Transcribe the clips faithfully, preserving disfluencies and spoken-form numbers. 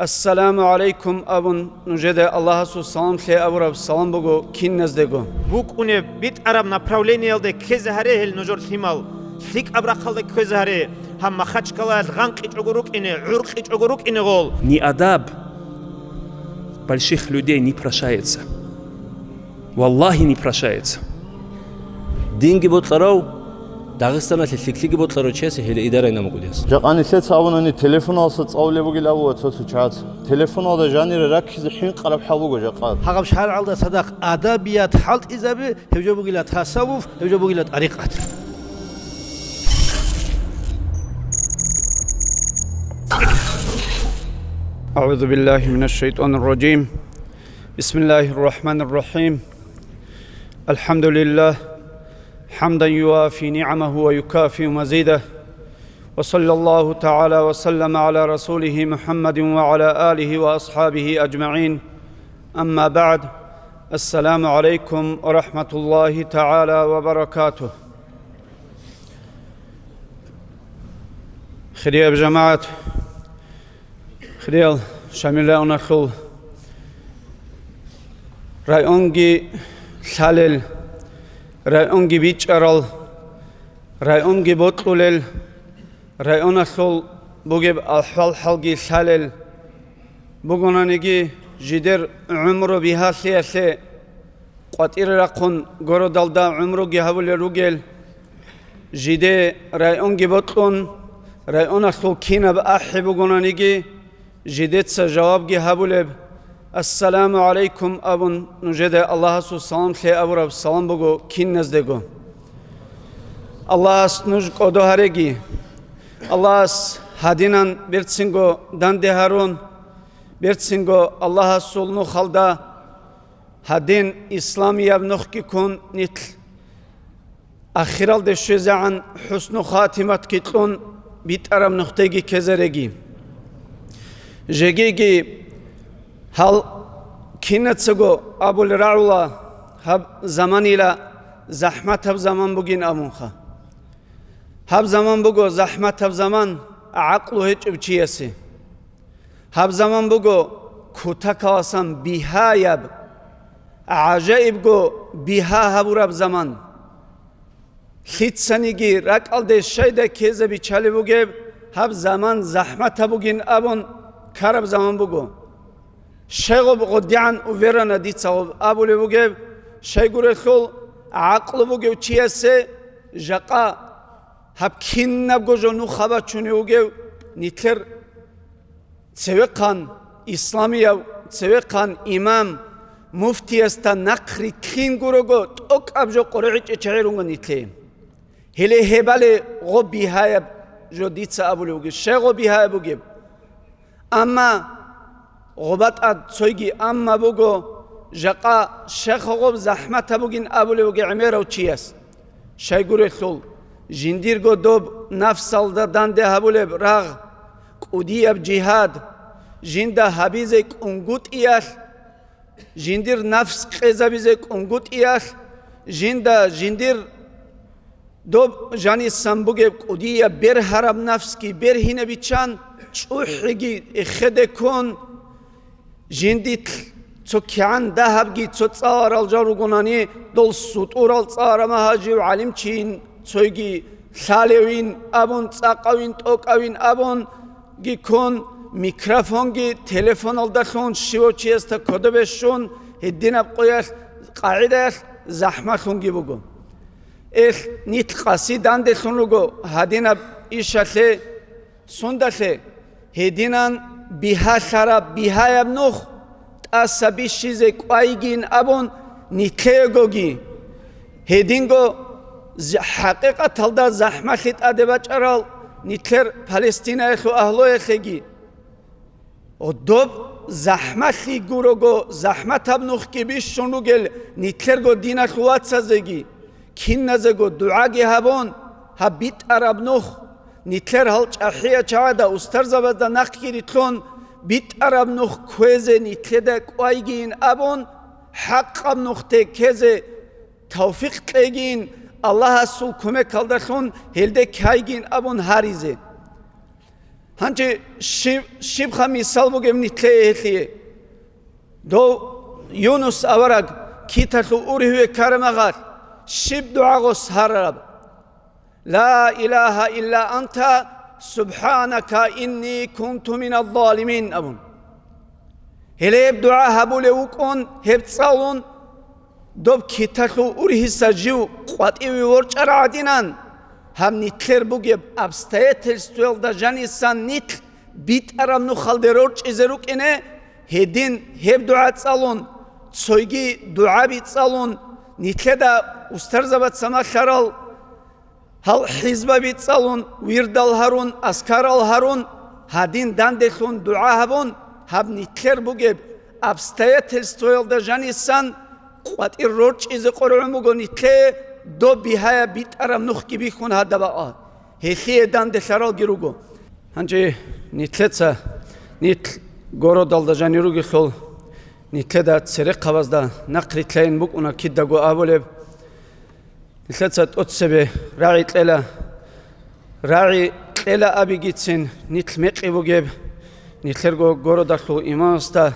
«Ассаламу гӀалайкум» абун, нужеда Аллагьасул салам лъе абураб салам буго киназдего. БукӀунеб битӀараб направлениялде ккезе гьаре гьел нужер лъимал. ЛъикӀаб рахъалде ккезе гьаре, гьаб Махачкалаялъ гъанкъичӀого рукӀине, гӀуркъичӀого рукӀине гъол. Неадаб больших людей не прощается. Валлагьи, не прощается. Динги бокьарав, Дагъистаналъе лъикӀлъиги бокьарав чиясе гьеле идарай намукӀудияс. Жакъа нилъеца абунани, телефоналдаса цӀалулеб бугил абула цо-цо чагӀаца. Телефоналда жанире раккизе хӀинкъараб хӀал буго жакъа. Гьагъаб шаргӀалда цадахъ адабият хӀалтӀизабе, гьеб жо бугила тасаввуф, гьеб жо бугила тӀарикъат. أعوذ بالله من الشيطان الرجيم. بسم الله الرحمن الرحيم. الحمد لله، حمدا يوافي نعمه ويكافئ مزيده. وصلى الله تعالى وسلم على رسوله محمد وعلى آله وأصحابه أجمعين. أما بعد. السلام عليكم ورحمة الله تعالى وبركاته. Хирияб жамагӀат, хириял Шамил районалъул районги лъалел, районги бичӀчӀарал, районги бокьулел, районалъул бугеб ахӀвал-хӀалги лъалел, бугонаниги жидер гӀумру бигьалъиялъе къватӀире рахъун городалда гӀумруги гьабулел ругел, жиде районги бокьун, районалъул кинаб ахӀи бугонаниги, жидеца жавабги гьабулеб, «Ассаламу гӀалайкум» абун, нужеда Аллагьасул салам лъе абураб салам буго киназдего. Аллагьас нуж кӀодо гьареги. Аллагьас гьадинан берцинго данде гьарун, берцинго Аллагьасул нухалда гьадин исламияб нухги ккун нилъ ахиралде щвезегӀан хӀусну хатиматги кьун битӀараб нухдеги ккезареги. Жегиги гьал кинацаго абулеб рагӀула, гьаб заманила захӀматаб заман бугин абунха. Гьаб заман буго захӀматаб заман гӀакълу гьечӀев чиясе. Гьаб заман буго кутакаласан бигьаяб, гӀажаибго бигьа гьабураб заман. Лъицаниги ракӀалде щайда ккезе биччалеб бугеб, гьаб заман захӀматаб бугин абун ккараб заман буго. Щайгъуб гъодигӀан уверана дица гъуб абулеб бугеб, щайгурелъул гӀакълу бугев чиясе жакъа гьаб кинабго жо нух абачунев вугев нилъер цевехъан исламияв, цевехъан имам, муфтиясда нахъ рилълъин гурого тӀокӀаб жо къорогӀичӀей чагӀи рунган нилъее. Гьеле гьебали гъо бигьаяб жо дица абулев вугеб, щай гъо бигьаяб бугеб? Амма гъоба тӀад цойги амма буго, жакъа щай гъоб захӀматаб бугин абулев вугеб гӀемерав чияс. Щайгурелъул, жиндирго доб нафсалда данде гьабулеб рагъ, кӀудияб жигьад, жинда гьабизе кӀунгутӀиялъ, жиндир нафс къезабизе кӀунгутӀиялъ, жинда жиндир доб жанисан бугеб кӀудияб бергьараб нафсги бергьине биччан, чӀухӀиги эхеде ккун, жиндилъ цо кигӀан дагьабги цо цӀаларал жал ругонани, дол сутӀурал цӀалараб магьажив гӀалимчийин, цойги лъалевин абун, цӀакъавин, тӀокӀавин абун, ги ккун, микрофонги телефоналдалъун щивав чиясда кодобе щун, гьединаб къоялъ, къагӀидаялъ захӀмалъунги буго. Эл, нилъ къаси данделъун руго гьадинаб ишалъе, сундалъе, гьединан бигьалъараб бигьаяб нух тӀаса бищизе кӀвайгин абун нилъеегоги. Гьединго з-, хӀакъикъаталда захӀмалъи тӀаде бачӀарал нилъер Палестинаялъул агьлуялъеги. Доб захӀмалъи гурого, захӀматаб нухги бищун ругел нилъерго диналъул вацазеги, киназего дугӀаги гьабун, гьаб битӀараб нух, нилъер гьал чӀахӀиял чагӀазда, устарзабазда нахъги рилълъун, битӀараб нух кквезе нилъеда кӀвайгийин абун, хӀакъаб нухде ккезе тавфикъ кьегийин, Аллагьасул кумекалдалъун гьелде ккайгийин абун гьаризе. Гьанже щиб, щибха мисал бугеб нилъее гьелъие? Дов Юнус авараг киталъул ургьиве ккараб мехалъ, щиб дугӀа гъос гьарараб? «Ла илагьа илла анта, субхӀанака, инни кунту миназ-залимин», – абун. Гьеле гьеб дугӀа гьабулев вукӀун, гьеб цӀалун, доб киталъул ургьиса жив къватӀиве ворчӀарав гӀадинан, гьаб нилъер бугеб обстоятельствоялда жанисан нилъ битӀараб нухалде рорчӀизе рукӀине, гьедин гьеб дугӀа цӀалун, цойги дугӀаби цӀалун, нилъеда устарзабаца малъарал гьал хӀизбаби цӀалун, вирдал гьарун, аскарал гьарун, гьадин данделъун дугӀа гьабун, гьаб нилъер бугеб обстоятельствоялда жанисан къватӀир рорчӀизе къоргӀун буго нилъее, доб бигьаяб битӀараб нухги бихьун гьадаб бакӀа. Гьелъие данделъаралги руго. Гьанже нилъеца, нилъ городалда жанир ругелъул, нилъеда церехъабазда нахърилълъайин букӀуна кидаго абулеб. Нилъеца тӀоцебе рагӀи кьела. РагӀи кьела абигицин нилъ мекъи бугеб, нилъерго городалъул имамасда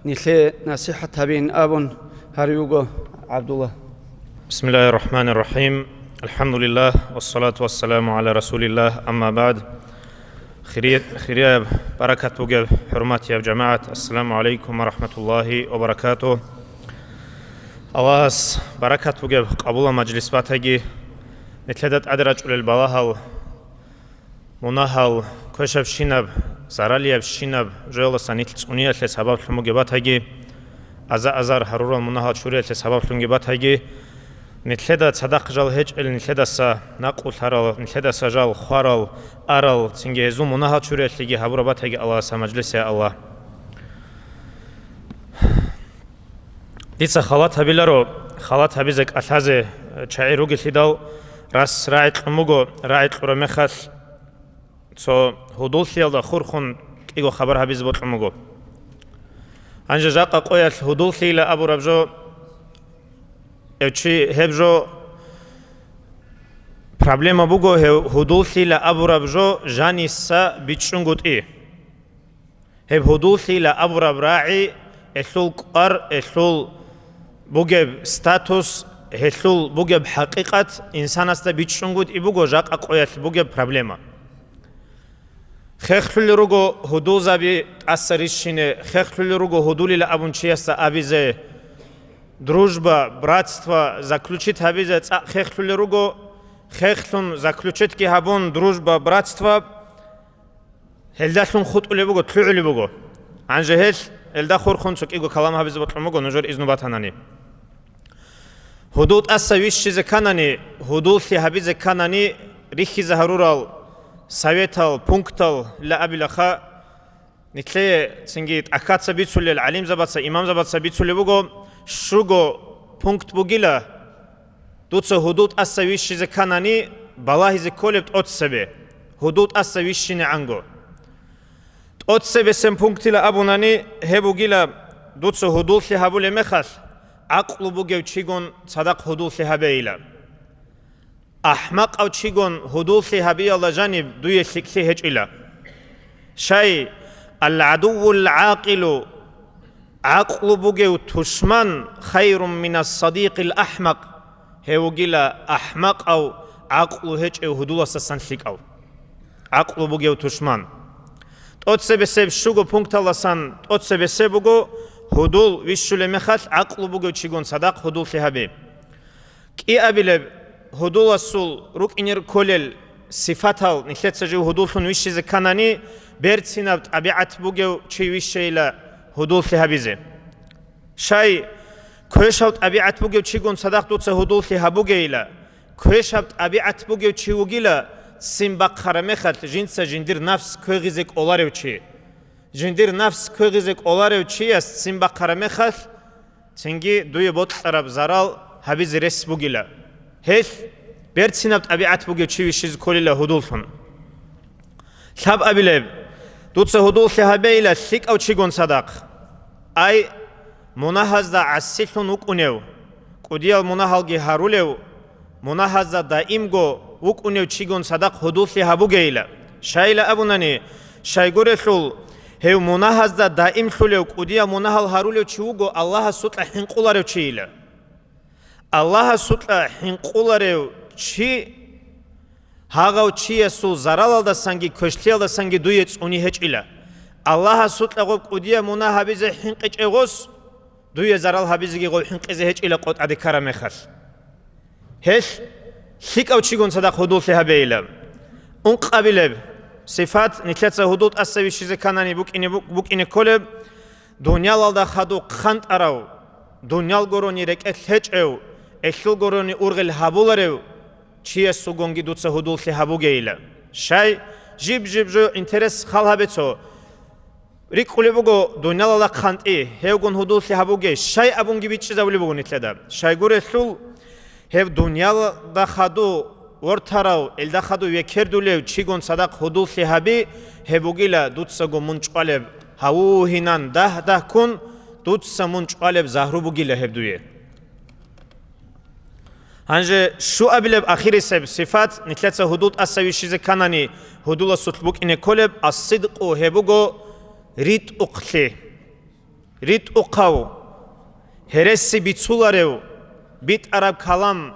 нилъее насихӀат гьабеин абун гьарив вуго ГӀабдулла. بسم الله الرحمن الرحيم. الحمد لله والصلاة والسلام على رسول الله، أما بعد. Хири-, хирияб, баракат бугеб, хӀурматияб жамагӀат, ассаламу гӀалайкум ва рахӀматуллагьи ва баракатугь. Аллагьас баракат бугеб къабулаб мажлис батаги, нилъеда тӀаде рачӀулел балагьал, мунагьал, квешабщинаб, заралиябщинаб жоялдаса нилъ цӀуниялъе сабаблъун бугеб батаги, аза-азар гьарурал мунагьал чуриялъе сабаблъунги батаги, нилъеда цадахъ жал гьечӀел, нилъедаса накъулъарал, нилъедаса жал хварал, арал, цинги гьезул мунагьал чуриялъеги гьабураб батаги Аллагьас гьаб мажлис, я Аллагь. Дица халат гьабиларо, халат гьабизе кӀалъазе чагӀи ругелъидал, рас рагӀи кьун буго, рагӀи кьураб мехалъ, цо гьудуллъиялда хурхун кӀиго хабар гьабизе бокьун буго. Гьанже жакъа къоялъ гьудуллъийила абураб жо, гьев чи гьеб жо проблема буго, гьев гьудуллъийила абураб жо жаниса бичӀчӀунгутӀи. Гьеб гьудуллъийила абураб рагӀи, гьелъул кӀвар, гьелъул бугеб статус, гьелъул бугеб хӀакъикъат инсанасда бичӀчӀунгутӀи буго жакъа къоялъ бугеб проблема. Хехлъулел руго гьудулзаби тӀаса рищине, хехлъулел руго гьудулила абун чиясда абизе, дружба, братство заключить гьабизе цӀакъ хехлъулел руго, хехлъун заключитги гьабун, дружба, братство гьелдалъун хутӀулеб буго, лъугӀулеб буго. Гьанже гьел, гьелда хурхун цо кӀиго калам гьабизе бокьун буго, нужер изну батанани. Гьудул тӀаса вищизе кканани, гьудуллъи гьабизе кканани, рихьизе гьарурал советал, пунктал ла абилаха, нилъее цинги тӀахьаца бицулел, гӀалимзабаца, имамзабаца бицулеб буго, щуго пункт бугила, дуца гьудул тӀаса вищизе кканани, балагьизе кколеб тӀоцебе, гьудул тӀаса вищинегӀанго. ТӀоцебесеб пунктила абунани, гьеб бугила, дуца гьудуллъи гьабулеб мехалъ, гӀакълу бугев чигун цадахъ гьудуллъи гьабейила. АхӀмакъав чигун гьудуллъи гьабиялда жаниб дуе лъикӀлъи гьечӀила. Щай, «Ал-гӀадуввул-гӀакъилу», гӀакълу бугев тушман, «хайрун минас-садикъил-ахӀмакъ», гьев вугила ахӀмакъав, гӀакълу гьечӀев гьудуласасан лъикӀав. ГӀакълу бугев тушман. ТӀоцебесеб щуго пункталасан тӀоцебесеб буго, гьудул вищулеб мехалъ гӀакълу бугев чигун цадахъ гьудуллъи гьабе. КӀиабилеб, гьудуласул рукӀине кколел сифатал нилъеца жив гьудуллъун вищизе кканани, берцинаб тӀабигӀат бугев чи вищейила гьудуллъи гьабизе. Щай, квешав тӀабигӀат бугев чигун цадахъ дуца гьудуллъи гьабугейила, квешаб тӀабигӀат бугев чи вугила, ццин бахъараб мехалъ жинца жиндир нафс квегъизе кӀоларев чи. Жиндир нафс квегъизе кӀоларев чияс ццин бахъараб мехалъ, цинги дуе бокьараб зарал гьабизе рес бугила. Гьелъ берцинаб тӀабигӀат бугев чи вищизе кколила гьудуллъун. Лъабабилеб, дуца гьудуллъи гьабейила лъикӀав чигун цадахъ. Ай, мунагьазда гӀасилъун вукӀунев, кӀудиял мунагьалги гьарулев, мунагьазда даимго вукӀунев чигун цадахъ гьудуллъи гьабугейила. Щайила абунани, Щайгурелъул, гьев мунагьазда даимлъулев, кӀудиял мунагьал гьарулев чи вуго Аллагьасукьа хӀинкъуларев чийила. Аллагьасукьа хӀинкъуларев чи гьагъав чиясул заралалдасанги квешлъиялдасанги дуе цӀуни гьечӀила. Аллагьасукьа гъоб кӀудиял мунагь гьабизе хӀинкъичӀев гъос, дуе зарал гьабизеги гъов хӀинкъизе гьечӀила къо тӀаде ккараб мехалъ. Гьелъ лъикӀав чигун цадахъ гьудуллъи гьабейила. Ункъабилеб сифат нилъеца гьудул тӀаса вищизе кканани букӀине, бу-, букӀине кколеб, дуниялалда хадуб хъантӀарав, дуниял гурони рекӀелъ гьечӀев, элъул гурони ургъел гьабуларев чиясулгунги дуца гьудуллъи гьабугейила. Щай, жиб-жиб жо интерес хал гьабе цо. РикӀкӀулеб буго дуниялалда хъантӀи, гьевгун гьудуллъи гьабуге, щай абунги бичӀчӀизабулеб буго нилъеда. Щайгурелъул, гьеб дуниялалда хадуб вортарав, элда хадуб векердулев чигун цадахъ гьудуллъи гьаби, гьеб бугила дуцаго мун чӀвалеб гьавугьинан дагь-дагьккун, дуца мун чӀвалеб загьру бугила гьеб дуе. Гьанже щуабилеб ахирисеб сифат, нилъеца гьудул тӀаса вищизе кканани, гьудуласулъ букӀине кколеб, ас-сидкъу, гьеб буго ритӀухълъи. РитӀухъав, гьереси бицуларев, битӀараб калам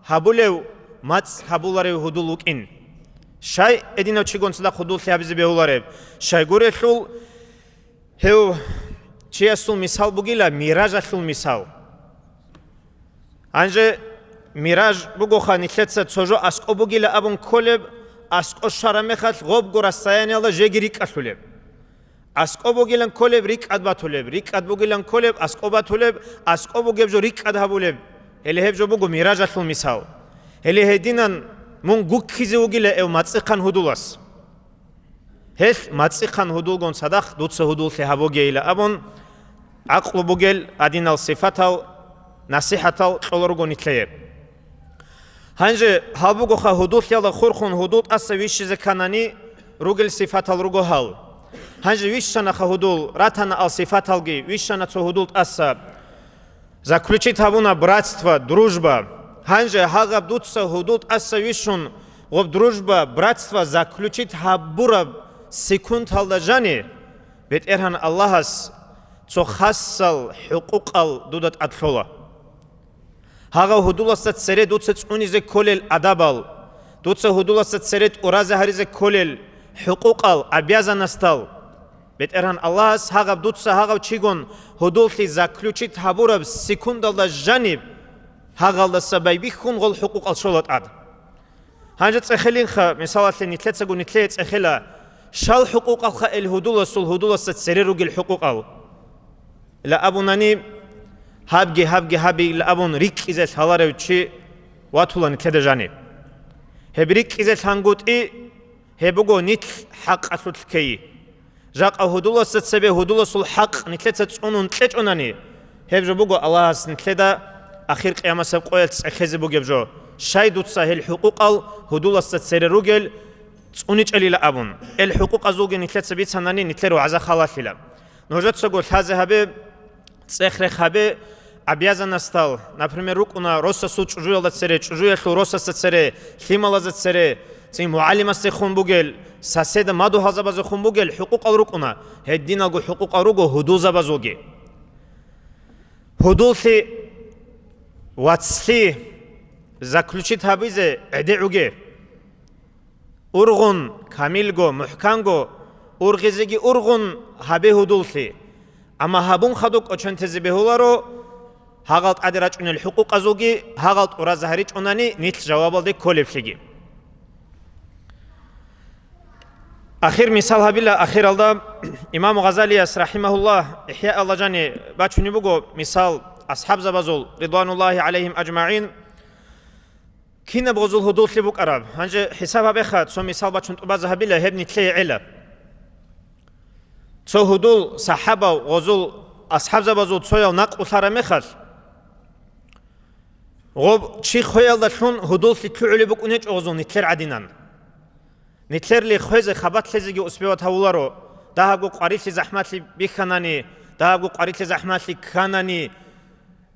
гьабулев, мацӀ гьабуларев гьудул вукӀин. Щай гьединав чигун цадахъ гьудуллъи гьабизе бегьулареб? Щайгурелъул, гьев чиясул мисал бугила миражалъул мисал. Гьанже мираж бугоха нилъеца цо жо аскӀоб бугила абун кколеб, аскӀоб щвараб мехалъ гъобго расстояниялда жеги рикӀкӀалъулеб. АскӀоб бугилан кколеб, рикӀкӀад батулеб, рикӀкӀад бугилан кколеб, аскӀоб батулеб, аскӀоб бугеб жо рикӀкӀад гьабулеб. Гьеле гьеб жо буго миражалъул мисал. Гьеле гьединан мун гуккизе вугила гьев мацӀихъан гьудулас. Гьелъ мацӀихъан гьудулгун цадахъ дуца гьудуллъи гьабугейила абун, гӀакълу бугел гьадинал сифатал, насихӀатал кьола руго нилъее. Гьанже гьаб бугоха гьудуллъиялда хурхун гьудул тӀаса вищизе кканани ругел сифатал руго гьал. Гьанже вищанаха гьудул, ратана ал сифаталги, вищана цо гьудул тӀаса. Заключить гьабуна братство, дружба. Гьанже гьагъаб дуца гьудул тӀаса вищун, гъоб дружба, братство заключить гьабураб секундалда жани, БетӀергьан Аллагьас цо хасал хӀукъукъал дуда тӀад лъола. Гьагъав гьудуласда цере дуца цӀунизе кколел адабал, дуца гьудуласда цере тӀуразе гьаризе кколел хӀукъукъал, обязанностал. БетӀергьан Аллагьас гьагъаб дуца гьагъав чигун гьудуллъи заключить гьабураб секундалда жаниб, гьагъалдаса байбихьун гъол хӀукъукъал щола тӀад. Гьанже цӀехелинха, мисалалъе, нилъецаго нилъее цӀехела, щал хӀукъукъалха ил гьудуласул гьудуласда цере ругел хӀукъукъал. Ила абунани, гьабги, гьабги, гьаби ила абун рикӀкӀизе лъаларев чи ватула нилъеда жаниб. Гьеб рикӀкӀизе лъангутӀи, гьеб буго нилъ хӀакъалъулъ ккейи. Жакъа гьудуласда цебе гьудуласул хӀакъ нилъеца цӀунун кьечӀонани, гьеб жо буго Аллагьас нилъеда ахир къиямасеб къоялъ цӀехезе бугеб жо, щай дуца гьел хӀукъукъал гьудуласда цере ругел цӀуничӀелила абун. Эл хӀукъукъазулги нилъеца бицанани, нилъер вагӀза халалъила. Нужецаго лъазе гьабе, цӀех-рех гьабе, обязанностал, например, рукӀуна росасул чӀужуялда цере, чӀужуялъул росасда цере, лъималазда цере, цин мугӀалимасдехун бугел, соседа мадугьалзабазехун бугел хӀукъукъал рукӀуна, гьединалго хӀукъукъал руго гьудулзабазулги. Гьудуллъи, вацлъи заключить гьабизе гӀедегӀуге. Ургъун, камилго, мухӀканго, ургъизеги ургъун гьабе гьудуллъи. Амма гьабун хадуб кӀочон тезе бегьуларо, гьагъал тӀаде рачӀунел хӀукъукъазулги гьагъал тӀуразе гьаричӀунани нилъ жавабалде кколеблъиги. Ахир мисал гьабила, ахиралда имам Гъазалияс, рахӀимагьуллагь, ИхӀяалда жани бачунеб буго мисал асхӀабзабазул, ридвануллагьи гӀалайгьим ажмагӀин, кинаб гъозул гьудуллъи букӀараб? Гьанже хӀисаб гьабеха, цо мисал бачун тӀубазе гьабила, гьеб нилъее гӀела. Цо гьудул сахӀабав гъозул асхӀабзабазул цояв накълулъараб мехалъ, гъоб чи хвеялдалъун гьудуллъи лъугӀулеб букӀун гьечӀо гъозул нилъер гӀадинан. Нилъерли хвезе хабалъ лъезеги успеват гьавуларо, дагьабго къварилъи захӀмалъи бихьанани, дагьабго къварилъи захӀмалъи кканани,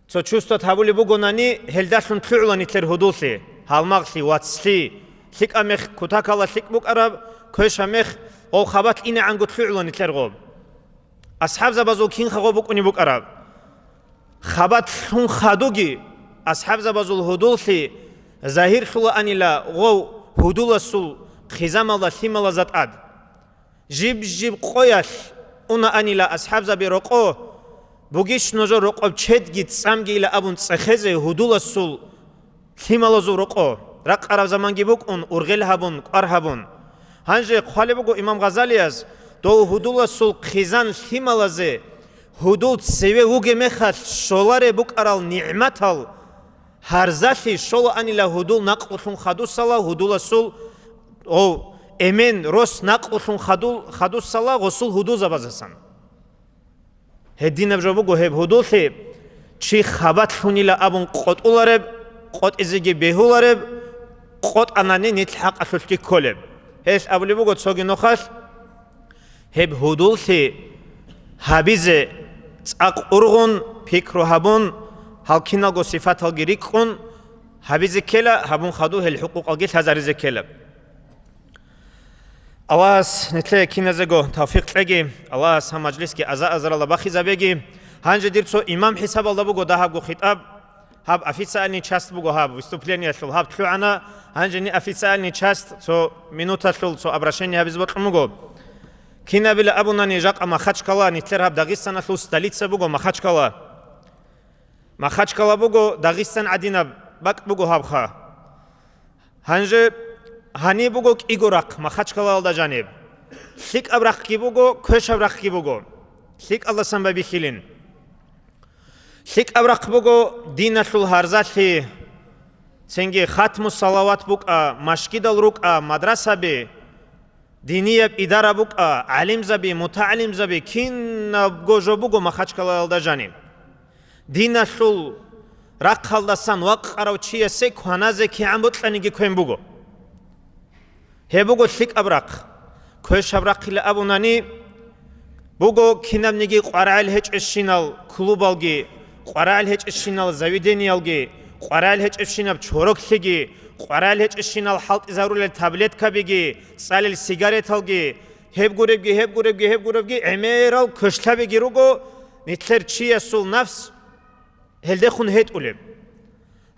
цо чувствовать гьабулеб бугонани, гьелдалъун лъугӀула нилъер гьудуллъи, гьалмагълъи, вацлъи, лъикӀаб мех кутакалда лъикӀ букӀараб, квешаб мех Гъов хабалъ инегӀанго лъугӀула нилъер гъоб. АсхӀабзабазул кинха гъоб букӀунеб букӀараб. Хабалъ лъун хадуги, асхӀабзабазул гьудуллъи загьирлъулаанила гъов гьудуласул хъизамалда лъималазда тӀад. Жиб-жиб къоялъ унаанила асхӀабзаби рокъо, бугищ нужер рокъоб чедги цӀамги ила абун цӀехезе гьудуласул лъималазул рокъо, ракъараб заманги букӀун, ургъел гьабун, кӀвар гьабун. Гьанже хъвалеб буго имам Гъазалияс, дов гьудуласул хъизан лъималазе гьудул цеве вугеб мехалъ щолареб букӀарал нигӀматал гьарзалъи щолаанила гьудул накълулъун хадусала гьудуласул, гъов, эмен, рос накълулъун хадул-, хадусала гъосул гьудулзабазасан. Гьединаб жо буго гьеб гьудуллъи, чи хабалъ лъунила абун къотӀулареб, къотӀизеги бегьулареб, къотӀанани нилъ хӀакъалъулъги кколеб. Гьелъ абулеб буго цоги нухалъ, гьеб гьудуллъи гьабизе цӀакъ ургъун, пикру гьабун, гьал киналго сифаталги рикӀкӀун гьабизе ккела, гьабун хадуб гьел хӀукъукъалги лъазаризе ккела. Аллагьас нилъее киназего тавфикъ кьеги, Аллагьас гьаб мажлисги аза-азаралда бахизабеги. Гьанже дир цо имам хӀисабалда буго дагьабго хитӀаб, гьаб официальный часть буго, гьаб выступлениялъул гьаб лъугӀана, гьанже неофициальный часть, цо минуталъул цо обращение гьабизе бокьун буго. Кинабила абунани жакъа Махачкала, нилъер гьаб Дагъистаналъул столица буго Махачкала. Махачкала буго Дагъистан гӀадинаб бакӀ буго гьабха. Гьанже гьаниб буго кӀиго рахъ Махачкалаялда жаниб. ЛъикӀаб рахъги буго, квешаб рахъги буго. ЛъикӀалдасан байбихьилин. ЛъикӀаб рахъ буго диналъул гьарзалъи, цинги хатму салават букӀа, машгидал рукӀа, мадрасаби, динияб идара букӀа, гӀалимзаби, мутагӀалимзаби, кинабго жо буго Махачкалаялда жаниб. Диналъул рахъалдасан вакъарав чиясе кваназе кигӀан бокьаниги квен буго. Гьеб буго лъикӀаб рахъ. Квешаб рахъила абунани, буго кинабниги къварагӀел гьечӀещинал клубалги, къварагӀел гьечӀещинал заведениялги, къварагӀел гьечӀебщинаб чороклъиги, къварагӀел гьечӀещинал хӀалтӀизарулел таблеткабиги, цӀалел сигареталги, гьеб гуребги, гьеб гуребги, гьеб гуребги, гӀемерал квешлъабиги руго, нилъер чиясул нафс гьелдехун гьетӀулеб.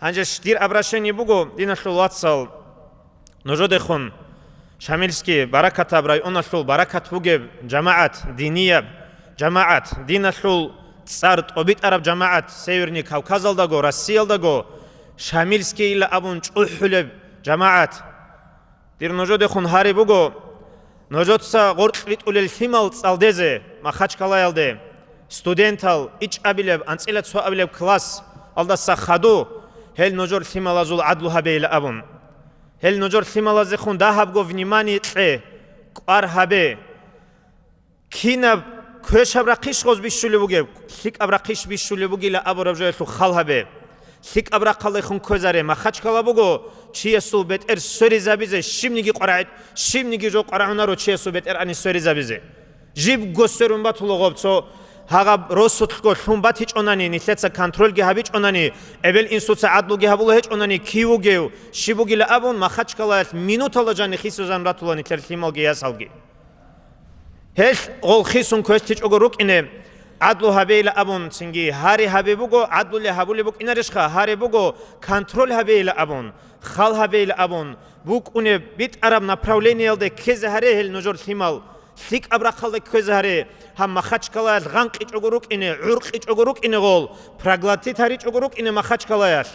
Гьанже дир обращение буго, диналъул вацал, нужедехун, Шамилский баракатаб районалъул баракат бугеб жамагӀат, динияб жамагӀат, диналъул цӀар тӀобитӀараб жамагӀат, Северный Кавказалдаго, Россиялдаго, Шамилскийила абун чӀухӀулеб жамагӀат. Дир нужедехун гьари буго, нужеца гъоркь ритӀулел лъимал цӀалдезе Махачкалаялде, студентал ичӀабилеб, анцӀила цоабилеб классалдаса хаду, гьел нужер лъималазул гӀадлу гьабейила абун. Гьел нужер лъималазехун дагьабго внимание кье, кӀвар гьабе. Кинаб квешаб рахъищ гъоз бищулеб бугеб, лъикӀаб рахъищ бищулеб бугила абураб жоялъул хал гьабе. ЛъикӀаб рахъалдехун кквезаре, Махачкала буго, чиясул бетӀер сверизабизе, щибниги къварагӀи-, щибниги жо къварагӀунаро чиясул бетӀергьанас сверизабизе. Жибго сверун батула гъоб цо, гьагъаб росулъго лъун батичӀонани, нилъеца контрольги гьабичӀонани, эбел-инсуца гӀадлуги гьабула гьечӀонани, кив вугев, щиб бугила абун, Махачкалаялъ минуталда жанихисузан ратула нилъер лъималги ясалги. Гьелъ гъол хисун квешлъичӀого рукӀине, гӀадлу гьабейила абун, цинги гьари гьабе буго, гӀадлули гьабулеб букӀинарищха, гьари буго, контроль гьабейила абун, хал гьабейила абун, букӀунеб битӀараб направлениялде ккезе гьаре гьел нужер лъимал, лъикӀаб рахъалда ккезе гьаре, гьаб Махачкалаялъ гъанкъичӀого рукӀине, гӀуркъичӀого рукӀине гъол, проглотить гьаричӀого рукӀине Махачкалаялъ.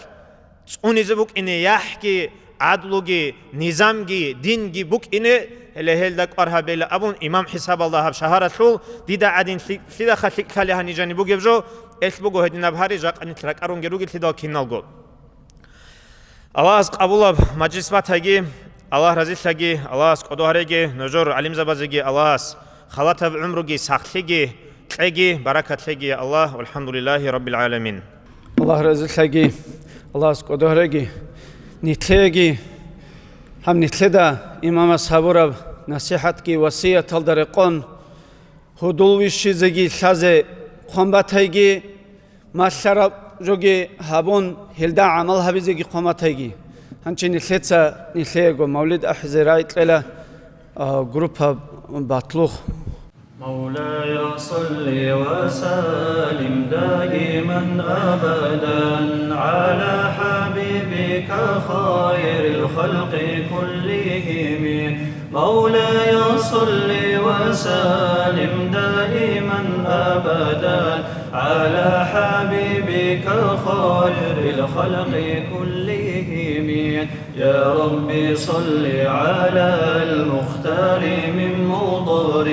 ЦӀунизе букӀине яхӀги, гӀадлуги, низамги, динги букӀине, гьеле гьелда кӀвар гьабейила абун, имам хӀисабалда гьаб шагьаралъул, дида гӀадин лъи-, лъидаха лъикӀлъали гьанижани бугеб жо, элъ буго гьединаб гьари, жакъа нилъ ракӀарунги ругелъидал киналго. Аллагьас къабулаб мажлис батайги, Аллагь разилъаги, Аллагьас кӀодо гьареги, нужер гӀалимзабазеги Аллагьас халатаб гӀумруги, сахлъиги кьеги, баракат лъеги, я Аллагь, валхамдулиллагьи раббил гӀаламин. Аллагь разилъаги, Аллагьас кӀодо гьареги, нилъееги, гьаб нилъеда имамас гьабураб насихӀатги васияталда рекъон, гьудул вищизеги лъазе хъван батайги, малъараб жоги гьабун, гьелда гӀамал гьабизеги хъван батайги. Гьанчи нилъеца нилъеего мавлид ахӀизе рагӀи кьела, а, группа батлух. مولاي صل وسلم دائما أبدا على حبيبك خير الخلق كلهم. مولاي صل وسلم دائما أبدا على حبيبك خير الخلق كلهم. يا رب صل على المختار من مضر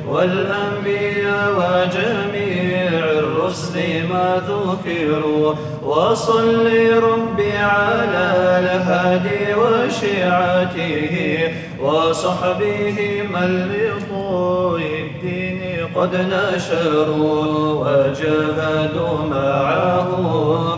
والأنبياء وجميع الرسل ما ذكروا، وصل رب على الهادي وشيعته وصحبه من لطوع الدين قد نشروا وجاهدوا معه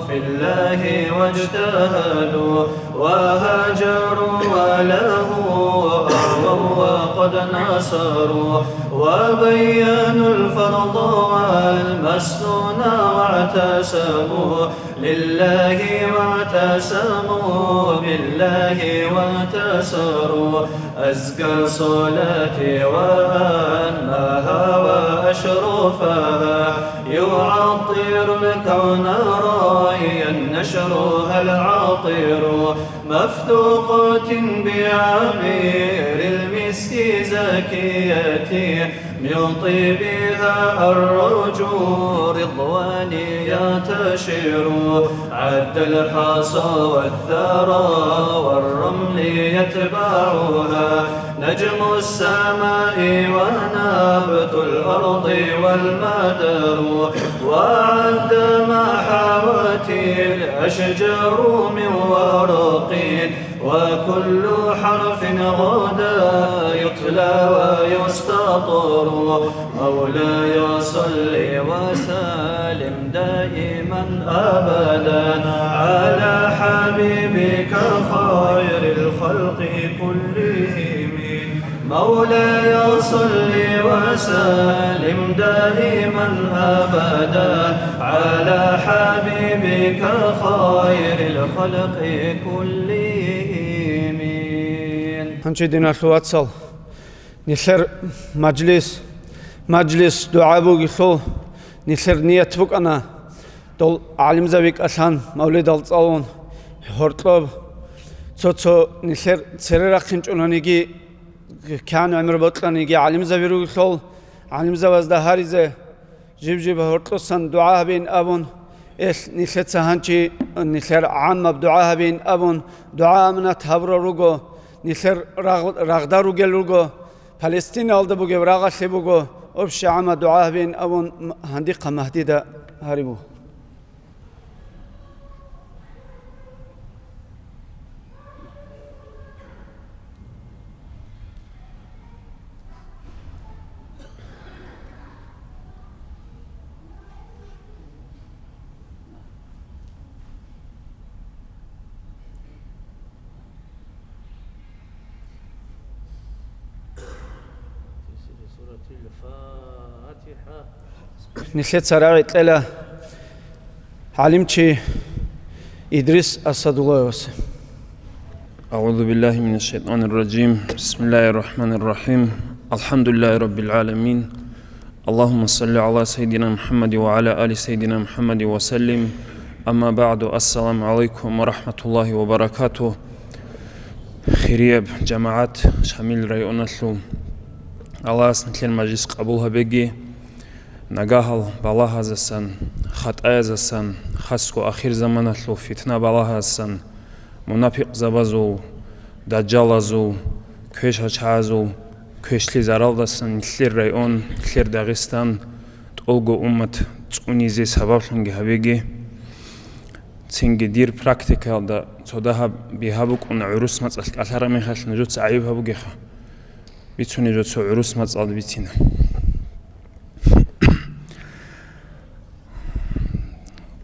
في الله واجتهدوا وهاجروا وله وآووا وقد نصروا وبينوا الفرض والمسنون واعتصموا لله واعتصموا بالله وانتصروا. أزكى صلاة وأنماها وأشرفها يعطر الكون رايا نشرها العاطر مفتوقة بعبير المسك زكية من طيبها الروج رضوان ينتشر. عد الحصى والثرى والرمل يتبعها نجم السماء ونبت الأرض والمدر، وعد ما حوت الأشجار من ورق وكل حرف غدا يتلى ويستطر. مولاي صل وسلم دائما أبدا على حبيبك خير الخلق كلهم. مولاي صل وسلم دائما أبدا على حبيبك خير الخلق كلهم. Гьанже, диналъул вацал, нилъер мажлис, мажлис дугӀа бугелъул, нилъер ният букӀана, дол гӀалимзаби кӀалъан мавлидал цӀалун гьоркьоб, цо-цо нилъер цере рахъинчӀониги, кигӀан гӀумру бокьаниги гӀалимзаби ругелъул, гӀалимзабазда гьаризе, жиб-жиб гьоркьосан дугӀа гьабеин абун, эл нилъеца гьанчи нилъер гӀаммаб дугӀа гьабеин абун, дугӀа-аманат гьабурал руго, нилъер рагъ-, рагъда ругел руго, Палестинаялда бугеб рагъалъе буго, общий гӀамма дугӀа гьабеин абун, м-, гьандихъа Магьдида гьарибу. Нилъеца рагӀи кьела гӀалимчи Идрис Асадуллаевасе. أعوذ بالله من الشيطان الرجيم. بسم الله الرحمن الرحيم. الحمد لله رب العالمين. اللهم صل على سيدنا محمد وعلى آل سيدنا محمد وسلم. أما بعد. السلام عليكم ورحمة الله وبركاته. Хирияб жамагӀат, Шамил районалъул. Аллагьас нилъер мажлис къабул гьабеги. Нагагьал балагьазасан, хатӀаязасан, хасго ахирзаманалъул фитна-балагьасан, мунапикъзабазул, дажжалазул, квешачагӀазул квешлъи заралдасан нилъер район, нилъер Дагъистан, тӀолго уммат цӀунизе сабаблъунги гьабеги. Цинги дир практикаялда цо дагьаб бигьа букӀуна, гӀурус мацӀалъ кӀалъараб мехалъ нужеца гӀайиб гьабугеха. Бицунеб жо цо гӀурус мацӀалда бицина.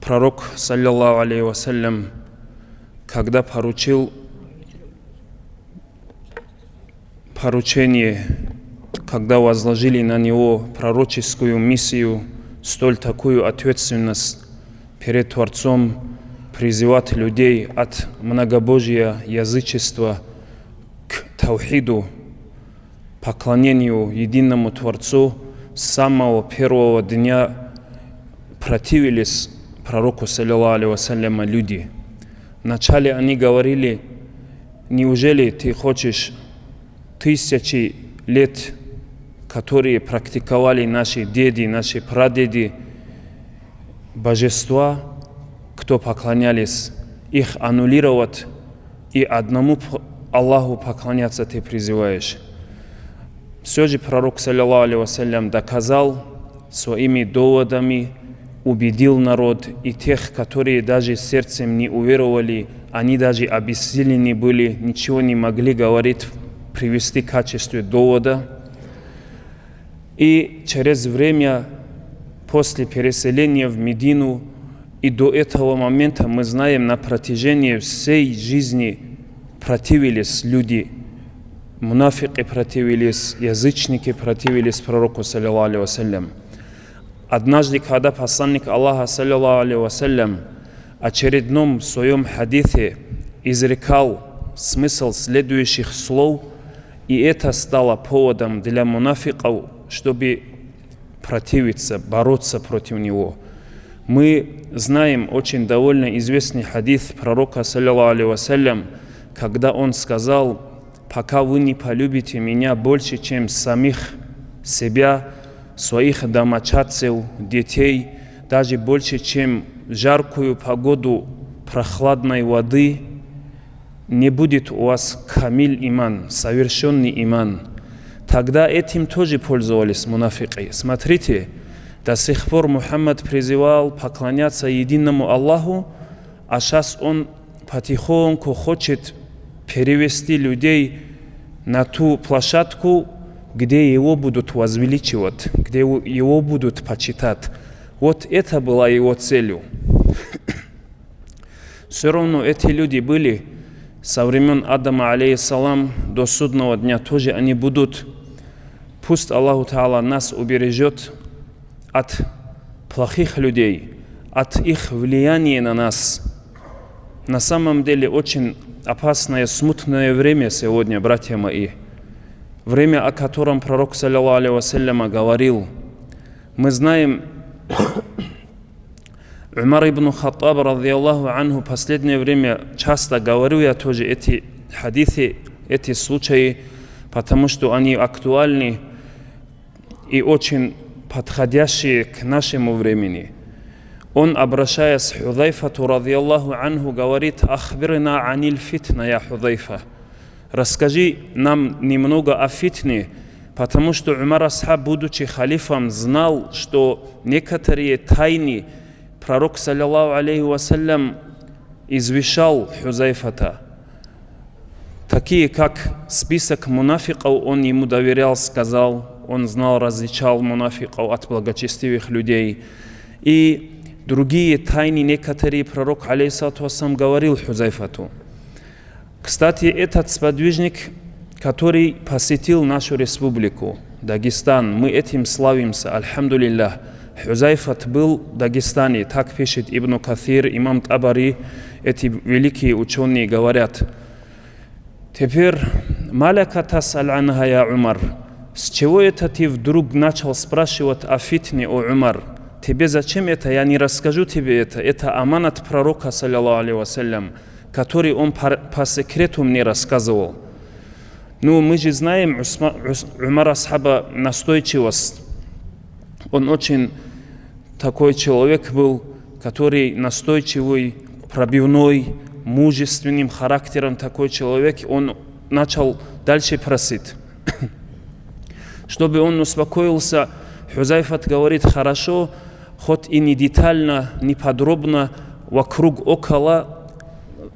Пророк, саллаллаху алейхи ва саллям, когда поручил поручение, когда возложили на него пророческую миссию, столь такую ответственность перед Творцом, призывать людей от многобожия, язычества к таухиду, поклонению единому Творцу с самого первого дня противились пророку, саллаллаху алейхи ва саллям, люди. Вначале они говорили: «Неужели ты хочешь тысячи лет, которые практиковали наши деды, наши прадеды, божества, кто поклонялись, их аннулировать и одному п-, Аллаху поклоняться ты призываешь?» Все же пророк, саллаллаху алейхи ва саллям, доказал своими доводами, убедил народ, и тех, которые даже сердцем не уверовали, они даже обессилены были, ничего не могли говорить, привести в качестве довода. И через время, после переселения в Медину, и до этого момента, мы знаем, на протяжении всей жизни противились люди, мунафикы противились, язычники противились пророку, саллаллаху алейхи ва саллям. Однажды, когда посланник Аллаха, саллаллаху алейхи ва саллям, очередном своем хадисе изрекал смысл следующих слов, и это стало поводом для мунафиков, чтобы противиться, бороться против него. Мы знаем очень довольно известный хадис пророка, саллаллаху алейхи ва саллям, когда он сказал: «Пока вы не полюбите меня больше, чем самих себя, своих домочадцев, детей, даже больше, чем жаркую погоду прохладной воды, не будет у вас камиль иман, совершенный иман». Тогда этим тоже пользовались мунафикы. Смотрите, до сих пор Мухаммад призывал поклоняться единому Аллаху, а щас он потихоньку хочет перевести людей на ту площадку, где его будут возвеличивать, где у-, его будут почитать. Вот это была его целью. Все равно эти люди были со времён Адама, алейхиссалам, до судного дня тоже они будут. Пусть Аллаху Таала нас убережет от плохих людей, от их влияния на нас. На самом деле очень опасное, смутное время сегодня, братья мои. Время, о котором пророк, саллаллаху алейхи ва саллям, говорил. Мы знаем, Умар ибн Хаттаб, радияллаху анху, последнее время часто говорю я тоже эти хадисы, эти случаи, потому что они актуальны и очень подходящие к нашему времени. Он, обращаясь к Хузайфату, радияллаху анху, говорит: «Ахбирна аниль фитна, я Хузайфа». «Расскажи нам немного о фитне», потому что Умар асхаб, будучи халифом, знал, что некоторые тайны пророк, саллаллаху алейхи ва саллям, извещал Хузайфата. Такие, как список мунафиков, он ему доверял, сказал, он знал, различал мунафиков от благочестивых людей. И другие тайны некоторые пророк, алейхиссалату вассалам, говорил Хузайфату. Кстати, этот сподвижник, который посетил нашу республику, Дагестан, мы этим славимся, альхамдулиллах. Хузайфат был в Дагестане, так пишет Ибн Касир, имам Табари, эти великие учёные говорят. Теперь: «Ма лака тасъалу анха, я Умар?» С чего это ты вдруг начал спрашивать о фитне, о Умар? Тебе зачем это? Я не расскажу тебе это. Это аманат пророка, саллаллаху алейхи ва саллям, который он по, по секрету мне рассказывал. Ну, мы же знаем Усма-, Ус-, Умар асхаба настойчивость. Он очень такой человек был, который настойчивый, пробивной, мужественным характером такой человек. Он начал дальше просить. Чтобы он успокоился, Хузайфат говорит: «Хорошо, хоть и не детально, не подробно, вокруг, около,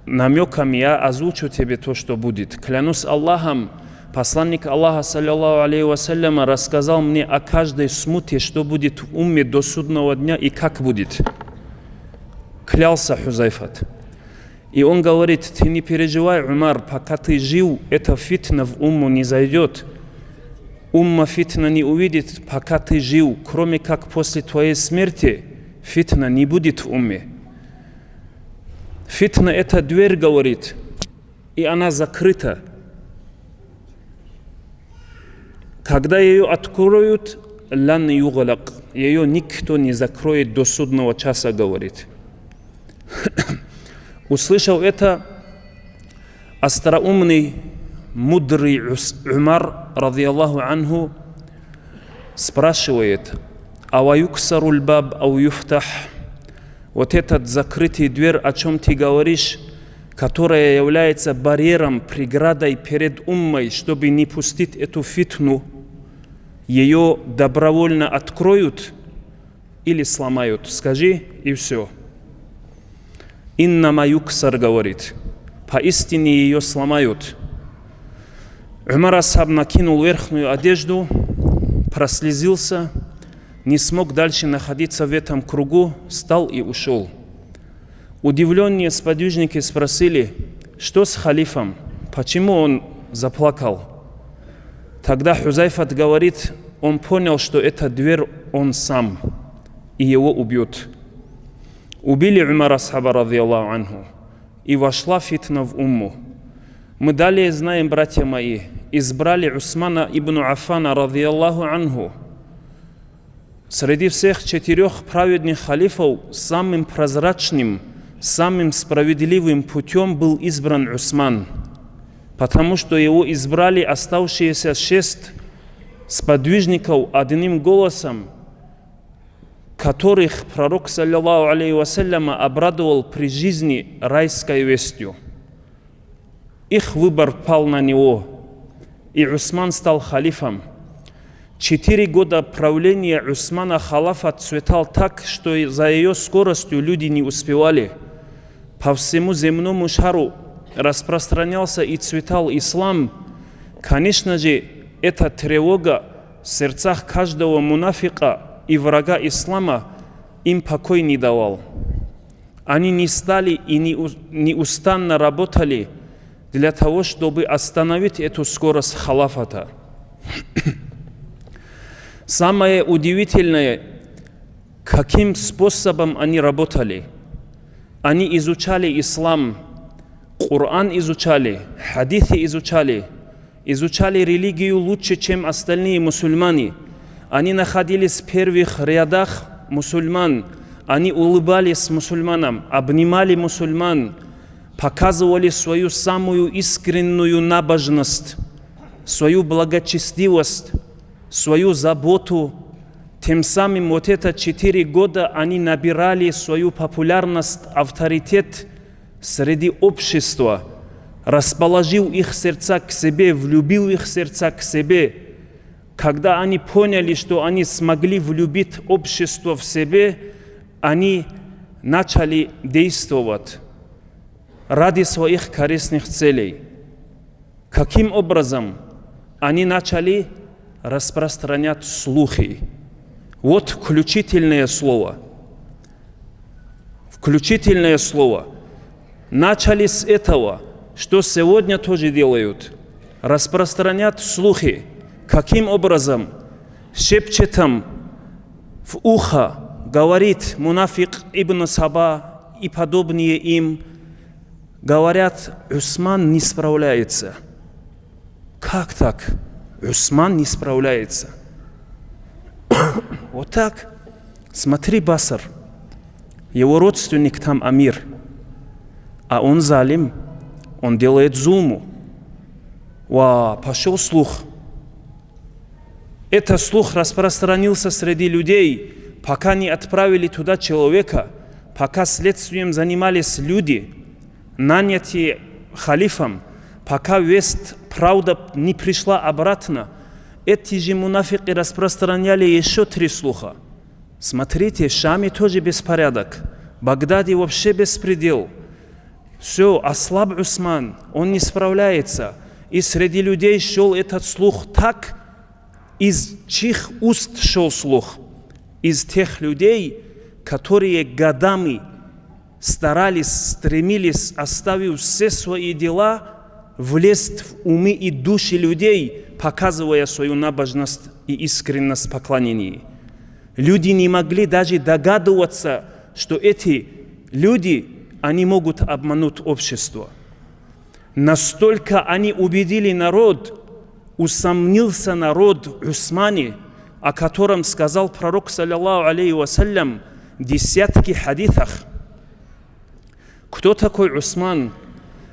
намёками я озвучу тебе то, что будет. Клянусь Аллахом, посланник Аллаха, саллаллаху алейхи ва саллям, рассказал мне о каждой смуте, что будет в умме до судного дня и как будет». Клялся Хузайфат. И он говорит: «Ты не переживай, Умар, пока ты жив, эта фитна в умму не зайдёт. Умма фитна не увидит, пока ты жив, кроме как после твоей смерти фитна не будет в умме». Фитна — это дверь, говорит, и она закрыта. Тогда ее откроют, лан югълакъ, ее никто не закроет до судного часа, говорит. Услышав это, остроумный, мудрый Ус-, Умар, радияллаху анху, спрашивает: «Ава юксарул баб ау юфтах?» Вот этот закрытый дверь, о чем ты говоришь, которая является барьером, преградой перед уммой, чтобы не пустить эту фитну, ее добровольно откроют или сломают? Скажи, и все. «Иннама юксар», говорит, поистине ее сломают. Умар асхаб накинул верхнюю одежду, прослезился, не смог дальше находиться в этом кругу, встал и ушел. Удивленные сподвижники спросили: «Что с халифом? Почему он заплакал?» Тогда Хузайфат говорит: «Он понял, что это дверь он сам, и его убьют». Убили Умар асхаба, радияллаху анху, и вошла фитна в умму. Мы далее знаем, братья мои, избрали Усмана ибн Аффана, радияллаху анху, среди всех четырех праведных халифов самым прозрачным, самым справедливым путем был избран Усман, потому что его избрали оставшиеся шесть сподвижников одним голосом, которых Пророк, саллаллаху алейхи вассаляма, обрадовал при жизни райской вестью. Их выбор пал на него, и Усман стал халифом. Четыре года правления Усмана халафат цветал так, что и за ее скоростью люди не успевали. По всему земному шару распространялся и цветал ислам. Конечно же, эта тревога в сердцах каждого мунафика и врага ислама им покой не давал. Они не стали и не у-, неустанно работали для того, чтобы остановить эту скорость халафата. Самое удивительное, каким способом они работали. Они изучали ислам, Коран изучали, хадисы изучали, изучали религию лучше, чем остальные мусульмане. Они находились в первых рядах мусульман. Они улыбались мусульманам, обнимали мусульман, показывали свою самую искреннюю набожность, свою благочестивость, свою заботу. Тем самым вот это четыре года они набирали свою популярность, авторитет среди общества, расположил их сердца к себе, влюбил их сердца к себе. Когда они поняли, что они смогли влюбить общество в себе, они начали действовать ради своих корыстных целей. Каким образом? Они начали распространять слухи. Вот включительное слово. Включительное слово. Начали с этого, что сегодня тоже делают. Распространять слухи. Каким образом? Шепчетом в ухо говорит мунафик Ибн Саба и подобные им. Говорят: «Усман не справляется». Как так? Усман не справляется. Вот так. Смотри, Басар. Его родственник там амир. А он залим. Он делает зулму. Ва, пошёл слух. Этот слух распространился среди людей, пока не отправили туда человека, пока следствием занимались люди, нанятые халифом, пока весть, правда не пришла обратно. Эти же мунафикы распространяли ещё три слуха. Смотрите, в Шаме тоже беспорядок, в Багдаде вообще беспредел. Всё, ослаб Усман, он не справляется. И среди людей шёл этот слух так, из чьих уст шёл слух? Из тех людей, которые годами старались, стремились, оставив все свои дела, влезть в умы и души людей, показывая свою набожность и искренность в поклонении. Люди не могли даже догадываться, что эти люди, они могут обмануть общество. Настолько они убедили народ, Усомнился народ ГӀусмане, о котором сказал Пророк, саллаллаху алейхи ва саллям, десятки хадисах. Кто такой Усман?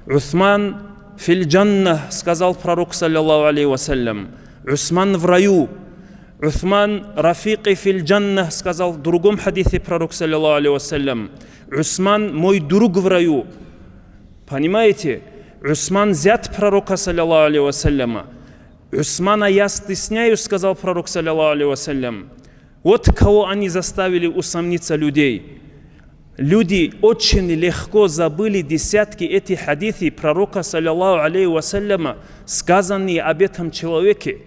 Усман фил джанна, сказал Пророк, саллаллаху алейхи ва саллям. Усман в раю. Усман рафикъи фил джанна, сказал в другом хадисе Пророк, саллаллаху алейхи ва саллям. Усман мой друг в раю. Понимаете? Усман зять Пророка, саллаллаху алейхи ва саллям. Усмана я стесняюсь, сказал Пророк, саллаллаху алейхи ва саллям. Вот кого они заставили усомниться людей. Люди очень легко забыли десятки этих хадисов Пророка, саллаллаху алейхи ва саллям, сказанные об этом человеке.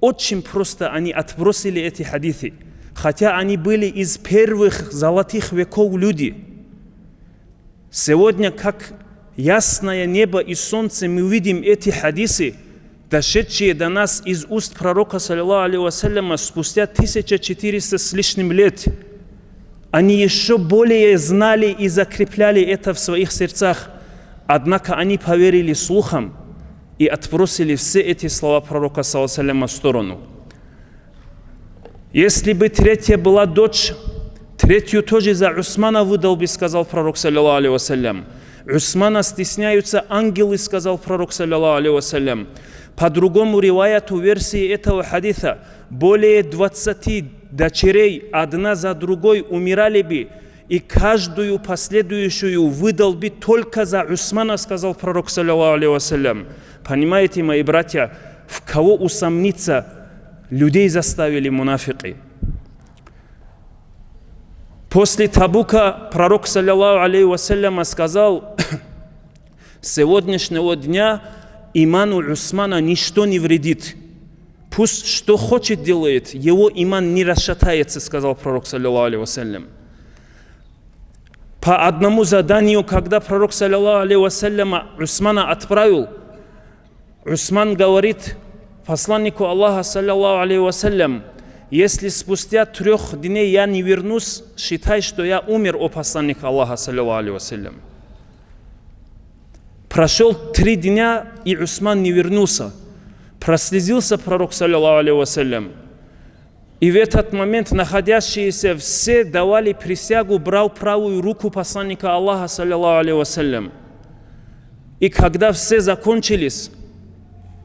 Очень просто они отбросили эти хадисы, хотя они были из первых золотых веков люди. Сегодня, как ясное небо и солнце, мы видим эти хадисы, дошедшие до нас из уст Пророка, саллаллаху алейхи ва саллям, спустя тысяча четыреста с лишним лет. Они еще более знали и закрепляли это в своих сердцах. Однако они поверили слухам и отбросили все эти слова Пророка, саллаллаху алейхи ва саллям, в сторону. Если бы третья была дочь, третью тоже за Усмана выдал бы, сказал Пророк, саллаллаху алейхи ва саллям. Усмана стесняются ангелы, сказал Пророк, саллаллаху алейхи ва саллям. По другому риваяту версии этого хадиса, более двадцати дочерей одна за другой умирали бы, и каждую последующую выдал бы только за Усмана, сказал Пророк, саллаллаху алейхи ва саллям. Понимаете, мои братья, в кого усомниться людей заставили мунафикъы? После Табука Пророк, саллаллаху алейхи ва саллям, сказал: «С сегодняшнего дня иману Усмана ничто не вредит. Пусть что хочет делает, его иман не расшатается», сказал Пророк, саллаллаху алейхи ва саллям. По одному заданию, когда Пророк, саллаллаху алейхи ва саллям, Усмана отправил, Усман говорит посланнику Аллаха, саллаллаху алейхи ва саллям: «Если спустя трёх дней я не вернусь, считай, что я умер, о посланник Аллаха, саллаллаху алейхи ва саллям». Прошёл три дня, и Усман не вернулся. Прослезился Пророк, саллаллаху алейхи ва саллям. И в этот момент находящиеся все давали присягу, брал правую руку посланника Аллаха, саллаллаху алейхи ва саллям. И когда все закончились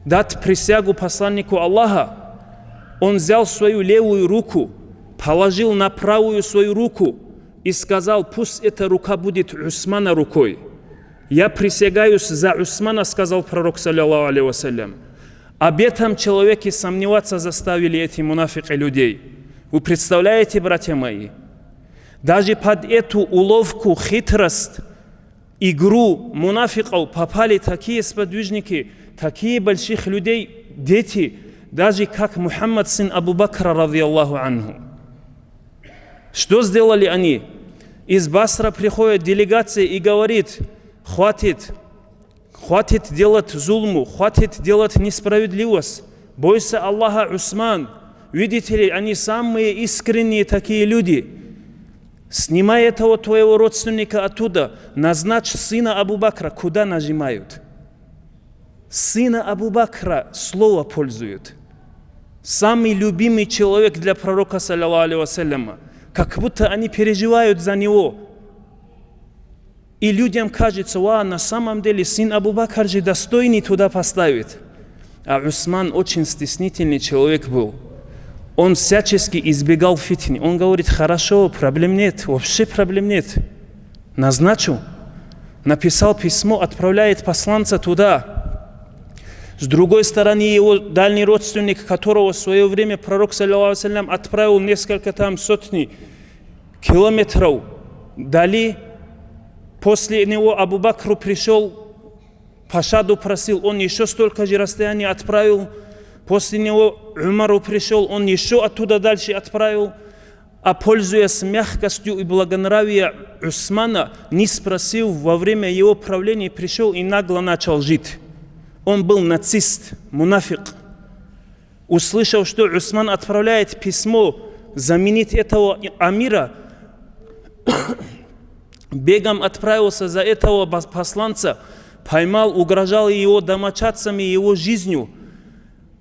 дать присягу посланнику Аллаха, он взял свою левую руку, положил на правую свою руку и сказал: «Пусть эта рука будет Усмана рукой. Я присягаюсь за Усмана», сказал Пророк, саллаллаху алейхи ва саллям. Об этом человеке сомневаться заставили эти мунафикъы людей. Вы представляете, братья мои? Даже под эту уловку, хитрость, игру мунафикъов попали такие сподвижники, такие больших людей, дети, даже как Мухаммад, сын Абу Бакра, радияллаху анху. Что сделали они? Из Басра приходит делегация и говорит: «Хватит, хватит делать зулму, хватит делать несправедливость. Бойся Аллаха, Усман. Видите ли, они самые искренние такие люди. Снимай этого твоего родственника оттуда, назначь сына Абу Бакра». Куда нажимают? Сына Абу Бакра слово пользуют. Самый любимый человек для Пророка, саллаллаху алейхи ва саллям. Как будто они переживают за него. И людям кажется: «Ва, на самом деле сын Абу Бакр же достойный туда поставить». А Усман очень стеснительный человек был. Он всячески избегал фитни. Он говорит: «Хорошо, проблем нет, вообще проблем нет. Назначу». Написал письмо, отправляет посланца туда. С другой стороны, его дальний родственник, которого в свое время Пророк, саллаллаху алейхи ва саллям, отправил несколько там сотни километров дали, после него Абу Бакру пришёл, пощаду просил, он ещё столько же расстояния отправил, после него Умару пришёл, он ещё оттуда дальше отправил, а, пользуясь мягкостью и благонравием Усмана, не спросив во время его правления, пришёл и нагло начал жить. Он был нацист, мунафикъ. Услышав, что Усман отправляет письмо заменить этого амира, бегом отправился за этого бас-, посланца, поймал, угрожал его домочадцами, его жизнью.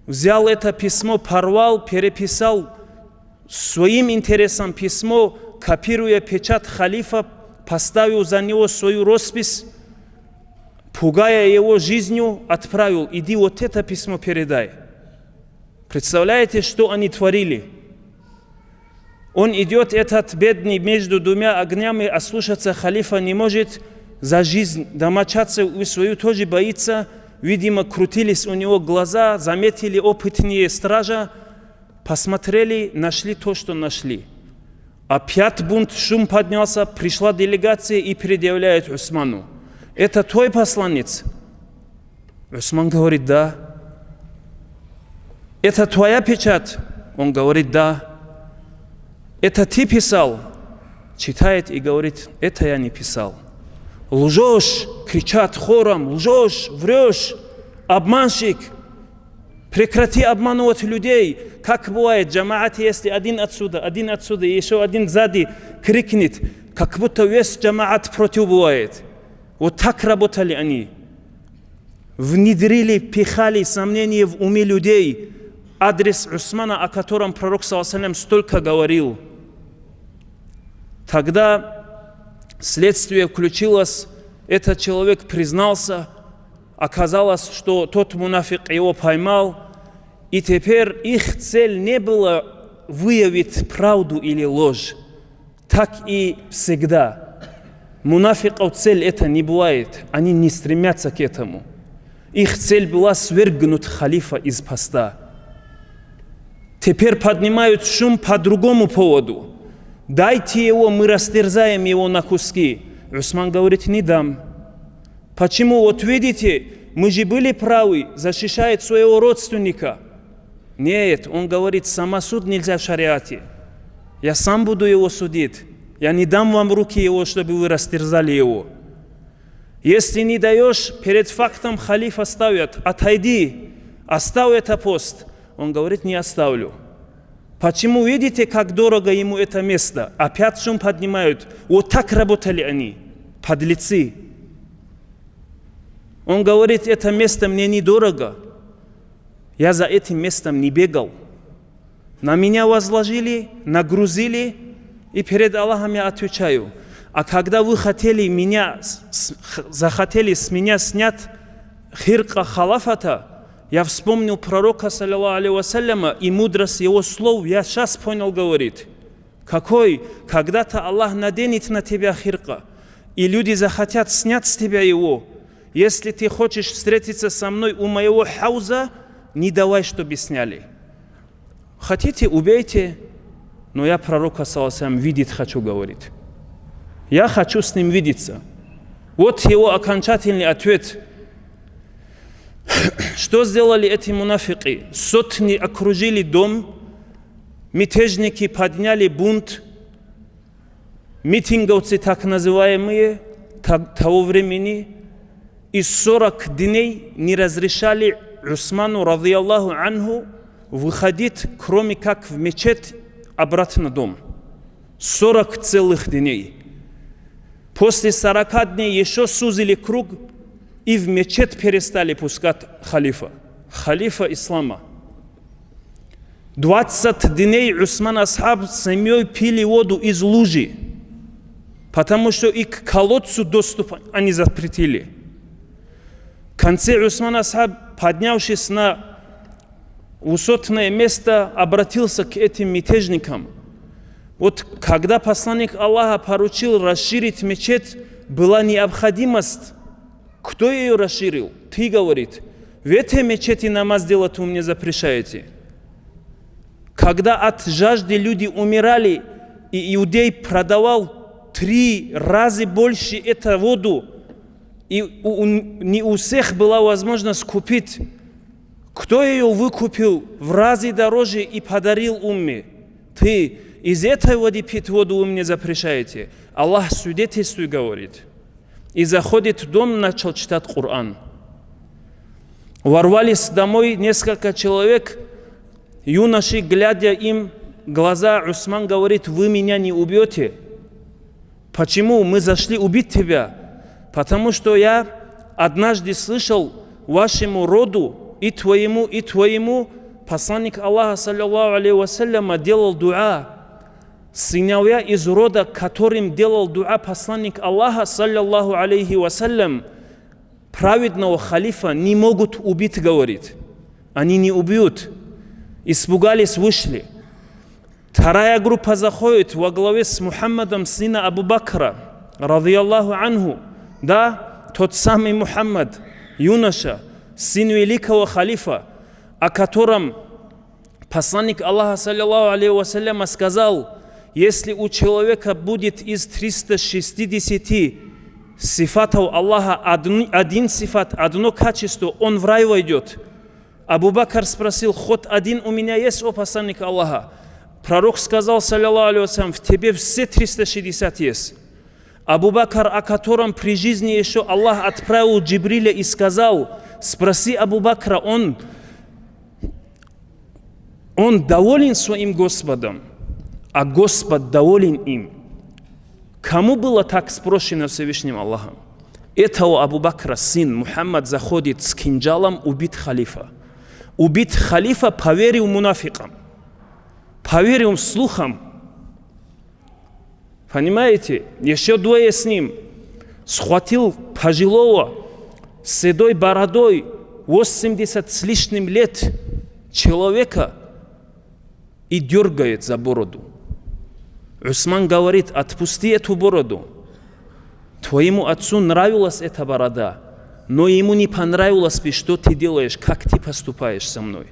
Взял это письмо, порвал, переписал своим интересам письмо, копируя печать халифа, поставил за него свою роспись, пугая его жизнью, отправил: «Иди, вот это письмо передай». Представляете, что они творили? Он идёт, этот бедный, между двумя огнями, ослушаться халифа не может, за жизнь домочадцев и свою тоже боится. Видимо, крутились у него глаза, заметили опытные стража, посмотрели, нашли то, что нашли. Опять бунт, шум поднялся, пришла делегация и предъявляет Усману: «Это твой посланец?» Усман говорит: «Да». «Это твоя печать?» Он говорит: «Да». «Это ты писал?» Читает и говорит: «Это я не писал». «Лжёшь!» — кричат хором: «Лжёшь! Врёшь! Обманщик! Прекрати обманывать людей!» Как бывает, в джамаате, если один отсюда, один отсюда, и ещё один сзади крикнет, как будто весь джамаат против бывает. Вот так работали они. Внедрили, пихали сомнения в умы людей, адрес Усмана, о котором Пророк, саллаллаху алейхи ва саллям, столько говорил. Тогда следствие включилось, этот человек признался, оказалось, что тот мунафик его поймал, и теперь их цель не была выявить правду или ложь. Так и всегда. Мунафиков цель это не бывает, они не стремятся к этому. Их цель была свергнуть халифа из поста. Теперь поднимают шум по другому поводу. «Дайте его, мы растерзаем его на куски». Усман говорит: «Не дам». «Почему? Вот видите, мы же были правы», защищает своего родственника. «Нет, он говорит, самосуд нельзя в шариате. Я сам буду его судить. Я не дам вам в руки его, чтобы вы растерзали его. Если не даёшь, перед фактом халифа ставят: отойди, оставь это пост». Он говорит: «Не оставлю». «Почему? Видите, как дорого ему это место?» Опять шум поднимают. Вот так работали они, подлецы. Он говорит: «Это место мне недорого. Я за этим местом не бегал. На меня возложили, нагрузили, и перед Аллахом я отвечаю. А когда вы хотели меня с-, с-, х-, захотели с меня снять хиркъа халафата, я вспомнил Пророка, саллаллаху алейхи ва салляма, и мудрость его слов, я щас понял», говорит. «Какой? Когда-то Аллах наденет на тебя хиркъа, и люди захотят снять с тебя его. Если ты хочешь встретиться со мной у моего хауза, не давай, чтобы сняли. Хотите, убейте, но я Пророка, саллаллаху алейхи ва саллям, видеть хочу», говорит. «Я хочу с ним видеться». Вот его окончательный ответ. Что сделали эти мунафики? Сотни окружили дом, мятежники подняли бунт, митинговцы, так называемые, та-, того времени, и сорок дней не разрешали Усману, радияллаху анху, выходить, кроме как в мечеть, обратно дом. Сорок целых дней. После сорока дней ещё сузили круг и в мечеть перестали пускать халифа. Халифа ислама. Двадцать дней Усман асхаб с семьёй пили воду из лужи, потому что и к колодцу доступ они запретили. В конце Усман асхаб, поднявшись на высотное место, обратился к этим мятежникам. Вот когда посланник Аллаха поручил расширить мечеть, была необходимость. Кто её расширил? Ты, говорит. В этой мечети намаз делать вы мне запрещаете. Когда от жажды люди умирали, и иудей продавал три раза больше эту воду, и у, у, не у всех была возможность купить, кто её выкупил в разы дороже и подарил умме? Ты. Из этой воды пить воду вы мне запрещаете. Аллах свидетельствует, говорит. И заходит в дом, начал читать Коран. Ворвались домой несколько человек, юноши, глядя им в глаза, Усман говорит: «Вы меня не убьёте». «Почему? Мы зашли убить тебя. Потому что я однажды слышал, вашему роду И твоему, и твоему, посланник Аллаха, саллаллаху алейхи ва саллям, делал дугӀа. Сыновья из рода, которым делал дугӀа посланник Аллаха, саллаллаху алейхи ва саллям, праведного халифа не могут убить, говорит. Они не убьют. Испугались, вышли. Вторая группа заходит во главе с Мухаммадом, сына Абу Бакра, радияллаху анху. Да, тот самый Мухаммад, юноша, сын великого халифа, о котором посланник Аллаха, саллаллаху алейхи ва саллям, сказал: «Если у человека будет из триста шестидесяти сифатов Аллаха одн-, один сифат, одно качество, он в рай войдет». Абу Бакр спросил: «Хоть один у меня есть, о посланник Аллаха?» Пророк сказал, саллаллаху алейхи ва саллям: «В тебе все триста шестьдесят есть». Абу Бакр, о котором при жизни еще Аллах отправил Джибриля и сказал: «Спроси Абу Бакра, он, он доволен своим Господом, а Господ доволен им». Кому было так спрощено Всевышним Аллахом? Этого Абу Бакра сын Мухаммад заходит с кинжалом убить халифа. Убить халифа, поверил мунафикам, поверил слухам. Понимаете? Еще двое с ним. Схватил пожилого, с седой бородой, восемьдесят с лишним лет человека, и дёргает за бороду. Усман говорит: «Отпусти эту бороду. Твоему отцу нравилась эта борода, но ему не понравилось бы, что ты делаешь, как ты поступаешь со мной».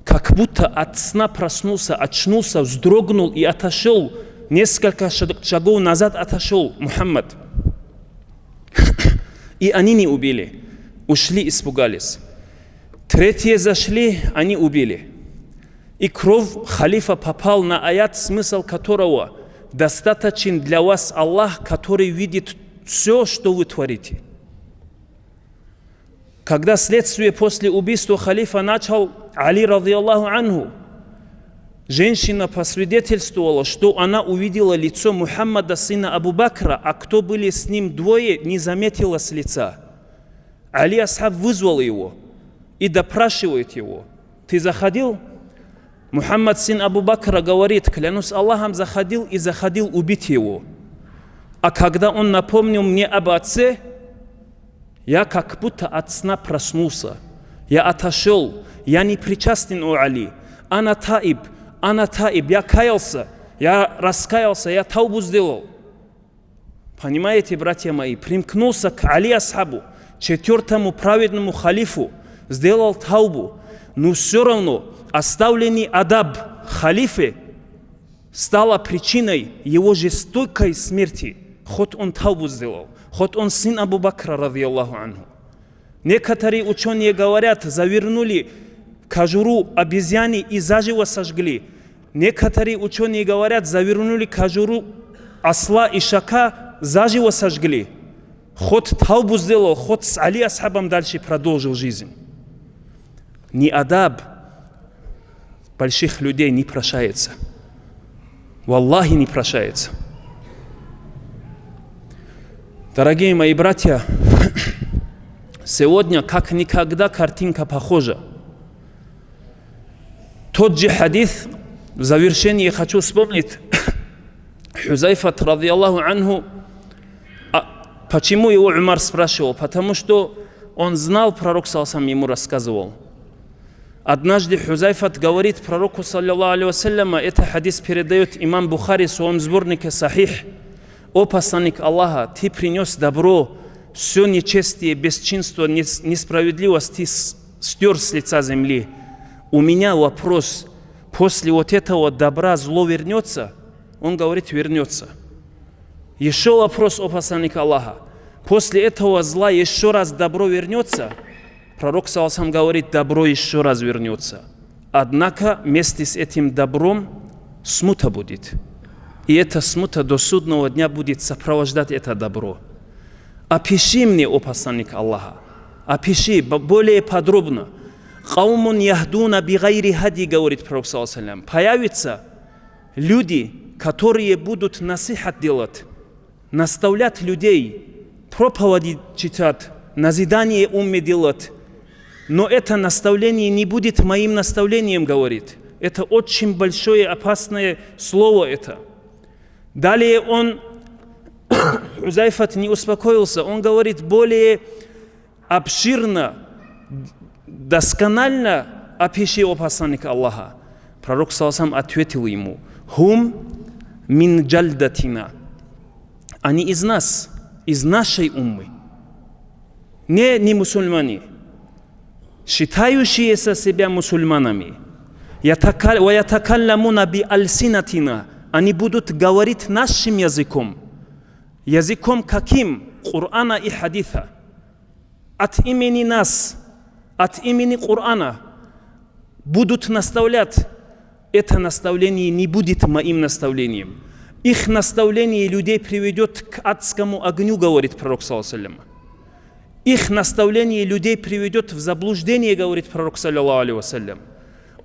Как будто от сна проснулся, очнулся, вздрогнул и отошёл. Несколько шаг-, шагов назад отошёл Мухаммад. И они не убили. Ушли, испугались. Третьи зашли, они убили. И кровь халифа попал на аят, смысл которого: «Достаточен для вас Аллах, который видит всё, что вы творите». Когда следствие после убийства халифа начал Али, радияллаху анху, женщина посвидетельствовала, что она увидела лицо Мухаммада, сына Абу Бакра, а кто были с ним двое, не заметила с лица. Али асхаб вызвал его и допрашивает его: «Ты заходил?» Мухаммад, сын Абу Бакра, говорит: «Клянусь Аллахом, заходил и заходил убить его. А когда он напомнил мне об отце, я как будто от сна проснулся. Я отошёл. Я не причастен, о Али. Ана таиб, ана таиб. Я каялся, я раскаялся, я таубу сделал». Понимаете, братья мои, примкнулся к Али асхабу, четвёртому праведному халифу, сделал таубу, но всё равно оставленный адаб халифы стало причиной его жестокой смерти, хоть он таубу сделал, хоть он сын Абу Бакра, радияллаху анху. Некоторые учёные говорят, завернули кожуру обезьяны и заживо сожгли. Некоторые учёные говорят, завернули кожуру осла и ишака, заживо сожгли. Хоть таубу сделал, хоть с Али асхабом дальше продолжил жизнь. Неадаб больших людей не прощается. Валлахи, не прощается. Дорогие мои братья, сегодня как никогда картинка похожа. Тот же хадис, в завершение хочу вспомнить. Хузайфат, радияллаху анху, а, почему его Умар спрашивал? Потому что он знал, пророк, саллаллаху алейхи ва саллям, ему рассказывал. Однажды Хузайфат говорит пророку, саллаллаху алейхи ва саллям, это хадис передаёт имам Бухари в своём сборнике «Сахих»: «О посланник Аллаха, ты принёс добро, всё нечестие, бесчинство, нес-, несправедливость ты с-, стёр с лица земли. У меня вопрос: после вот этого добра зло вернётся?» Он говорит: «Вернётся». Ещё вопрос, о посланник Аллаха: «После этого зла ещё раз добро вернётся?» Пророк, саллаллаху алейхи ва саллям, говорит: «Добро ещё раз вернётся. Однако вместе с этим добром смута будет. И эта смута до судного дня будет сопровождать это добро». Опиши мне, о посланник Аллаха, опиши бо-, более подробно. «Каумун яхдуна бигайри хади», говорит пророк, саллаллаху алейхи ва саллям. Появится люди, которые будут насихат делать, наставлять людей, проповеди читать, назидание умме делать. Но это наставление не будет моим наставлением, говорит. Это очень большое опасное слово это. Далее он, Хузайфат не успокоился, он говорит более обширно, досконально опиши, о посланник Аллаха. Пророк саллаллаху алейхи ва саллям ответил ему: «Хум мин джальдатина». Они из нас, из нашей уммы. Не, не мусульмане, считающиеся себя мусульманами. Ятакал-, ва ятакалламуна би альсинатина. Они будут говорить нашим языком. Языком каким? Корана и хадиса. От имени нас, от имени Корана будут наставлять. Это наставление не будет моим наставлением. Их наставление людей приведет к адскому огню, говорит пророк саллаллаху алейхи ва саллям. Их наставление людей приведет в заблуждение, говорит пророк саллаллаху алейхи ва саллям.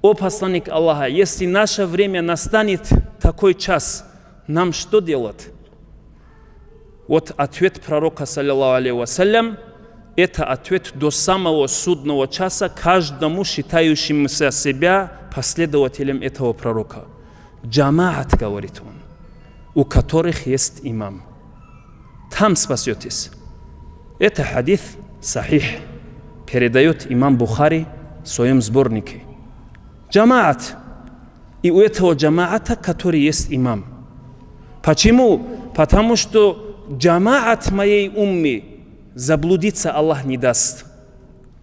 О посланник Аллаха, если наше время настанет, такой час, нам что делать? Вот ответ пророка саллаллаху алейхи ва саллям, это ответ до самого судного часа каждому считающемуся себя последователем этого пророка. Джамаат, говорит он, у которых есть имам. Там спасётесь. Это хадис сахих, передаёт имам Бухари в своём сборнике. Джамаат. И у этого джамаата, который есть имам. Почему? Потому что джамаат моей уммы заблудиться Аллах не даст.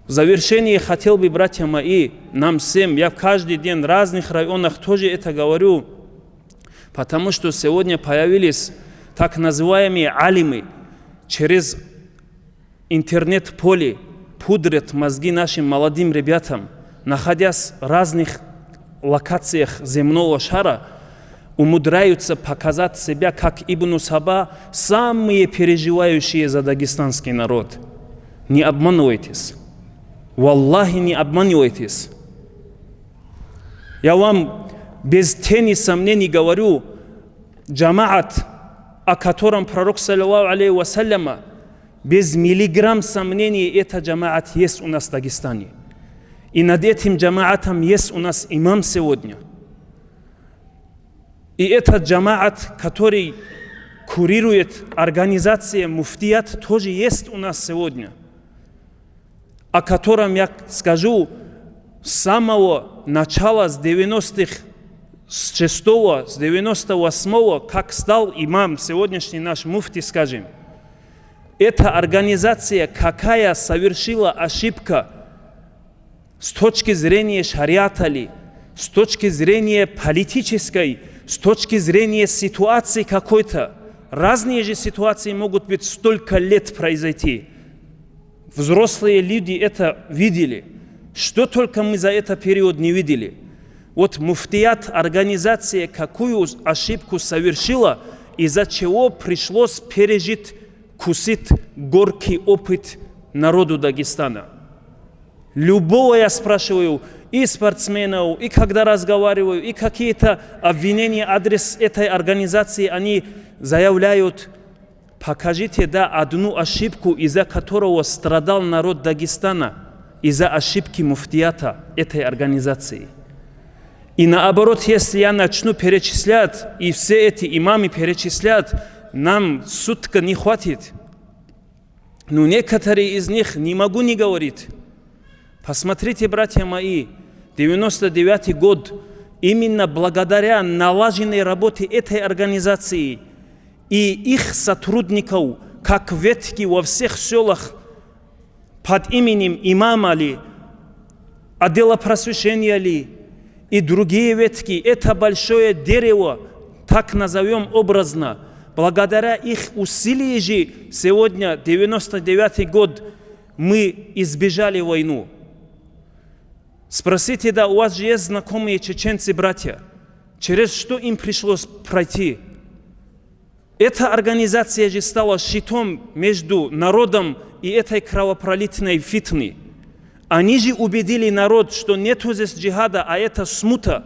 В завершение хотел бы, братья мои, нам всем, я каждый день в разных районах тоже это говорю, потому что сегодня появились так называемые алимы, через интернет-поле пудрят мозги нашим молодым ребятам, находясь в разных локациях земного шара, умудряются показать себя как Ибну Саба, самые переживающие за дагестанский народ. Не обманывайтесь. Валлахи, не обманывайтесь. Я вам без тени сомнений говорю, джамаат, о котором пророк саллаллаху алейхи ва саллям, без миллиграмм сомнений, это джамаат есть у нас в Дагестане. И над этим джамаатом есть у нас имам сегодня. И этот джамаат, который курирует организация муфтият, тоже есть у нас сегодня, о котором я скажу с самого начала, с девяностых, с шестого, с девяносто восьмого, как стал имам сегодняшний наш муфти, скажем. Эта организация, какая совершила ошибка с точки зрения шариата ли, с точки зрения политической, с точки зрения ситуации какой-то. Разные же ситуации могут быть столько лет произойти. Взрослые люди это видели. Что только мы за этот период не видели. Вот муфтият, организация, какую ошибку совершила, из-за чего пришлось пережить, кусить горький опыт народу Дагестана. Любого я спрашиваю, и спортсменов, и когда разговариваю, и какие-то обвинения адрес этой организации они заявляют. Покажите, да, одну ошибку, из-за которого страдал народ Дагестана, из-за ошибки муфтията этой организации. И наоборот, если я начну перечислять, и все эти имамы перечислять, нам сутка не хватит. Ну, некоторые из них не могу не говорить. Посмотрите, братья мои, девяносто девятый год, именно благодаря налаженной работе этой организации и их сотрудников, как ветки во всех селах под именем имама ли, отдела просвещения ли, и другие ветки, это большое дерево, так назовём образно, благодаря их усилий же сегодня, девяносто девятый год, мы избежали войну. Спросите, да, у вас же есть знакомые чеченцы, братья, через что им пришлось пройти? Эта организация же стала щитом между народом и этой кровопролитной фитны. Они же убедили народ, что нету здесь джихада, а это смута.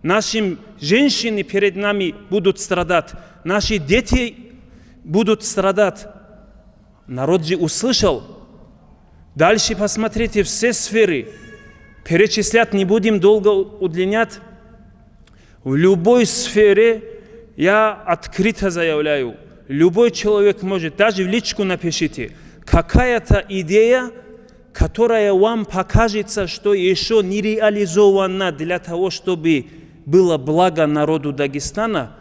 Наши женщины перед нами будут страдать, наши дети будут страдать. Народ же услышал. Дальше посмотрите все сферы. Перечислять не будем, долго удлинять. В любой сфере я открыто заявляю, любой человек может, даже в личку напишите, какая-то идея, которая вам покажется, что еще не реализована для того, чтобы было благо народу Дагестана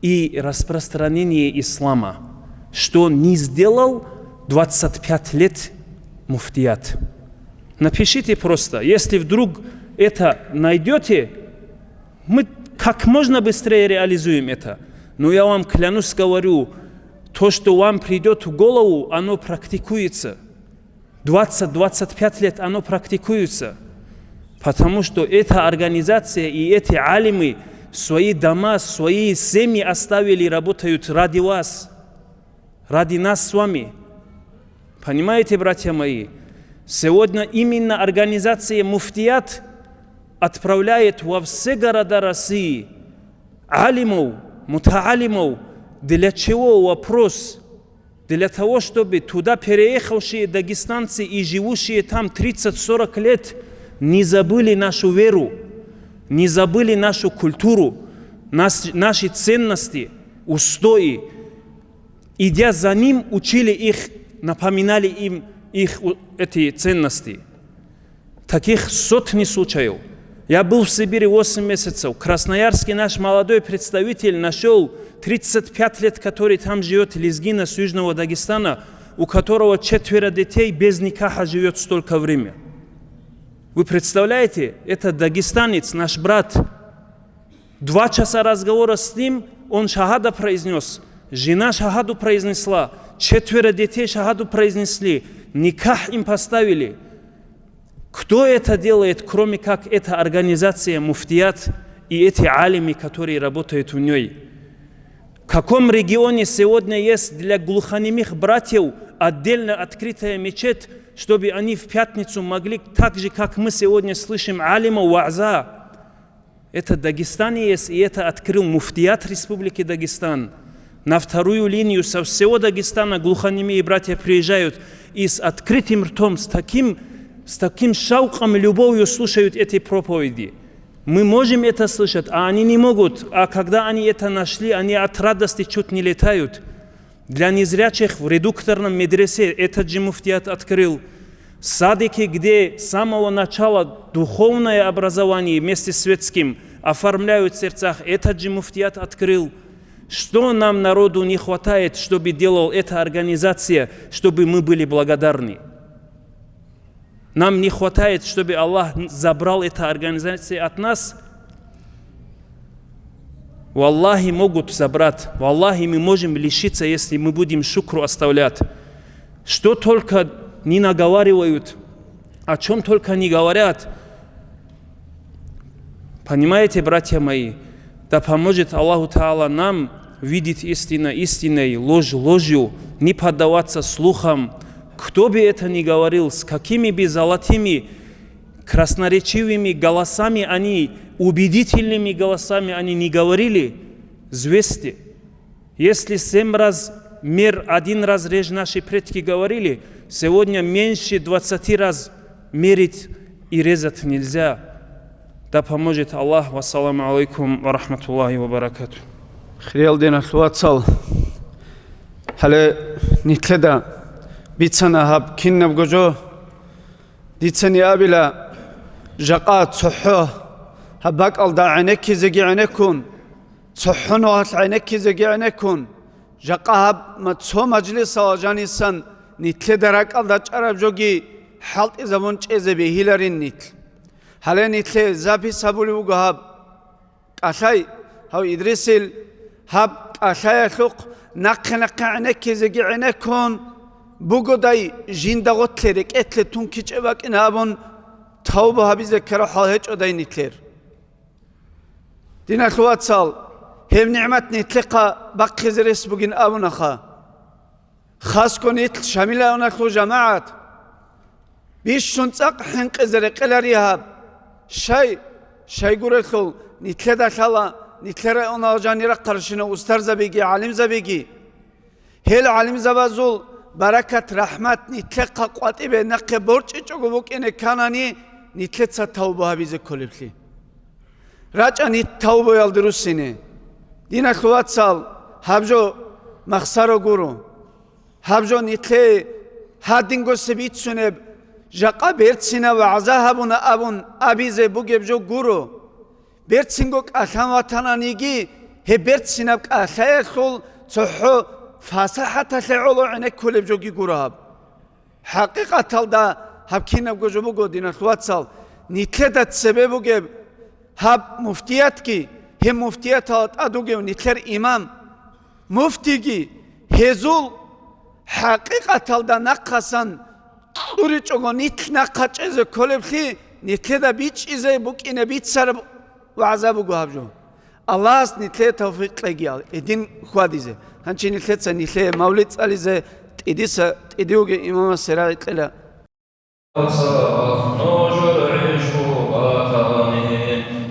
и распространение ислама, что не сделал двадцать пять лет муфтият. Напишите просто, если вдруг это найдете, мы как можно быстрее реализуем это. Но я вам клянусь, говорю, то, что вам придет в голову, оно практикуется. Двадцать-двадцать пять лет оно практикуется. Потому что эта организация и эти алимы свои дома, свои семьи оставили, работают ради вас, ради нас с вами. Понимаете, братья мои? Сегодня именно организация муфтият отправляет во все города России алимов, мутаалимов. Для чего? Вопрос. Для того, чтобы туда переехавшие дагестанцы и живущие там тридцать-сорок лет не забыли нашу веру, не забыли нашу культуру, нас, наши ценности, устои. Идя за ним, учили их, напоминали им их у- эти ценности. Таких сотни случаев. Я был в Сибири восемь месяцев. Красноярский наш молодой представитель нашел тридцать пять лет, который там живет, лезгина с Южного Дагестана, у которого четверо детей без никаха живет столько время. Вы представляете, это дагестанец, наш брат. Два часа разговора с ним, он шагьада произнес, жена шагьаду произнесла, четверо детей шагьаду произнесли, никах им поставили. Кто это делает, кроме как эта организация муфтият и эти алимы, которые работают в ней? В каком регионе сегодня есть для глухонемых братьев отдельно открытая мечеть, чтобы они в пятницу могли, так же, как мы сегодня слышим алима, вааза? Это Дагестане есть, и это открыл муфтият Республики Дагестан. На вторую линию со всего Дагестана глухонемые братья приезжают и с открытым ртом, с таким, с таким шауком и любовью слушают эти проповеди. Мы можем это слышать, а они не могут. А когда они это нашли, они от радости чуть не летают. Для незрячих в редукторном медресе этот же муфтият открыл. Садики, где с самого начала духовное образование вместе с светским оформляют в сердцах, этот же муфтият открыл. Что нам, народу, не хватает, чтобы делал эта организация, чтобы мы были благодарны? Нам не хватает, чтобы Аллах забрал эта организация от нас? Валлахи, могут забрать. Валлахи, мы можем лишиться, если мы будем шукру оставлять. Что только не наговаривают, о чем только не говорят. Понимаете, братья мои? Да поможет Аллаху Таала нам видеть истина истиной, ложь ложью, не поддаваться слухам. Кто бы это ни говорил, с какими бы золотыми красноречивыми голосами они, убедительными голосами они не говорили, звести. Если семь раз мер, один раз режь наши предки говорили, сегодня меньше двадцати раз мерить и резать нельзя. Да поможет Аллах. Вассаламу алейкум ва рахматуллахи ва баракатух. Хириял диналъул вацал, гьале нилъеда бицана гьаб кинабго жо. Дицани абила, жакъа цохӀо гьаб бакӀалда гӀенеккизеги гӀенеккун, цохӀо нугьал гӀенеккизеги гӀенеккун, жакъа гьаб ма-, цо мажлисалда жанисан нилъеда ракӀалда чӀараб жоги хӀалтӀизабун чӀезе бегьиларин нилъ. Гьале нилъее запись гьабулеб буго гьаб. КӀалъай, гьав Идрисил, гьаб кӀалъаялъухъ нахъе-нахъе гӀенеккизеги гӀенеккун бугодай, жинда гъотлъе рекӀелъе тункичӀеб бакӀин абун, тавба гьабизе ккараб хӀал гьечӀодай нилъер. Диналъул вацал, гьеб нигӀмат нилъехъа бахъизе рес бугин абунаха. Хасго нилъ Шамилаоналъул жамагӀат бищун цӀакъ хӀинкъизе рекъелари гьаб. Щай, щайгурелъул нилъеда лъала нилъер районал жанир рахъарщинал устарзабиги гӀалимзабиги. Гьел гӀалимзабазул баракат-рахӀмат нилъехъа къватӀибе нахъе борчӀичӀого букӀине кканани, нилъеца тавба гьабизе кколеблъи. РачӀа нилъ тавбаялде руссине. Диналъул вацал, гьаб жо махсаро гуро. Гьаб жо нилъее гьадинго се бицунеб, жакъа берцинаб вагӀза гьабуна абун абизе бугеб жо гуро. Берцинго кӀалъан ватананиги, гьеб берцинаб кӀалъаялъул цохӀо фасахӀаталъе гӀоло гӀенеккулеб жоги гуро гьаб. ХӀакъикъаталда гьаб кинабго жо буго, диналъул вацал, нилъеда цебе бугеб гьаб муфтиятги, гьеб муфтияталда тӀад вугев нилъер имам, муфтиги, гьезул хӀакъикъаталда нахъасан кьуричӀого нилъ нахъа чӀезе кколеблъи, нилъеда бичӀчӀизе букӀине бицараб вагӀза буго гьаб жо. Аллагьас нилъее тавфикъ кьегиял, гьедин хьвадизе. Гьанчи нилъеца нилъее мавлид цӀализе тӀидиса, тӀиди вугев имамасе рагӀи кьела. Нужер гӀишу батани,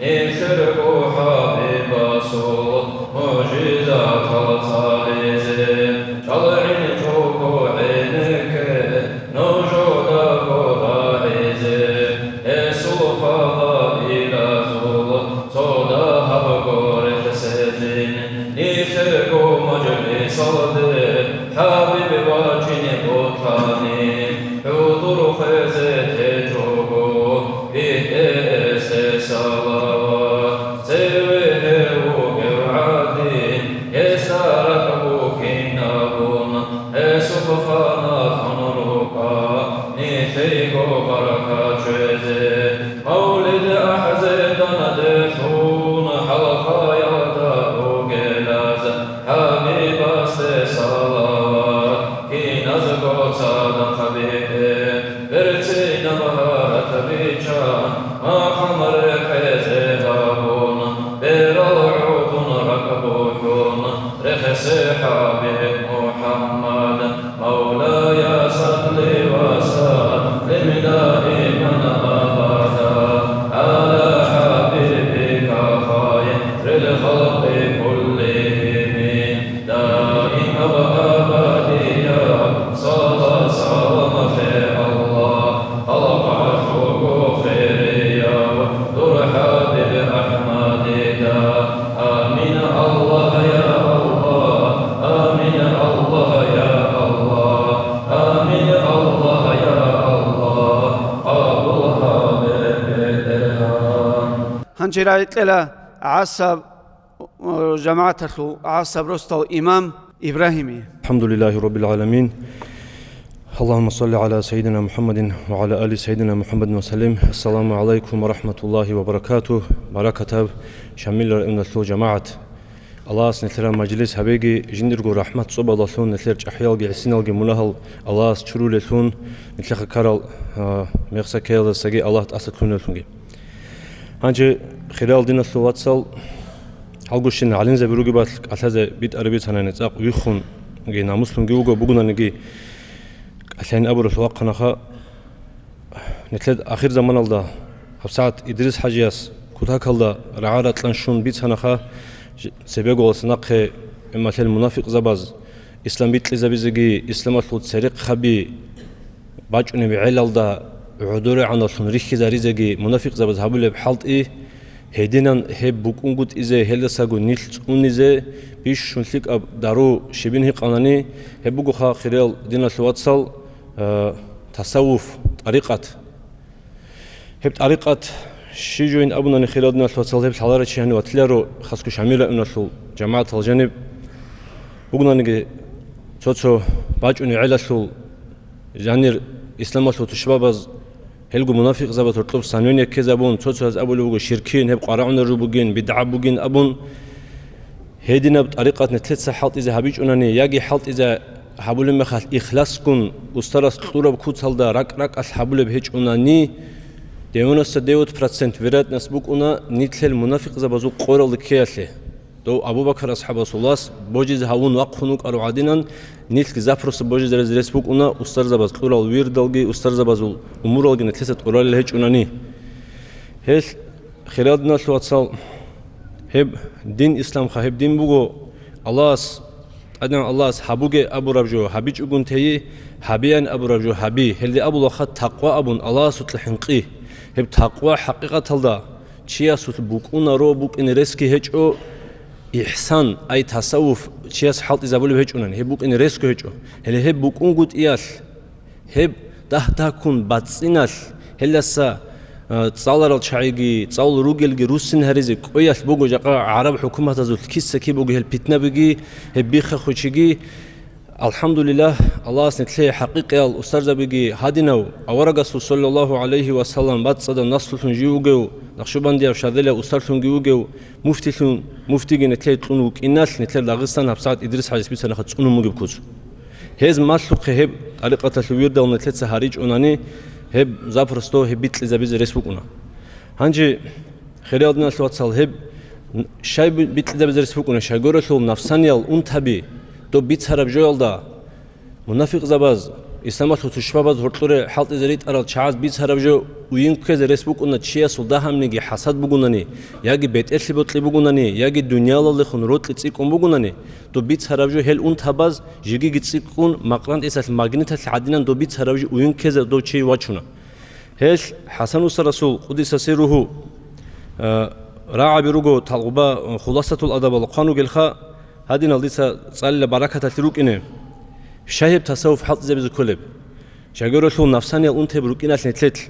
нилъерго хӀабибасул мужизатал цӀализе, чӀалгӀинчӀого гӀенекке, нужедаго рагӀизе, гьесул фадилазул цо дагьабго рехсезин, нилъерго мажлисалде хӀабиб вачӀине бокьани, хӀузур хвезе течӀого, битӀе гьесде салават. Цеве гьев вугев гӀадин, гьесда ракӀ бухьинабун, гьесухъ фана тун рукӀа, нилъего баракат чӀезе. Мавлид ахӀзедан делъун хӀалхаялда ругелаз, хӀабибасде салават киназго цадахъ битӀе. Берцинаб гьаракь биччан, макъам рекъезе гьабун, берал гӀодун ракӀ бухьун, рехсей хӀабиб МухӀаммад. مولاي صل وسلم دائما أبدا على حبيبك خير الخلق كلهم. دائما أبديا صلاة سلام على الله، خلق عرشه خيريا، نور حبيب أحمد دا. آمين الله يا الله، آمين الله يا الله، آمين الله يا الله، قبول هذه الدعاء. Гьанже рагӀи кьела ГӀасаб, э, жамагӀаталъул ГӀасаб росдал имам Ибрагьиме. الحمد لله رب العالمين. اللهم صل على سيدنا محمد وعلى آل سيدنا محمد وسلم. السلام عليكم ورحمة الله وبركاته. Баракатаб Шамил районалъул жамагӀат. Аллагьас нилъерал мажлис гьабеги, жиндирго рахӀмат цӀобалдалъун нилъер чӀахӀиялги гӀисиналги мунагьал Аллагьас чурулелъун, нилъехъа ккарал, а, мехсаккеялдасаги Аллагь тӀаса ккунеллъунги. Гьанже, хириял диналъул вацал, гьалгощин гӀалимзаби ругебалъ кӀалъазе битӀараб бицанани цӀакъ виххунги намуслъунги вуго, бугонаниги кӀалъайин абуралъул вахъанаха. Нилъер ахирзаманалда гьабсагӀат Идрис-хӀажияс кутакалда рагӀа-ракьан щун бицанаха, ж-, цебегоялдаса нахъе ималъел мунафикъзабаз ислам бикьизабизеги, исламалъул церехъаби бачӀунеб гӀелалда гӀодорегӀаналъун рихьизаризеги мунафикъзабаз гьабулеб хӀалтӀи, гьединан гьеб букӀунгутӀизе, гьелдасаго нилъ цӀунизе бищун лъикӀаб дару щибин гьикъанани, гьеб бугоха, хириял диналъул вацал, э, тасаввуф, тӀарикъат. Гьеб тӀарикъат щиб жоян абунани, хириял диналъул вацал, гьеб лъаларев чи гьанив ватиларо, хасго Шамил районалъул жамагӀатал жаниб. Бугонаниги, цо-цо бачӀунеб гӀелалъул жанир исламалъул тушбабаз, гьелго мунафикъзабаз гьоркьоб санвене ккезабун, цо-цояз абулеб буго, ширкин, гьеб къварагӀунареб бугин, бидгӀа бугин абун. Гьединаб тӀарикъат нилъеца хӀалтӀизе гьабичӀунани яги хӀалтӀизе гьабулеб мехалъ ихласгун устарас кьураб куцалда ракӀ-ракӀалъ гьабулеб гьечӀунани, девяносто девять процент вероятность букӀуна нилъел мунафикъзабазул къоралде ккеялъе. Дов Абу Бакар асхӀабасул вас божизе гьавун вахъун вукӀарав гӀадинан, нилъги запросто божизарез рес букӀуна устарзабаз кьурал вирдалги, устарзабазул умуралги нилъеца тӀуралел гьечӀунани. Гьелъ, хириял диналъул вацал, гьеб дин исламха, гьеб дин буго Аллагьас Гьадинаб Аллагьас гьабуге абураб жо гьабичӀогун тейи, гьабеян абураб жо гьаби. Гьелде абулаха такъва абун, Аллагьасукьа хӀинкъи. Гьеб такъва хӀакъикъаталда чиясулъ букӀунаро, букӀине ресги гьечӀо, ихсан, ай тасаввуф чияс хӀалтӀизабулеб гьечӀунани, гьеб букӀине ресго гьечӀо. Гьеле гьеб букӀунгутӀиялъ, гьеб дагь-дагьккун бацӀцӀиналъ, гьелдаса, а, цӀаларал чагӀиги, цӀалул ругелги руссин гьаризе кӀвеялъ буго жакъа гӀараб хӀукуматазулъ киса-киб буго гьел питнабиги, гьеб биххахъучиги. АлхӀамдулиллагь, Аллагьас нилъее хӀакъикъиял устарзабиги гьадинав, аварагасул саллаллагьу гӀалайгьи ва саллам бацӀцӀадаб наслулъун жив вугев, Накъшубандияб Шазелияб устарлъунги вугев, муфтилъун, муфтиги нилъее кьун вукӀиналъ, нилъер Дагъистан гьабсагӀат Идрис ХӀажияс бицанаха цӀунун бугеб куц. Гьез малъухъе гьеб тӀарикъаталъул вирдал нилъеца гьаричӀунани, гьеб запросто гьеб бикьизабизе рес букӀуна. Гьанже, хириял диналъул вацал, гьеб щай би-, бикьизабизе рес букӀуна, щайгурелъул нафсаниял унтаби доб бицараб жоялда, мунафикъзабаз, исламалъул тушбабаз гьоркьоре хӀалтӀизе ритӀарал чагӀаз бицараб жо уюн ккезе рес букӀуна, чиясул дагьабниги хӀасад бугунани, яги бетӀерлъи-бокьи бугунани, яги дуниялалдехун рокьи цӀикӀкӀун бугунани, доб бицараб жо гьел унтабаз жигиги цӀикӀкӀун, макьанатӀисалъ магниталъ гӀадинан доб бицараб жо уюн ккезе дов чи вачуна. Гьелъ ХӀасан устарасул, къуддиса сирругьу, э, рагӀаби руго талгъуба, э, Хуласатул адабалда хъван вугелха, гьадинал дица цӀалила баракаталъе рукӀине. Щай гьеб тасаввуф хӀалтӀизабизе кколеб? Щайгурелъул нафсаниял унтаби рукӀиналъ нилъелъ,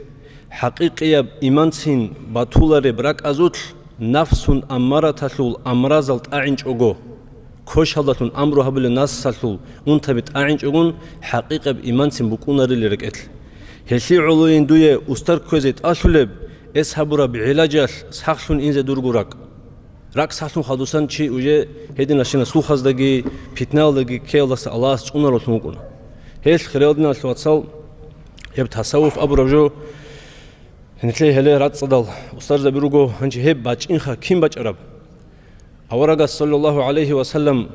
хӀакъикъияб иманцин батулареб ракӀазулъ нафсун аммараталъул амразал тӀагӀинчӀого, кошалдалъун амру гьабулел нафсалъул унтаби тӀагӀинчӀогун, хӀакъикъаб иманцин букӀунарила рекӀелъ. Гьелъие гӀолойин дуе устар кквезе тӀалъулеб, эс гьабураб гӀилажалъ сахлъун инзе дурго ракӀ. РакӀ сахлъун хадусан чи уже гьединашина слухаздаги, питналдаги ккеялдаса Аллагьас цӀунараллъун вукӀуна. Гьелъ, хириял диналъул вацал, гьеб тасаввуф абураб жо, нилъее гьеле рацӀцӀадал устарзаби руго, гьанже гьеб бачӀинха кин бачӀараб? Аварагас, саллаллагьу гӀалайгьи ва саллам,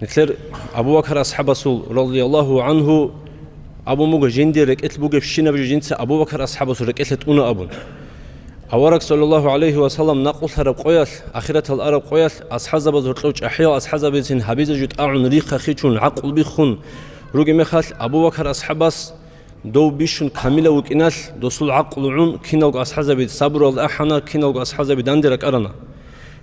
нилъер Абу Бакар асхӀабасул, радияллагьу гӀангьу, абун буго, жиндир рекӀелъ бугебщинаб жо жинца Абу Бакар асхӀабасул рекӀелъе тӀуна абун. Авараг, саллаллагьу гӀалайгьи ва саллам, накъулъараб къоялъ, ахиратал араб къоялъ, асхӀазабаз гьоркьов чӀахӀиял асхӀазабицин гьабизаб жо тӀагӀун рихха-хичун, гӀакълу биххун ругеб мехалъ, Абу Бакар асхӀабас дов бищун камилав вукӀиналъ, досул гӀакълу гӀун, киналго асхӀазаби сабуралде ахӀана, киналго асхӀазаби данде ракӀарана.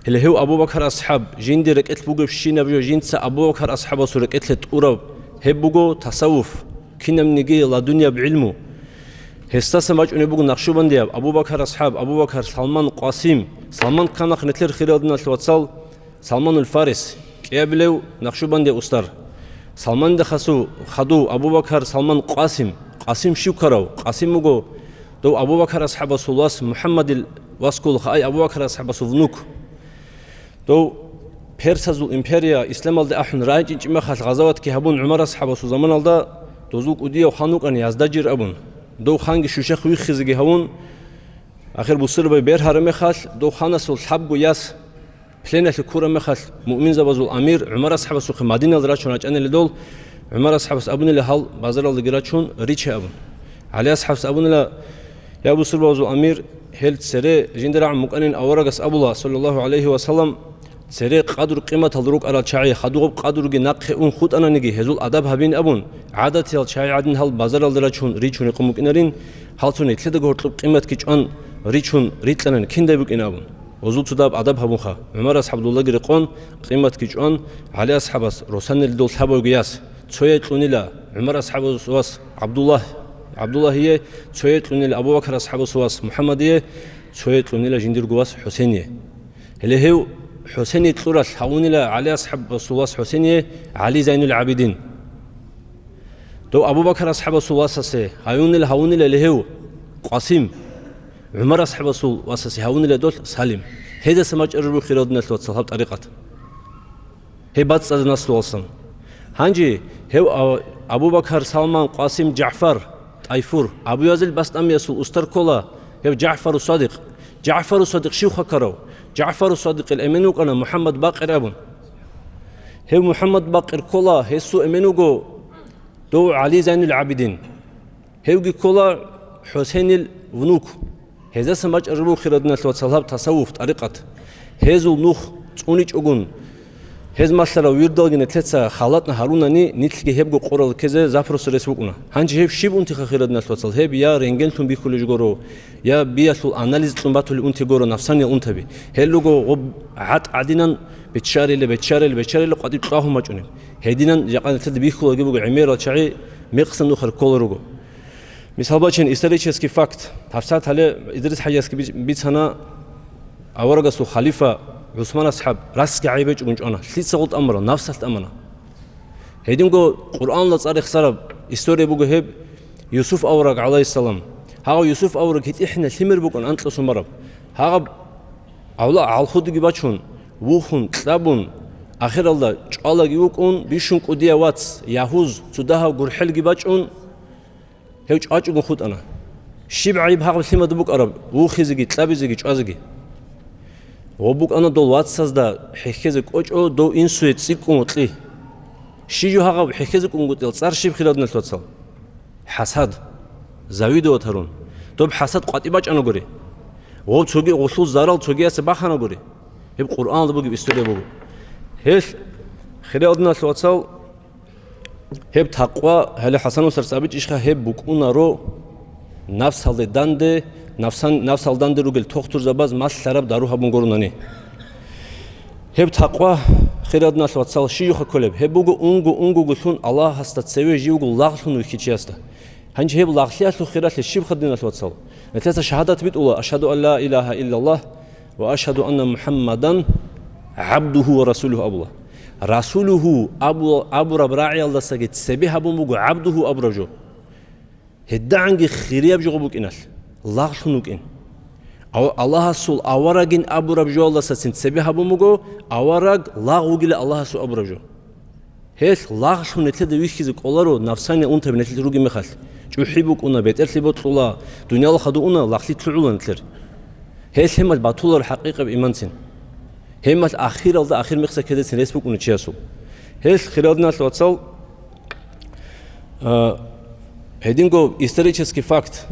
Гьеле гьев Абу Бакар асхӀаб, жиндир рекӀелъ бугебщинаб жо жинца Абу Бакар асхӀабасул рекӀелъе тӀураб, гьеб буго тасаввуф, кинабниги ладунияб гӀилму. Гьесдасан бачӀунеб буго Накъшубандияб Абу Бакар асхӀаб, Абу Бакар, Салман, Къасим. Салман ккана нилъер, хириял диналъул вацал, Салманул Фарис, кӀиабилев Накъшубандия устар. Салмандахасул хадув Абу Бакар, Салман, Къасим. Къасим щив ккарав? Къасим вуго дов Абу Бакар асхӀабасул вас МухӀаммадил вас кколаха, ай Абу Бакар асхӀабасул внук. Дов Персазул империя исламалде ахӀун рагӀичӀинчӀеб мехалъ гъазаватги гьабун ГӀумар асхӀабасул заманалда, дозул кӀудияв хан вукӀана Яздаджир абун. Дов ханги щущахъ виххизеги гьавун, ахир бусурбаби бергьараб мехалъ, дов ханасул лъабго яс пленалъе ккураб мехалъ, муъминзабазул амир ГӀумар асхӀабасухъе Мадиналде рачун рачӀанила дол, ГӀумар асхӀабас абунила гьал базаралдаги рачун риче абун. ГӀали асхӀабас абунила: «Я бусурбабазул амир, гьел цере жинда рагӀун букӀанин аварагас абула, саллаллагьу гӀалайгьи ва саллам, цере къадру-къиматал рукӀарал чагӀи хадуб къадруги нахъе ун хутӀананиги, гьезул адаб гьабин абун, гӀадатиял чагӀи гӀадин гьал базаралда рачун ричун рекъон букӀинарин, гьал цо нилъедаго гьоркьоб къиматги чӀван ричун рикьанан киндай букӀин абун». Гьозул цо дагьаб адаб гьабунха. ГӀумар асхӀаб долаги рекъон, къиматги чӀван, ГӀали асхӀабас росанил дол лъабавги яс, цое кьунила ГӀумар асхӀабас вас ГӀабдуллагь, ГӀабдуллагьие, цое кьунила Абу Бакар асхӀабас вас МухӀаммадие, цое кьунила жиндирго вас ХӀусейние. Гьеле гьев ХӀусейние кьуралъ гьавунила ГӀали асхӀабасул вас ХӀусейние, ГӀали Зайнул ГӀабидин. Дов Абу Бакар асхӀабасул васасе гьавунила, гьавунила гьев Къасим, ГӀумар асхӀабасул васасе гьавунила дол Салим. Гьедаса мачӀарурбухъи родиналъ вацал гьаб тӀарикъат. Гьеб бацӀцӀадаб наслуялсан. Гьанже гьев А-, Абу Бакар, Салман, Къасим, ЖагӀфар, ТӀайфур, Абу Язил Бастамиясул устар ккола гьев ЖагӀфару Садикъ. ЖагӀфару Садикъ щив хъакарав? ЖагӀфару Садикъил эмен вукӀана МухӀаммад Бакъир абун. Гьев МухӀаммад Бакъир ккола, гьесул эмен вуго дов ГӀали Зайнул ГӀабидин. Гьевги ккола ХӀусейнил внук. Гьезасан бачӀарабухъи родиналъ вацал гьаб тасаввуф, тӀарикъат. Гьезул нух цӀуничӀогун, Гьез малъарав вирдалги нилъеца халатӀна гьарунани, нилъги гьебго къорал ккезе запрос рес букӀуна. Гьанже гьеб щиб унтиха, хириял диналъул вацал? Гьеб я рентген лъун бихьулеб жо гуро, я биялъул анализ кьун батулеб унти гуро, нафсаниял унтаби. Гьел руго гъоб гӀатӀ гӀадинан, беччарила, беччарила, беччарила, къватӀиб кьвагьун бачӀунеб. Гьединан жакъа нилъеда бихьулаги буго гӀемерал чагӀи мекъсан нухалъ ккола руго. Мисал бачен, исторический факт. ГьабсагӀат гьале Идрис ХӀажиясги биц-, бицана, аварагасул халифа ГӀусман асхӀаб расги гӀайиб гьечӀогун чӀвана. Лъица гъултӀамара, нафсалъ тӀамана. Гьединго Къуръаналда цӀар рехсараб история буго гьеб, Юсуф авараг, гӀалайгьиссалам. Гьав Юсуф авараг гьитӀихӀина лъимер букӀун, анкьасун бараб. Гьагъаб гӀавла гӀалхудги бачун, вухун, кьабун, ахиралда чӀвалаги вукӀун, бищун кӀудияв вац, ягьуз, цо дагьав гурхӀелги бачӀун, гьев чӀвачӀого хутӀана. Щиб гӀайиб гьагъаб лъимада букӀараб, вухизеги, кьабизеги, чӀвазеги? Гъоб букӀана дол вацазда хӀехьезе кӀочӀо дов инсуе цӀикӀкӀун вокьи. Щиб жо гьагъаб хӀехьезе кӀунгутӀил цӀар щиб, хириял диналъул вацал? ХӀасад. Завидовать гьарун. Доб хӀасад къватӀи бачӀанагури. Гъоб цоги гъолъул зарал цогиясе баханагури. Гьеб Къуръаналда бугеб история буго. Гьелъ, хириял диналъул вацал, гьеб такъва, гьале ХӀасан устарас абичӀищха, гьеб букӀунаро нафсалде данде, нафсан-, нафсал данде ругел тохтурзабаз малъараб дару гьабун гурунани. Гьеб такъва, хириял диналъул вацал, щиб жоха кколеб? Гьеб буго унго-унгогулъун Аллагьасда цеве живго лагълъун вихьичиясда. Гьанже гьеб лагълъиялъул хиралъи щиб, хириял диналъул вацал? Нилъеца шагьадат битӀула: «Ашгьаду ан ла илагьа иллаллагь ва ашгьаду анна МухӀаммадан гӀабдугьу ва расулугьу», – абула. «Расулугьу» абу-, абураб рагӀиялдасаги цебе гьабун буго «гӀабдугьу» абураб жо. ГьедигӀанги хирияб жо букӀиналъ, лагълъун вукӀин. Ав-, Аллагьасул аварагин абураб жоялдасацин цебе гьабун буго, авараг лагъ вугила Аллагьасул абураб жо. Гьелъ лагълъун нилъеда вихьизе кӀоларо, нафсания унтаби нилъер ругеб мехалъ. ЧӀухӀи букӀуна, бетӀерлъи бокьула, дуниял хадув уна, лагълъи лъугӀула нилъер. Гьелъ гьемал батуларо хӀакъикъаб иманцин. Гьемал ахиралда ахир мехса ккедецин рес букӀуна чиясул. Гьелъ, хириял диналъул вацал, а, гьединго исторический факт.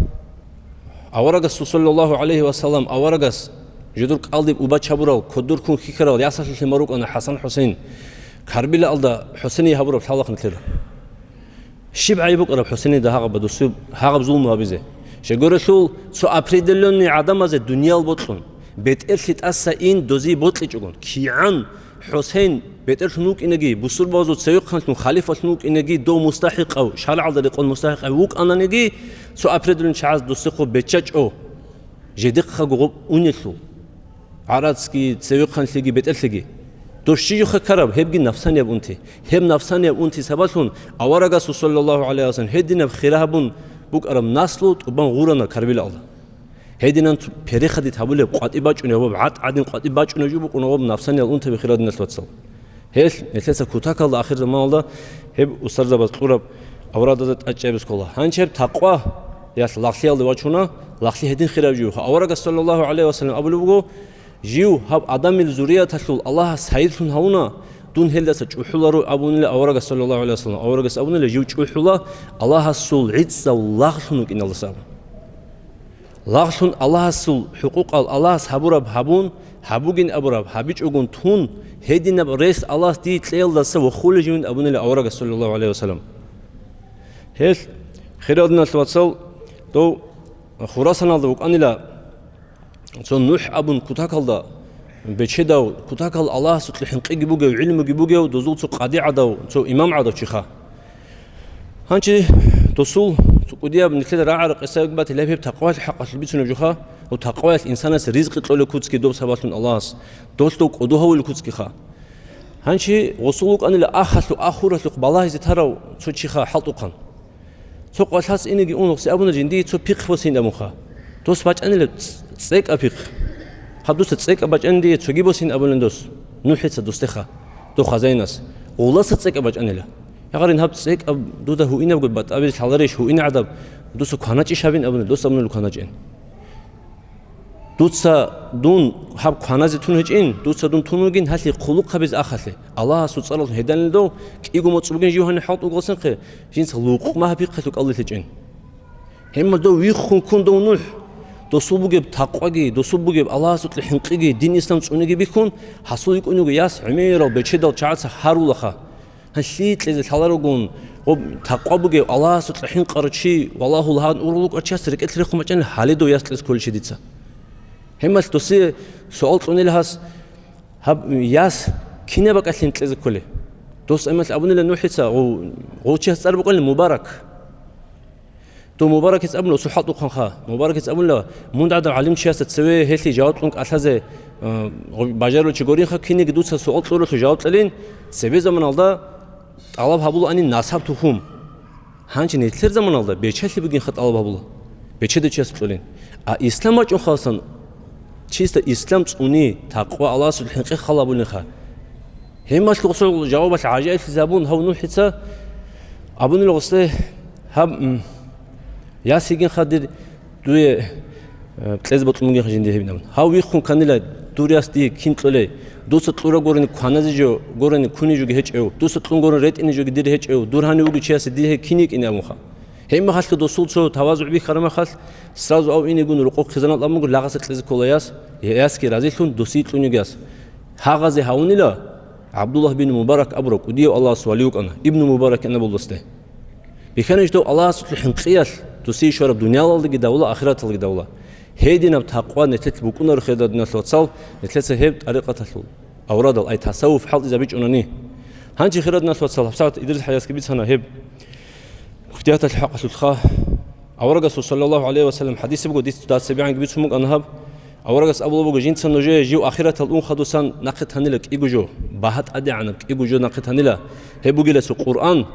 Аварагасул, саллаллагьу гӀалайгьи ва саллам, аварагас жидур кӀалдиб убач гьабурал, кодор ккун хьихьарал ясалъулъе марукӀана ХӀасан-ХӀусейн. Карбилаалда ХӀусейние гьабураб лъалахъ нилъер. Щиб гӀайиб букӀараб ХӀусейнида гьагъаб досу гьагъаб зулму гьабизе? Щайгурелъул, цо определённый гӀадамазе дуниял бокьун, бетӀерлъи тӀаса ин дозие бокьичӀогун, кигӀан ХӀусейн бетӀерлъун вукӀинеги, бусурбабазул цевехъанлъун халифалъун вукӀинеги, дов мустахӀикъав, шаргӀалда рекъон мустахӀикъав вукӀананиги, цо определённый чагӀаз досехъо беччачӀо, жидехъаго гъоб унелъул, гӀарацги, цевехъанлъиги, бетӀерлъиги. Дос щиб жоха ккараб? Гьебги нафсанияб унти. Гьеб нафсанияб унти сабаблъун аварагасул, саллаллагьу гӀалайгьи ва саллам, гьединаб хира гьабун букӀараб наслу тӀубан гъурана Карбилаалда. Гьединан цо перехадит гьабулеб къватӀи бачӀунеб ва гӀатӀ гӀадин къватӀи бачӀунеб жо букӀуна гъоб нафсанияб унтаби, хириял диналъул вацал. Гьелъ нилъеца кутакалда ахирзаманалда гьеб устарзабаз кьураб аварадазе тӀадчӀеб ккола. Гьанже гьеб такъва, ялъ лагълъиялде вачуна, лагълъи гьедин хирав жив. Аварагас, саллаллагьу гӀалайгьи ва саллам, абулеб буго: «Жив гьаб Адамил зуррияталъул Аллагьас сайирлъун гьавуна, дун гьелдаса чӀухӀуларо», – абунила аварагас, саллаллагьу гӀалайгьи ва саллам. Аварагас абунила: «Жив чӀухӀула Аллагьасул гӀицӀав лагълъун вукӀиналдаса», – абун. Лагълъун Аллагьасул хӀукъукъал Аллагьас гьабураб гьабун, гьабугин абураб гьабичӀогун тун, гьединаб рес Аллагьас дие кьеялдаса вохулей живин абунила аварагас, саллаллагьу гӀалайгьи ва саллам. Гьелъ, хириял диналъул вацал, дов Хурасаналда вукӀанила цо НухӀ абун кутакалда бечедав, кутакал Аллагьасукьа хӀинкъиги бугев, гӀилмуги бугев, дозул цо къади гӀадав, цо имам гӀадав чиха. Гьанчи досул цо кӀудияб нилъеда рагӀараб къисаги батила, гьеб такъваялъул хӀакъалъулъ бицунеб жоха, ва такъваялъ инсанасе ризкъи кьолеб куцги доб сабаблъун Аллагьас, долъ дов кӀодо гьавулеб куцгиха. Гьанчи гъосул вукӀанила ахалъу-, ахуралъухъ балагьизе тарав цо чиха хӀалтӀухъан. Цо къвалъас инеги ун гъосе абуна, жиндие цо пихъ босин абунха. Дос бачӀанила ц-, цӀекӀаб пихъ. Гьаб дуца цӀекӀаб бачӀани дие цоги босин абулин дос. НухӀица досдеха, дов хазаинас. Гъуласа цӀекӀаб бачӀанила. Ягъарин, гьаб цӀекӀаб дуда гьуинабго батӀабизе лъаларищ, гьуин гӀадаб, дуца кваначӀищ гьабин абуна, дос абуна кваначӀин. Дуца дун гьаб кваназе тун гьечӀин, дуца дун тун вугин гьалъи хъулухъ гьабизе ахалъе. Аллагьасул цӀаралъун гьеданил дов, кӀиго моцӀ бугин жив гьанив хӀалтӀугасанхъе, жинца лукъма гьаб пихъалъу кӀалдилъичӀин. Гьебмал дов виххун ккун дов НухӀ. Досул бугеб такъваги, досул бугеб Аллагьасукьа хӀинкъиги, дин-ислам цӀуниги бихьун, гьасул йикӀун йиго яс гӀемерал бечедал чагӀаца гьарулаха. Гьанлъи кьезе лъаларогун, гъоб такъва бугев, Аллагьасукьа хӀинкъарав чи, валагьул гьан ургъулукӀа час рекӀелъ рехун бачӀани, гьале дов яс кьезе кколичи дица. Гьемалъ досие суал кьунел гьас, гьаб яс кинаб бакӀалъин кьезе кколей? Дос гьемалъ абунила НухӀица, гъов, гъов чияс цӀар букӀанила Мубарак. Дов Мубаракица абуна, осул хӀалтӀухъанха. Мубаракица абуна, мун гӀадав гӀалимчиясда цеве гьелъие жаваб кьун кӀалъазе, э, бажарулев чи гуринха, кинеги дуца суал кьуралъур жаваб кьелин, цебе заманалда тӀалаб гьабулаанин насаб-тухум. Гьанже нилъер заманалда бечелъи бугинха тӀалаб гьабула. Бечедав чияс кьолин. А ислам вачӀун халасан, чисто ислам цӀуни, такъва Аллагьасул хӀинкъи хал гьабулинха. Гьемалъ гъосул жавабалъ гӀажаиблъизабун гьав НухӀица абунила гъосде, гьаб, м, яс йигинха дир дуе, э, кьезе бокьун бугин жинди гьебин абун. Гьав виххун кканила, дур яс дие кин кьолей? Дуца кьураб гурони кваназе жо, гурони куне жоги гьечӀев, дуца кьун гурони ретӀине жоги дир гьечӀев, дур гьанив вугев чиясе дир гьей кин йикӀине абунха. Гьеб мехалъги досул цо тавазугӀ бихьараб мехалъ, сразу ав инегун рокъов хъизанал абун буго, лагъасе кьезе ккола яс, ясги разилъун досие кьун йиго яс. Гьагъазе гьавунила, ГӀабдуллагь бин Мубарак абураб кӀудияв Аллагьас вали вукӀана, Ибну Мубарак абулдасде. Бихьанищ дов Аллагьасул хӀинкъиялъ досие щвараб дуниялалдаги давла, ахираталдаги давла. Гьединаб такъва нилъелъ букӀунаро, хириял диналъул вацал, нилъеца гьеб тӀарикъаталъул аврадал, ай тасаввуф хӀалтӀизабичӀунани. Гьанже, хириял диналъул вацал, гьабсагӀат Идрис ХӀаясги бицана гьеб муфтияталъул хӀакъалъулъха. Аварагасул, саллаллагьу гӀалайгьи ва саллам, хӀадис буго, дица цебегӀанги бицун букӀана гьаб. Аварагас абулеб буго, жинца нужее жив ахиратал ун хадусан нахъе танила кӀиго жо, багьа тӀадегӀанаб кӀиго жо нахъе танила. Гьеб бугила цо Къуръан,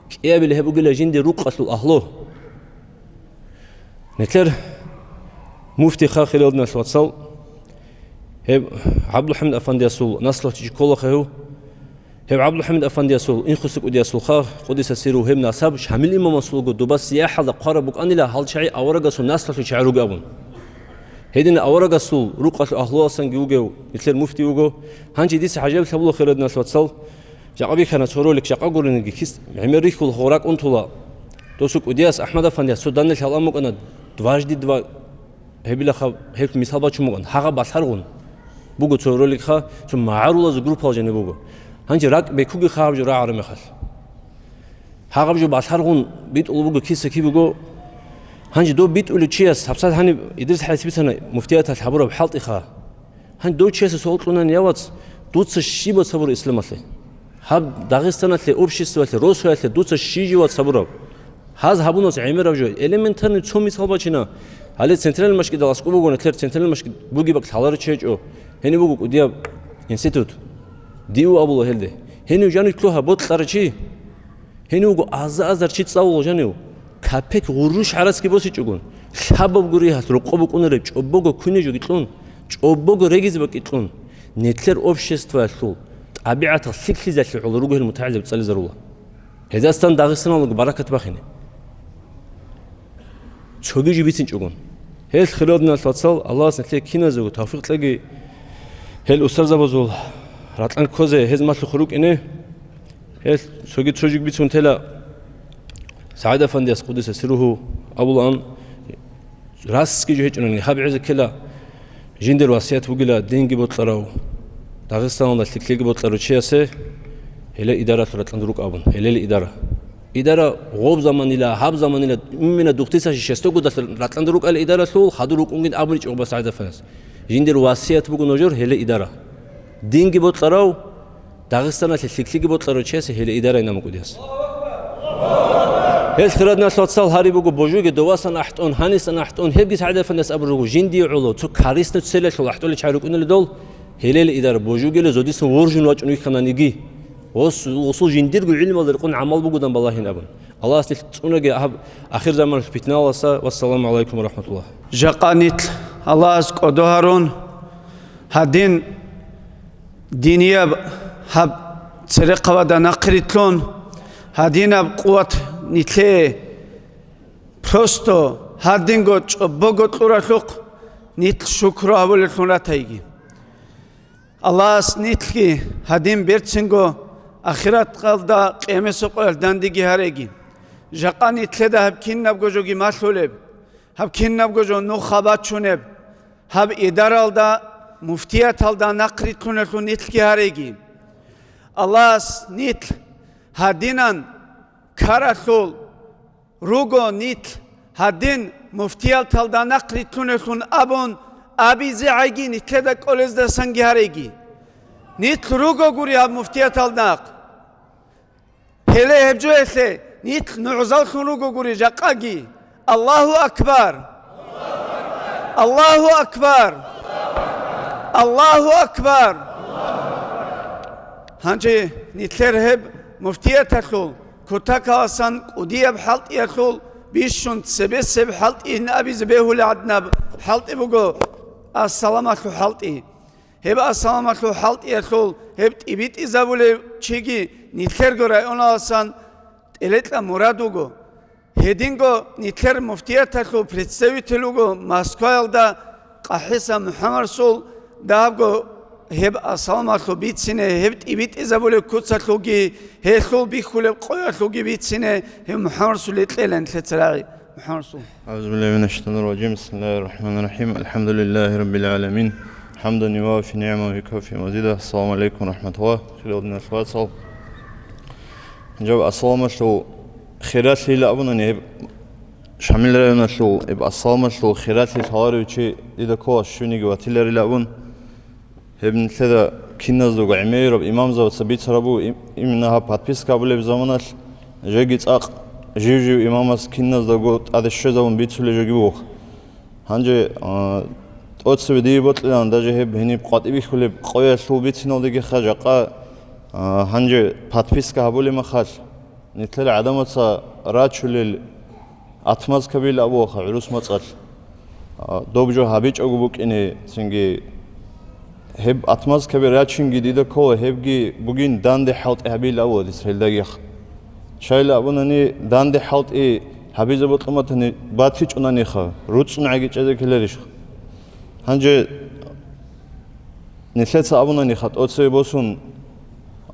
кӀиабилеб гьеб бугила жиндир рукъалъул агьлу. Нилъер муфтиха, хириял диналъул вацал, гьеб ГӀабдулхӀамид Афандиясул наслугьчи кколаха гьев. Гьев ГӀабдулхӀамид Афандиясул, Инхоса кӀудиясулха, къуддиса сирругьу, гьеб насаб Шамил имамасулго доба сияхӀалда хъвараб букӀанила, гьал чагӀи аварагасул наслугьлъи чагӀи ругеб абун. Гьедин аварагасул рукъалъул агьлуялдасанги вугев нилъер муфти вуго. Гьанже дица гӀажаиблъи гьабула, хириял диналъул вацал, жакъа бихьана цо ролик, жакъа гурониги кис гӀемер рихьула, гъоракӀун тула. Досул кӀудияс АхӀмад Афандияс цо данделъ гьалаб букӀана, дважды два гьебилаха, гьеб мисал бачун буган, гьагъаб балъаргъун буго цо роликха, цо магӀарулазул группал жаниб буго. Гьанже ракӀ бекугеха гьаб жо рагӀараб мехалъ. Гьагъаб жо балъаргъун битӀулеб буго, киса-кибего. Гьанже доб битӀулев чияс, гьабсагӀат гьаниб Идрис ХӀаяс бицана муфтияталъ гьабураб хӀалтӀиха. Гьанже дов чиясе суал кьунани, я вац, дуца щиб вац гьабураб исламалъе? Гьаб Дагъистаналъе, обществоялъе, росоялъе дуца щиб жо вац гьабураб? Гьаз гьабунац гӀемераб жо. Элементарный цо мисал бачина. Гьале Центральный мажгиталъ аскӀоб буго, нилъер Центральный мажгит бугеб бакӀ лъаларев чи гьечӀо. Гьениб буго кӀудияб институт. Диу абула гьелде. Гьенив жанив лъугьа бокьарав чи. Гьенив вуго аза-азар чи цӀалула жанив. Капек гъурущ гӀарацги босичӀогун. Лъабаб гури гьалъ рокъо букӀунареб, чӀобого куне жоги кьун, чӀобого регизе бакӀи кьун. Нилъер обществоялъул тӀабигӀатал лъикӀлъизалъе гӀоло руго гьел мутагӀилзаби цӀализарула. Гьезасан Дагъистаналдаго баракат бахине. Цоги жо бицинчӀогун. Гьел, хириял диналъул вацал, Аллагьас нилъее киназего тавфикъ кьеги, гьел устарзабазул ракьан ккозе гьез малъухъ рукӀине. Гьел цоги цо жо бицун тела. СагӀид Афандияс, къуддиса сирругьу, абулаан, расги жо гьечӀони, гьаб гӀезе ккела, жиндир васият бугила динги бокьарав, Дагъистаналда лъикӀлъиги бокьарав чиясе, гьеле идаралъул ракьанде рукӀа абун, гьелел идара. Идара гъоб заманила, гьаб заманила, именно двухтысячи шестой годалъ ракьанде рукӀал идаралъул, хадур рукӀунгин абуличӀо гъоба СагӀид Афандияс. Жиндир васият буго нужер гьеле идара. Динги бокьарав, Дагъистаналъе лъикӀлъиги бокьарав чиясе гьеле идарай намукӀудияс. Гьел, хириял диналъул вацал, гьари буго божуге довасан ахӀтӀун, гьанисан ахӀтӀун, гьебги СагӀид Афандияс абур руго, жиндие гӀоло, цо корыстный целалъул ахӀтӀулел чагӀи рукӀунали дол, гьелел идара божугели зодисан воржун вачӀун вихьананиги. Гъос-, гъосул жиндирго гӀилмалда рекъон гӀамал бугодан балагьин абун. Аллагьас нилъ цӀунаги гьаб ахирзаманалъул питналдаса. Вассаламу гӀалайкум ва рахӀматуллагь. Жакъа нилъ Аллагьас кӀодо гьарун, гьадин динияб гьаб церехъабада нахърилълъун, гьадинаб къуват нилъее просто гьадинго чӀобого кьуралъухъ нилъ шукру гьабулеллъун ратайги. Аллагьас нилъги гьадин берцинго ахираталда къиямасеб къоялъ дандеги гьареги. Жакъа нилъеда гьаб кинабго жоги малъулеб. Гьаб кинабго жо нуха бачунеб, гьаб идаралда, муфтияталда нахърилълъунелъул нилъги гьареги. Аллагьас нилъ гьадинан ккаралъул руго, нилъ гьадин муфтияталда нахърилълъунелъун абун абизе гӀайги нилъеда кӀолездасанги гьареги. Нилъ ругогури гьаб муфтиятал нахъ. Гьеле гьеб жоялъе нилъ нугӀзавлъун ругогури жакъаги. Аллагьу акбар! Аллагьу акбар! Аллагьу акбар! Гьанже нилъер гьеб муфтияталъул кутакаласан кӀудияб хӀалтӀиялъул бищун цебесеб хӀалтӀи абизе бегьулеб гӀадинаб хӀалтӀи буго, ассаламалъул хӀалтӀи. Гьеб ассаламалъул хӀалтӀиялъул гьеб тӀибитӀизабулев чиги нилъерго районаласан тӀелекьа мурад вуго. Гьединго нилъер муфтияталъул представитель вуго Москваялда КъахӀиса МухӀаммадсул. Дагьабго гьеб ассаламалъул бицине, гьеб тӀибитӀизабулеб куцалъулги, гьелъул бихьулеб къоялъулги бицине, гьеб МухӀаммадсуле кьела нилъеца рагӀи. МухӀаммадсул. أعوذ بالله من الشيطان الرجيم. بسم الله الرحمن الرحيم. الحمد لله رب العالمين. حمدا يوافي نعمه ويكافئ مزيده. السلام عليكم ورحمة الله. Хириял диналъул вацал. Жаб ассаламалъул хиралъила абунани гьеб Шамил районалъул гьеб ассаламалъул хиралъи лъаларев чи дида ккола щивниги ватиларила абун. Гьеб нилъеда киназдаго гӀемераб имамзабаца бицараб буго, им-, именно гьаб подписка абулеб заманалъ жеги цӀакъ жив-жив имамас киназдаго тӀаде щвезабун бицулей жеги буго. Гьанже, а, тӀоцебе дие бокьилаан даже гьеб гьениб къватӀибихьулеб къоялъул бициналдегиха жакъа, а, гьанже подписка гьабулеб махалъ, нилъер гӀадамаца рачулел отмазкабил абуаха гӀурус мацӀалъ. А, доб жо гьабичӀого букӀине, цинги гьеб отмазкаби рачинги дида ккола, гьебги бугин данде хӀалтӀи гьабил абуа дица гьелдагиха. Щайла абунани, данде хӀалтӀи гьабизе бокьун батани, батичӀунаниха, руцӀцӀун гӀаги чӀезе ккеларищха? Гьанже нилъеца абунаниха, тӀоцеве босун,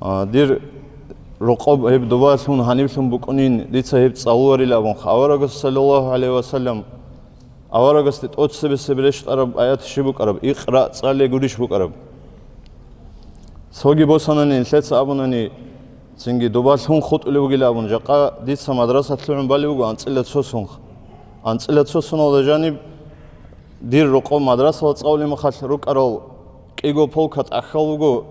а, дир рокъоб гьеб дубалъун гьаниблъун букӀунин, дица гьеб цӀалуларил абунха. Аварагас, саллаллагьу гӀалайгьи ва саллам, аварагасде тӀоцебесеб рещтӀараб аят щиб букӀараб? Икъра цӀале гурищ букӀараб? Цоги босанани, нилъеца абунани, цинги дубалъун хутӀулев вугилан абун, жакъа дица мадраса лъугӀун балев вуго анцӀила цо сонх. АнцӀила цо соналда жаниб дир рокъоб мадрасала цӀалулеб махалъ рукӀарал кӀиго полка тӀахьал вуго,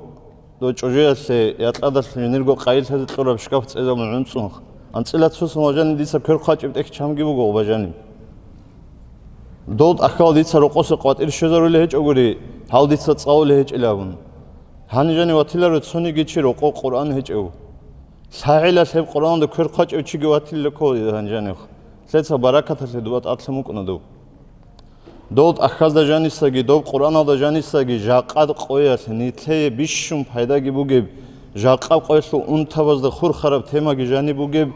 дов чӀужуялъе, якьадалъ жинирго къайилъазе кьураб шкаф цӀезабун гӀунцӀунх. АнцӀила цо соналда жаниб дица квер хъвачӀеб тӀехь чамги буго гъоба жаниб. Дол тӀахьал дица рокъоса къватӀир щвезарулей гьечӀогури, гьал дица цӀалулей гьечӀилан абун. Гьанижани ватиларо цониги чи рокъо Къуръан гьечӀев. ЛъагӀилалъ гьеб Къуръаналда квер хъвачӀев чиги ватилла ккола гьанижанихъ. Лъеца баракаталъе дуба тӀадлъи мукӀуна доб. Дол тӀахьазда жанисаги, доб Къуръаналда жанисаги жакъа къоялъ нилъее бищун пайдаги бугеб, жакъа къоялъул унтабазда хурхараб темаги жаниб бугеб,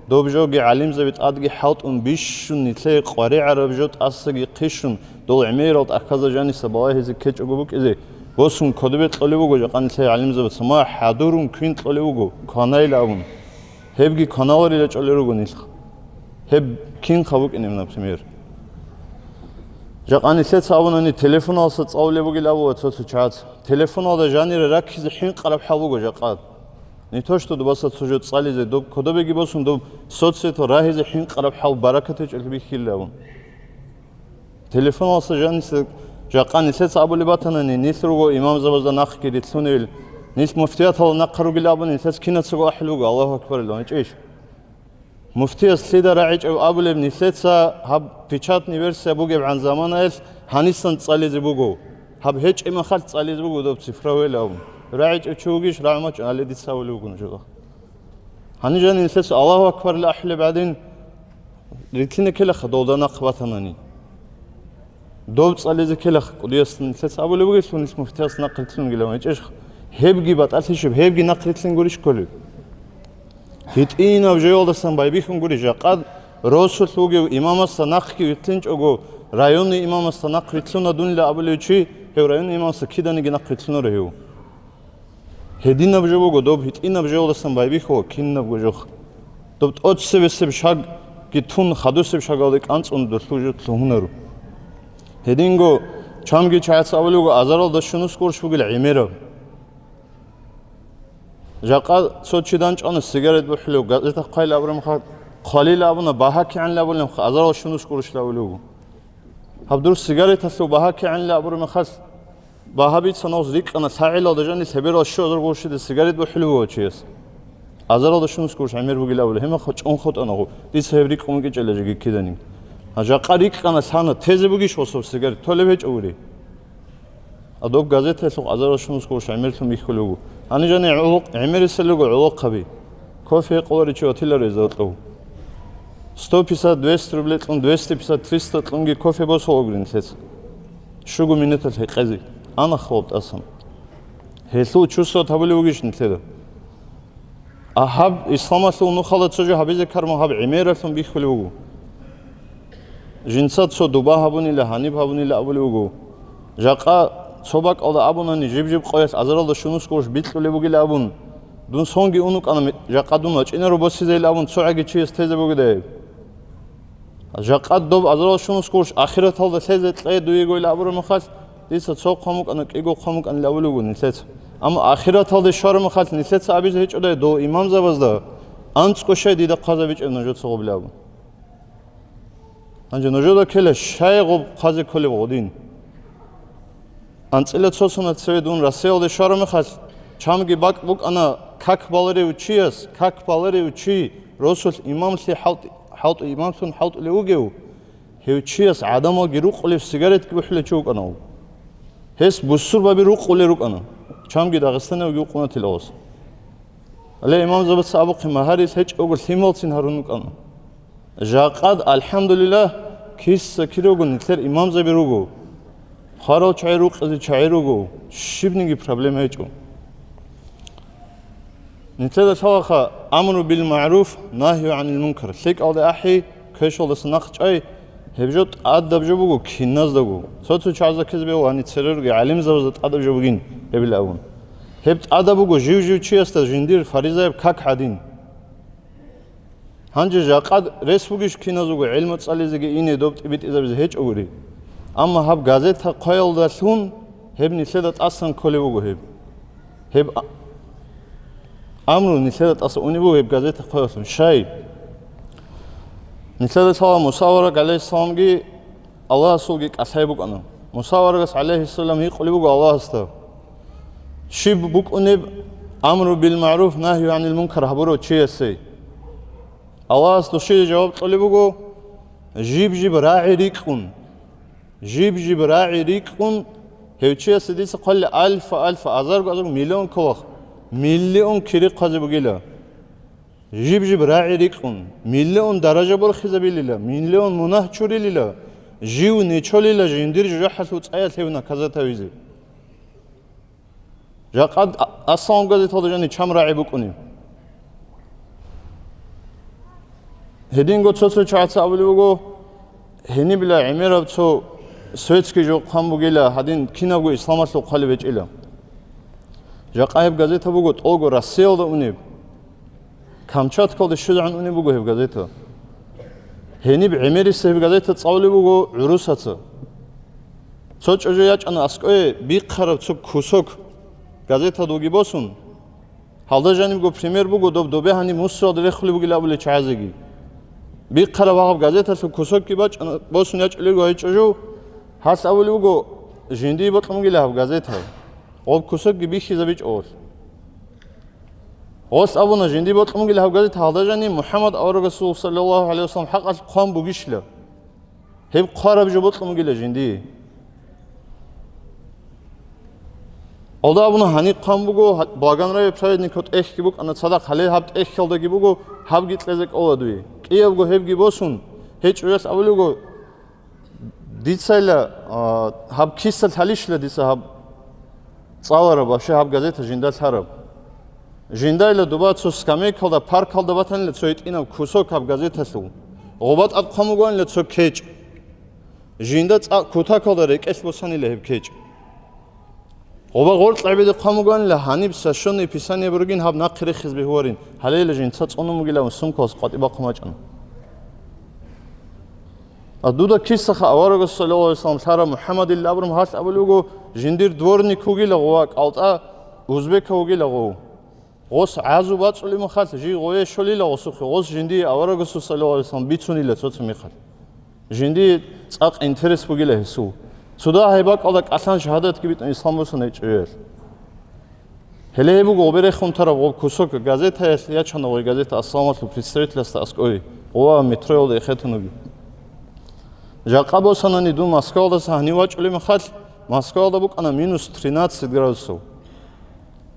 доб жоги гӀалимзаби тӀадги хӀалтӀун бищун нилъее къваригӀараб жо тӀасаги хъищун, дол гӀемерал тӀахьазда жаниса балагьизе ккечӀого букӀизе, босун кодобе кьолеб буго, жакъа нилъее гӀалимзабаца ма хӀадурун квин кьолеб буго, кванайилан абун. Гьебги кваналарила чӀолел руго нилъ. Гьеб кинха букӀинеб, например? Жакъа нилъеца абунани, телефоналса цӀалулеб бугил абула цо-цо чагӀац. Телефоналда жанире раккизе хӀинкъараб хӀал буго жакъа. Не то, что дубаса цо жо цӀализе, доб кодобеги босун доб соцсетал рагьизе хӀинкъараб хӀал, баракат гьечӀолъи бихьилла абун. Телефоналса жаниса жакъа нилъеца абулеб батанани, нилъ руго имамзабазда нахъги рилълъунел, нилъ муфтияталда нахъа ругел абуни, нилъеца кинацаго ахӀулеб буго, Аллагьу акбарилан гьечӀищ? Муфтияс лъида рагӀичӀев абулеб, нилъеца гьаб печатный версия бугебгӀан заманаялъ гьанисан цӀализе буго, гьаб гьечӀеб махалъ цӀализе буго доб цифровойилан абун. РагӀичӀев чи вугищ, рагӀун бачӀун, гьале дица абулеб буго нужеда. Гьанижани нилъеца Аллагьу акбарилан ахӀулеб гӀадин, рилълъине ккелаха долда нахъ батанани. Доб цӀализе ккелаха кӀудияс нилъеца абулеб бугелъул, нилъ муфтияс нахъ рилълъун гилан гьечӀищ? Гьебги батӀалъищеб, гьебги нахъ рилълъин гурищ кколеб? ГьитӀинаб жоялдасан байбихьун гури, жакъа росулъ вугев имамасда нахъги рилълъинчӀого, районный имамасда нахъ рилълъуна дунила абулев чи, гьев районный имамасда киданиги нахъ рилълъунаро гьев. Гьединаб жо буго, доб гьитӀинаб жоялдасан байбихьула кинабго жо. Доб тӀоцебесеб шаг Тун хадусеб шагалде кӀанцӀун долъул жо лъугьунаро. Гьединго чамги чагӀаца абулев вуго, азаралда щунус гурищ бугел гӀемераб. Жакъа цо чи данчӀвана сигарет бухӀулев, газета хъвайила абураб мехалъ, хъвалила абуна, багьа кигӀанила абулеб мехалъ, азарал щунус гурищ абулев вуго. Гьаб дур сигареталъул багьа кигӀанила абураб мехалъ, багьа бицана гъоз, рикӀкӀана лъагӀелалда жаниб лъеберал щуазар гурщида сигарет бухӀулев вуго чияс. Азаралда щунус гурищ гӀемер бугила абула, гьеб мехалъ чӀун хутӀана гъо. Дица гьеб рикӀкӀун букӀинчӀила жеги киданиги. Гьа, жакъа рикӀкӀана, лъана, тезе бугищ гъосул сигарет, толеб гьечӀо гури. А доб газеталъухъ азарал щунус гурищ гӀемерлъун бихьулев вуго. Гьаниб жаниб гӀоло-, гӀемерисел руго гӀолохъаби. Кофе гьекъоларев чи ватиларо гьезда гьоркьов. Сто пятьдесят, двести рубле кьун, двести пятьдесят, триста кьунги кофе босуларо гури нилъеца. Щуго минуталъ гьекъезе. Ана хабаб тӀасан. Гьелъул чувствовать гьабулев вугищ нилъеда? А гьаб исламалъул нухалда цо жо гьабизе ккараб мехалъ гьаб гӀемералъун бихьулев вуго. Жинца цо дуба гьабунила, гьаниб гьабунила абулев вуго. Жакъа цо бакӀалда абунани, жиб-жиб къоялъ азаралда щунус гурищ бикьулеб бугила абун, дун сонги ун вукӀана, жакъа дун вачӀинаро босизейил абун цо гӀаги чияс тезе бугедай. Жакъа доб азарал щунус гурищ ахираталда лъезе кье дуего ил абураб мехалъ, дица цо хъван букӀана, кӀиго хъван букӀанила абулев вуго нилъеца. Амма ахираталде щвараб мехалъ нилъеца абизе гьечӀодай дов имамзабазда анцӀго щай дида хъвазабичӀеб нужеца гъоблеб абун. Гьанже нужеда ккела, щай гъоб хъвазе кколеб гъодин. АнцӀила цо сунат цеве дун Россиялде щвараб мехалъ, чамги бакӀ букӀана как баларев чияс, как баларев чи, росулъ имамлъи хӀалтӀ-, хӀалтӀу имамлъун хӀалтӀулев вугев, гьев чияс гӀадамалги рукъулев сигаретги бухӀулев чи вукӀана. Гьес бусурбаби рукъулел рукӀана, чамги дагъистаниявги вукъунатил гъос. Гьале имамзабаца абухъе магьарил гьечӀого лъималцин гьарун вукӀана. Жакъад, алхӀамдулиллагь, киса-кирего нилъер имамзаби руго. Хварал чагӀи рукъизе чагӀи руго, щибниги проблема гьечӀо. Нилъеда лъалаха амру бил магӀруф, нагью гӀанил мункар. ЛъикӀалде ахӀи, квешалдаса нахъ чӀай, гьеб жо тӀадаб жо буго киназдаго. Цо-цо чагӀазда ккезе бегьула гьаниб церерги гӀалимзабазда тӀадаб жо бугин гьебила абун. Гьеб тӀадаб буго жив-жив чиясда жиндир фаризаяб как гӀадин. Гьанже жакъа рес бугищ киназего гӀелму цӀализеги ине доб тӀибитӀизабизе гьечӀогури. Амма гьаб газета хъваялдалъун гьеб нилъеда тӀасан кколеб буго гьеб. Гьеб а-, амру нилъеда тӀаса унеб буго гьеб газета хъваялъун. Щай? Нилъеда лъала Муса авараг, гӀалайгьиссаламги, Аллагьасулги кӀалъай букӀана. Муса аварагас, гӀалайгьиссалам, гьикъулеб буго Аллагьасда: «Щиб букӀунеб амру бил магӀруф, нагью гӀанил мункар гьабурав чиясе?» Аллагьас душие жаваб кьолеб буго: «Жиб-жиб рагӀи рикӀкӀун, жиб-жиб рагӀи рикӀкӀун, гьев чиясе дица хъвалила альфа-альфа, азарго-азарго, миллион кколахъ, миллион кири хъвазе бугила». Жиб-жиб рагӀи рикӀкӀун, миллион даража борхизабилила, миллион мунагь чурилила, жив нечолила жиндир жужахӀалъув цӀаялъ гьев наказать гьавизе. Жакъа а-, аслан газеталда жани чам рагӀи букӀунеб. Гьединго цо-цо чагӀаца абулеб буго, гьенибила гӀемераб цо светский жо хъван бугила, гьадин кинабго исламалъул хъвалеб гьечӀила. Жакъа гьеб газета буго тӀолго Россиялда унеб. Камчаткалде щвезегӀан унеб буго гьеб газета. Гьениб гӀемерисеб газета цӀалулеб буго гӀурусаца. Цо чӀужу ячӀана аскӀое бихъараб цо кусок газеталда буги босун. Гьалда жанибго пример буго, доб добе гьаниб муссуялда рехулеб бугилан абулел чагӀазеги. Бихъараб гьаб газеталъул кусокги бачӀана, босун ячӀулего гьай чӀужу, гьалъ абулеб буго, жиндие бокьун бугила гьаб газета. Гъоб кусокги бихьизабичӀо гъолъ. Гъолъ абуна, жиндие бокьун бугила гьаб газета, гьалда жаниб МухӀаммад аварагасул, саллаллагьу гӀалайгьи вассалам, хӀакъалъ хъван бугищила? Гьеб хъвараб жо бокьун бугила жиндие. Гьалда абуна, гьаниб хъван буго, гьа-, Благонравие праведников тӀехьги букӀана цадахъ, гьале гьаб тӀехьалдаги буго, гьабги кьезе кӀола дуе. КӀиябго гьебги босун, гьей чӀужалъ абулего, дицайила, а, гьаб киса лъалищила дица гьаб цӀалараб, вообще гьаб газета жинда лъараб? Жиндайила дуба цо скамейкалда, паркалда батанила цо гьитӀинаб кусок гьаб газеталъул. Гъоба тӀад хъван бугоанила цо кечӀ. Жинда цӀакъ кутакалда рекӀелъ босанила гьеб кечӀ. Гъоба гъоркь гӀебеде хъван бугоанила, гьаниб Священное Писание бугин, гьаб нахъе рехиз бегьуларин, гьалейила жинца цӀунун бугилан сумкалъ къватӀиб бахъун бачӀана. А дуда кисаха аварагас, саллаллагьу гӀалайгьи вассалам, лъараб МухӀаммадилла абураб махалъ абулеб буго, жиндир дворник вугила гъова, кӀалтӀа узбекав вугила гъов. Гъос гӀазу бацӀулеб махалъ, жий гъове щолила гъосухъе, гъос жиндие аварагасул, саллаллагьу гӀалайгьи вассалам, бицунила цо-цо мехалъ. Жиндие цӀакъ интерес бугила гьесул. Цо дагьаб бакӀалда кӀалъан шагьадатги битӀун ислам босана гьечӀеб. Гьеле гьеб буго гъобе рехун тараб гъоб кусок газетаялъ, ячана гъой газета «Ассаламалъул» представителасда аскӀове, гъова метроялда эхетун вугев. Жакъа босанани дун Москвалдаса гьанив вачӀулеб махалъ, Москвалда букӀана минус тринадцать градусов.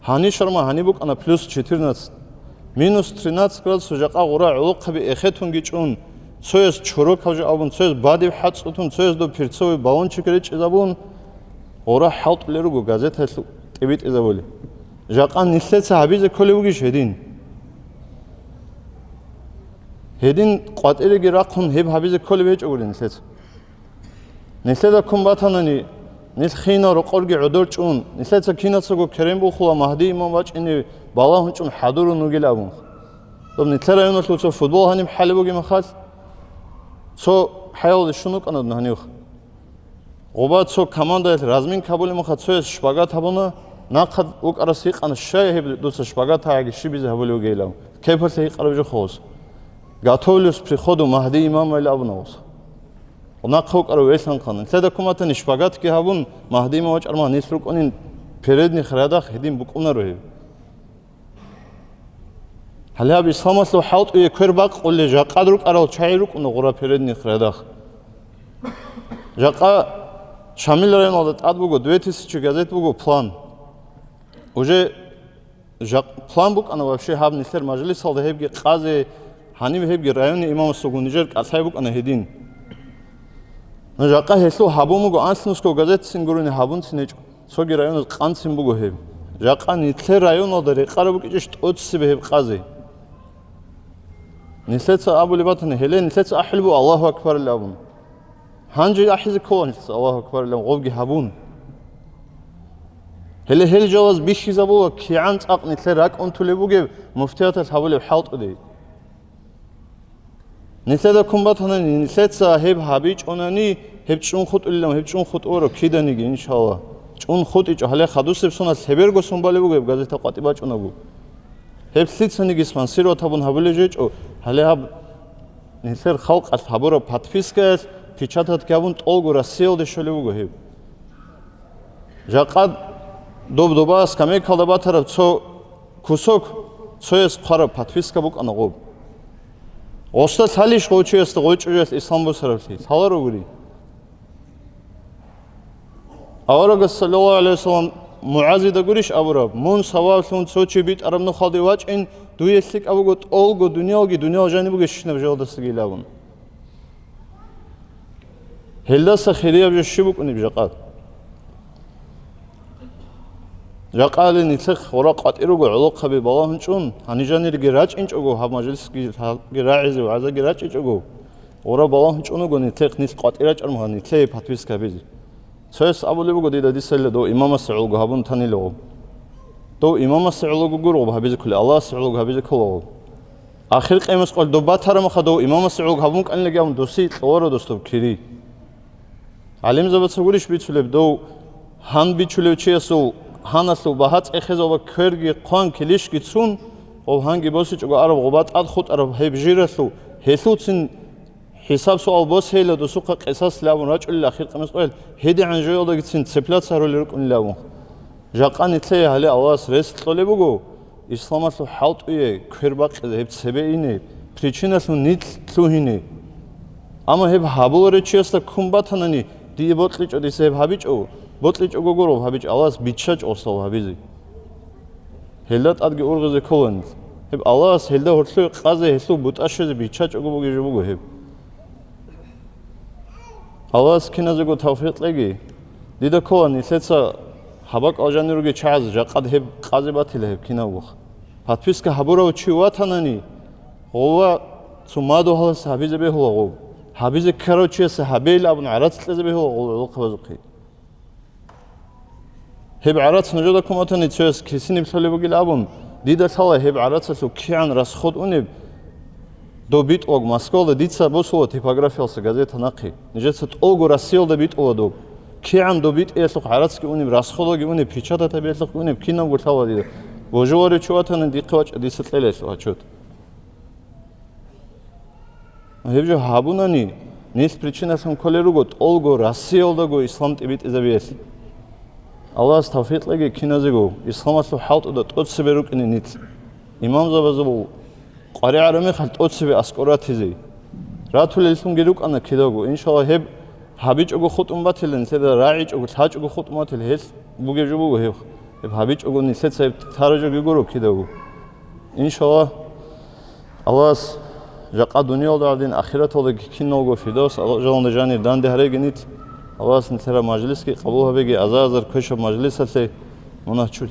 Гьанив шарма, гьанив букӀана плюс четырнадцать. Минус тринадцать градусов жакъа гъура гӀолохъаби эхетунги чӀун, цояс чорокав жо абун, цояс бадиб хӀацӀцӀутун, цояс доб перцовый баллончик речӀчӀизабун, гъура хӀалтӀулел руго газеталъ тӀибитӀизабули. Жакъа нилъеца гьабизе кколев вугищ гьедин? Гьедин къватӀиреги рахъун гьеб гьабизе кколеб гьечӀогури нилъеца. Нилъеда ккун батанани, нилъ хинал рокъорги гӀодор чӀун, нилъеца кинацаго керен бухула Магьди имам вачӀине балагьун чӀун хӀадурун вугил абун. Доб нилъер районалъул цо футбол гьаниб хӀалеб бугеб махалъ, цо хӀаялде щун вукӀана дун гьанивха. Гъоба цо командаялъ разминка гьабулеб махалъ цояс шпагат гьабуна, нахъа вукӀарас гьикъана, щай гьеб дуца шпагат гьагьаги щибизе гьабулев вугейилан. Кепалъе гьикъараб жо хъос. «Готовлюсь к приходу Магьди имама», — или абуна гъос. Нахъа вукӀарав велъанхъан. Нилъеда ккун батани шпагатги гьабун, Магьди имам вачӀарман нилъ рукӀунин передних рядах гьедин букӀунаро гьеб. Гьале гьаб исламалъул хӀалтӀуе квер бакъулел жакъад рукӀарал чагӀи рукӀуна гъура передних рядах. Жакъа Шамил районалда тӀад буго, две тысячи газет буго, план. Уже жакъ-, план букӀана вообще гьаб нилъер мажлисалда гьебги къазе, гьаниб гьебги районный имамасулгун нижер кӀалъай букӀана гьедин. Ну, жакъа гьелъул гьабун буго анлънусго газетцин гурони гьабунцин гьечӀо. Цоги районаз къанцин буго гьеб. Жакъа нилъер районалда рекъараб букӀичӀищ тӀоцебе гьеб къазе? Нилъеца абулеб батани, гьеле нилъеца ахӀулеб буго Аллагьу акбарилан абун. Гьанже ахӀизе ккола нилъеца Аллагьу акбарилан гъобги гьабун. Гьеле гьел жалаз бихьизабула кигӀан цӀакъ нилъер ракӀунтулеб бугеб муфтияталъ гьабулеб хӀалтӀуде. Нилъеда ккун батанани, нилъеца гьеб гьабичӀонани, гьеб чӀун хутӀулилан, гьеб чӀун хутӀуаро киданиги, иншалла. ЧӀун хутӀичӀо, гьале хадусеб соналъ гьеберго сон балеб бугеб газета къватӀибачӀунагу. Гьеб лъицаниги спонсировать гьабун гьабулеб жечӀо, гьале гьаб нилъер халкъалъ гьабураб подпискаялъ печатать гьабун тӀолго Россиялде щолеб буго гьеб. Жакъа доб-доба скамейкалда батараб цо кусок, цояс хъвараб подписка букӀана гъоб. Гъосда лъалищ гъов чиясда гъой чӀужуялъ ислам босараблъи? Лъаларо гури. Аварагас, саллаллагьу гӀалайгьи вассалам, МугӀазида гурищ абураб: «Мун саваблъун цо чи битӀараб нухалде вачӀин, дуе лъикӀаб буго тӀолго дуниялги дуниял жаниб бугебщинаб жоялдасаги», — илан. Гьелдаса хирияб жо щиб букӀунеб жакъа? Жакъа гьале нилъехъ гъура къватӀир руго гӀолохъаби балагьун чӀун, гьанижаниреги рачӀинчӀого, гьаб мажлисги рагӀизе вагӀзаги рачӀичӀого, гъура балагьун чӀун вуго нилъехъ, нилъ къватӀир рачӀармуха нилъее подписка гьабизе. Цояс абулеб буго дида, дисайилла дов имамасе гӀолго гьабун танила гъоб. Дов имамасе гӀолго гуро гъоб гьабизе кколеб, Аллагьасе гӀолго гьабизе ккола гъоб. Ахир къемас къоялъ доб батарамаха дов имамасе гӀолго гьабун кӀанилаги абун досие кьоларо дос доб кири. ГӀалимзабаца гурищ бицулеб, дов гьан бичулев чиясул гьаналъул багьа цӀехезаб кверги хъван килищги цун, гъоб гьанги босичӀого араб гъоба тӀад хутӀараб гьеб жиралъул, гьелъулцин ХӀисаб-суал босейила досухъа къисас лъабун рачӀунел ахир къимас къоял, гьедигӀан жоялдагицин цепляться гьарулел рукӀунел абун. Жакъа нилъее гьале Аллагьас рес кьолеб буго, исламалъул хӀалтӀуе квер бакъизе гьеб цебе ине, причиналъун нилъ лъугьине. Амма гьеб гьабуларев чиясда ккун батанани, дие бокьичӀо, дица гьеб гьабичӀо, бокьичӀого гуро гьабичӀо, Аллагьас биччачӀо гъосда гьабизе. Гьелда тӀадги ургъизе ккола нилъ. Гьеб Аллагьас гьелда гьорлъуе къазе гьелъул бутӀа щвезе биччачӀого бугеб жо буго гьеб. Аллагьас киназего тавфикъ кьеги. Дида ккола нилъеца гьаб бакӀал жанир ругел чагӀаз жакъад гьеб къазе батила гьеб кинабго. Подписка гьабурав чи ватанани, гъова цо мадугьалас гьабизе бегьула гъов. Гьабизе ккарав чиясе гьабейил абун гӀарац кьезе бегьула гъов гӀолохъабазухъе. Гьеб гӀарац нужеда куматани цояс кисиниб лъолеб бугил абун, дида лъала гьеб гӀарацалъул кигӀан расход унеб, Доб битӀулаг Москвалда дица босула типографиялса газета нахъе. Нижеца тӀолго Россиялда битӀула доб. КигӀан доб битӀиялъухъ гӀарацги унеб, расходалги унеб, печатать гьабиялъухъги унеб, кинабго лъала дида. Божуларев чи ватани, дихъе вачӀа, дица кьелелъул отчет. Гьеб жо гьабунани, нилъ причиналъун кколел руго тӀолго Россиялдаго ислам тӀибитӀизабиялъе. Аллагьас тавфикъ кьеги киназего, исламалъул хӀалтӀуда тӀоцебе рукӀине нилъ. Имамзабазул къваригӀараб мехалъ тӀоцебе аскӀор ратизе. Ратулеллъунги рукӀана кидаго. Иншалла, гьеб гьабичӀого хутӀун батилан, лъеда рагӀичӀого, лъачӀого хутӀун батил, гьелъ бугеб жо буго гьеб. Гьеб гьабичӀого нилъеца гьеб таражоги гуро кидаго. Иншалла, Аллагьас жакъа дуниялда гӀадин, ахираталдаги киналго Фирдавс Аллагь жаланда жанир данде гьареги нилъ. Аллагьас нилъера мажлисги къабул гьабеги, аза-азар квешаб мажлисалъе мунагь чу-,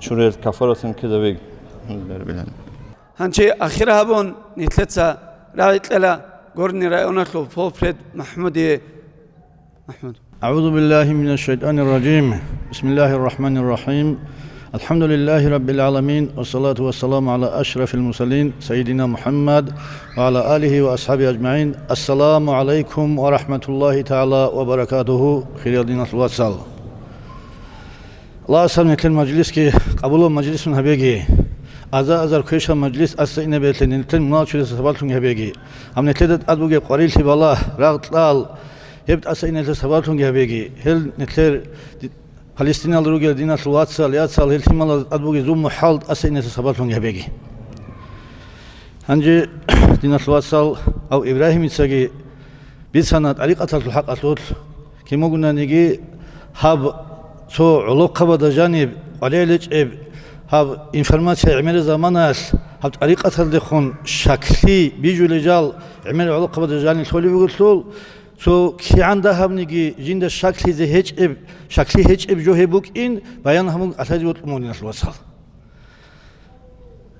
чурел кафаратлъун ккезабеги. Гьанже ахир гьабун, нилъеца рагӀи кьела Горный районалъул полпред Махмудие. Махмуд. أعوذ بالله من الشيطان الرجيم. بسم الله الرحمن الرحيم. الحمد لله رب العالمين، والصلاة والسلام على أشرف المرسلين سيدنا محمد وعلى آله وأصحابه أجمعين. السلام عليكم ورحمة الله تعالى وبركاته. Хириял диналъул вацал. Аллагьас гьаб нилъер мажлисги къабулаб мажлисун гьабеги. Аза-азар квешаб мажлис аса инаб бетӀлъи нилъер мунагьал чуриясда сабаблъунги гьабеги. Гьаб нилъеда тӀад бугеб къварилъи балагь, рагъ-кьал, гьеб тӀаса инелъул сабаблъунги гьабеги. Гьел нилъер ди-, Палестиналда ругел диналъул вацал, яцал, гьел лъималазда тӀад бугеб зулму-хӀал тӀаса инелъул сабаблъунги гьабеги. Гьанже, диналъул вацал, гьав Ибрагьимицаги бицана тӀарикъаталъул хӀакъалъулъ, кин бугонаниги гьаб цо гӀолохъабазда жаниб къваригӀел гьечӀеб гьаб информация гӀемераб заманаялъ гьаб тӀарикъаталдехун щаклъи бижулел жал гӀемераб гӀолохъабазда жаниб лъолеб бугелъул, цо кигӀан дагьабниги жинда щаклъизе гьечӀеб, щаклъи гьечӀеб жо гьеб букӀин, баян гьабун кӀалъазе вокьун буго, диналъул вацал.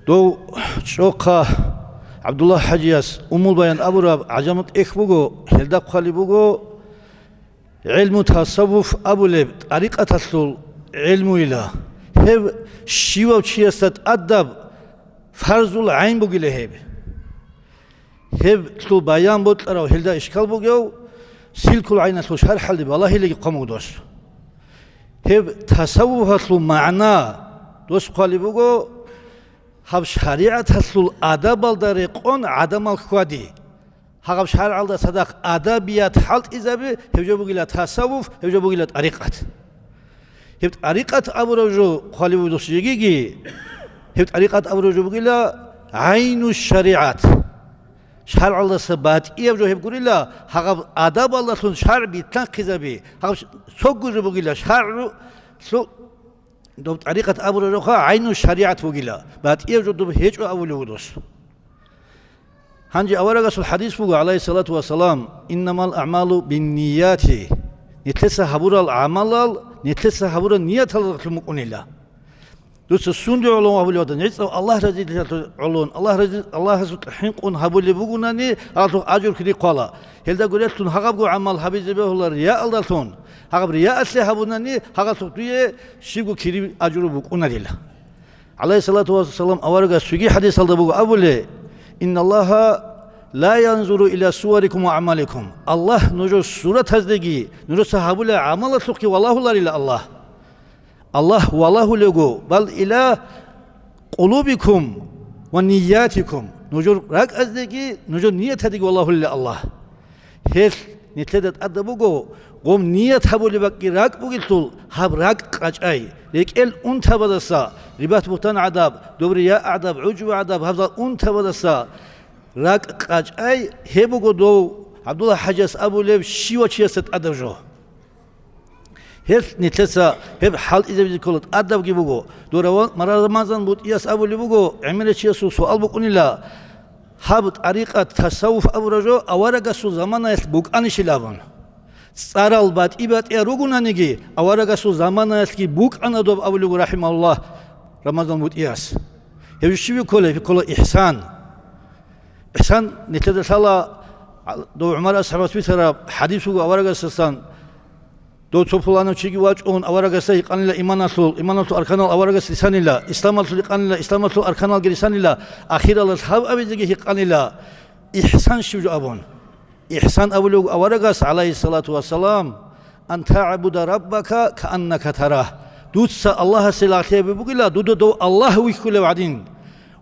Дов чӀохъа ГӀабдуллагь-хӀажияс Уммул-Баян абураб гӀажамал тӀехь буго, гьелда хъвалеб буго, гӀелму тасаввуф абулеб тӀарикъаталъул гӀелмуйила. Гьеб щивав чиясда тӀадаб фарзул гӀайн бугила гьеб. Гьеб лъул баян бокьарав гьелда ишкал бугев, Силкул гӀайналъул шархӀалде балагьилаги хъван буго дос. Гьеб тасаввуфалъул магӀна дос хъвалеб буго, гьаб шаригӀаталъул адабалда рекъон гӀадамал хьвади. Гьагъаб шаргӀалда цадахъ адабият хӀалтӀизаби, гьеб жо бугила тасаввуф, гьеб жо бугила тӀарикъат. Гьеб тӀарикъат абураб жо хъвалев вугес жегиги, гьеб тӀарикъат абураб жо бугила гӀайну шаригӀат. ШаргӀалдаса батӀияб жо гьеб гурила, гьагъаб адабалдалъун шаргӀ битлъанхъизаби, гьаб цогу жо бугила шаргӀу-, лъу-, доб тӀарикъат абураб жоха гӀайну шаригӀат бугила, батӀияб жо доб гьечӀо абулев вугес. Гьанже аварагасул хадис буго, гӀалайгьиссалату вассалам: «Иннамал аъмалу биннияти». Нилъеца гьабурал гӀамалал нилъеца гьабурал нияталдалъун букӀунила. Дуца сунде гӀоло гьабулев ватани, гӀицӀав Аллагь разилъиялъул гӀоло, Аллагь рази-, Аллагьасукьа хӀинкъун гьабулеб бугонани, гьалъухъ ажру кири хъвала. Гьелда гурелъун гьагъабго гӀамал гьабизе бегьула рияалдалъун, гьагъаб рияалъе гьабунани, гьагъалъухъ дуе щибго кири ажру букӀунарила. ГӀалайгьиссалату вассалам аварагас цоги хадисалда буго абулеб: «Инналлагьа ла янзуру иля суварикум ва аъмаликум». Аллагь нужер суратаздеги, нужеца гьабулеб гӀамалалъухъги валагьуларила Аллагь. Аллагь валагьулего, бал иля къулубикум ва ниятикум, нужер ракӀаздеги, нужер ниятадеги валагьулила Аллагь. Гьелъ нилъеда тӀадаб буго, гъом ният гьабулеб бакӀги ракӀ бугелъул, гьаб ракӀ къачӀай, рекӀел унтабаздаса, гъибат-бугьтан гӀадаб, доб рия гӀадаб, гӀужба гӀадаб, гьабзал унтабаздаса ракӀ къачӀай, гьеб буго дов ГӀабдуллагь-хӀажияс абулеб щивав чиясда тӀадаб жо. Гьелъ нилъеца гьеб хӀалтӀизабизе ккола, тӀадабги буго. Дора ва-, Рамазан БутӀияс абулеб буго, гӀемерав чиясул суал букӀунила, гьаб тӀарикъат, тасаввуф абураб жо аварагасул заманаялъ букӀанищил абун. ЦӀарал батӀи-батӀиял ругонаниги, аварагасул заманаялъги букӀана доб абулеб буго, рахӀимагьуллагь, Рамазан БутӀияс. Гьеб жо щиб ккола? Ккола ихсан. Ихсан нилъеда лъала, дов ГӀумар асхӀабас бицараб хадис буго аварагасдасан, дов цо пуланав чиги вачӀун, аварагасда гьикъанила иманалъул, иманалъул арканал аварагас рисанила, исламалъул гьикъанила, исламалъул арканалги рисанила, ахиралда гьаб абизеги гьикъанила, Ихсан щиб жо абун? Ихсан абулев аварагас, гӀалайгьиссалату вассалам, «Ан тагӀбуда раббака кааннака тарагь». Дуца Аллагьасе лагълъи гьабизе бугила, дуда дов Аллагь вихьулев гӀадин.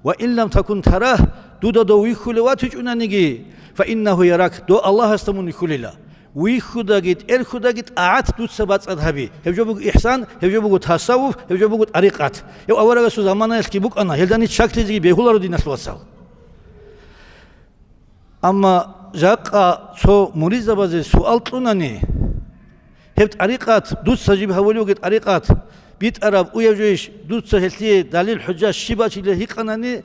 «Ва ин лам такун тарагь», дуда дов вихьулев ватичӀунаниги, «фа иннагьу ярак», дов Аллагьасда мун вихьулила. Вихьудаги, тӀерхьудаги тӀагӀат дуца бацӀцӀад гьаби. Гьеб жо буго ихсан, гьеб жо буго тасаввуф, гьеб жо буго тӀарикъат. Гьеб аварагасул заманаялъги букӀана, гьелда ниж чаклъизеги бегьуларо, диналъул вацал. Амма жакъа цо муридзабазе суал кьунани, гьеб тӀарикъат, дуца жиб гьавулевги тӀарикъат, битӀараб уяб жойищ, дуца гьелъие далил-хӀужа щиб бачилел гьикъанани,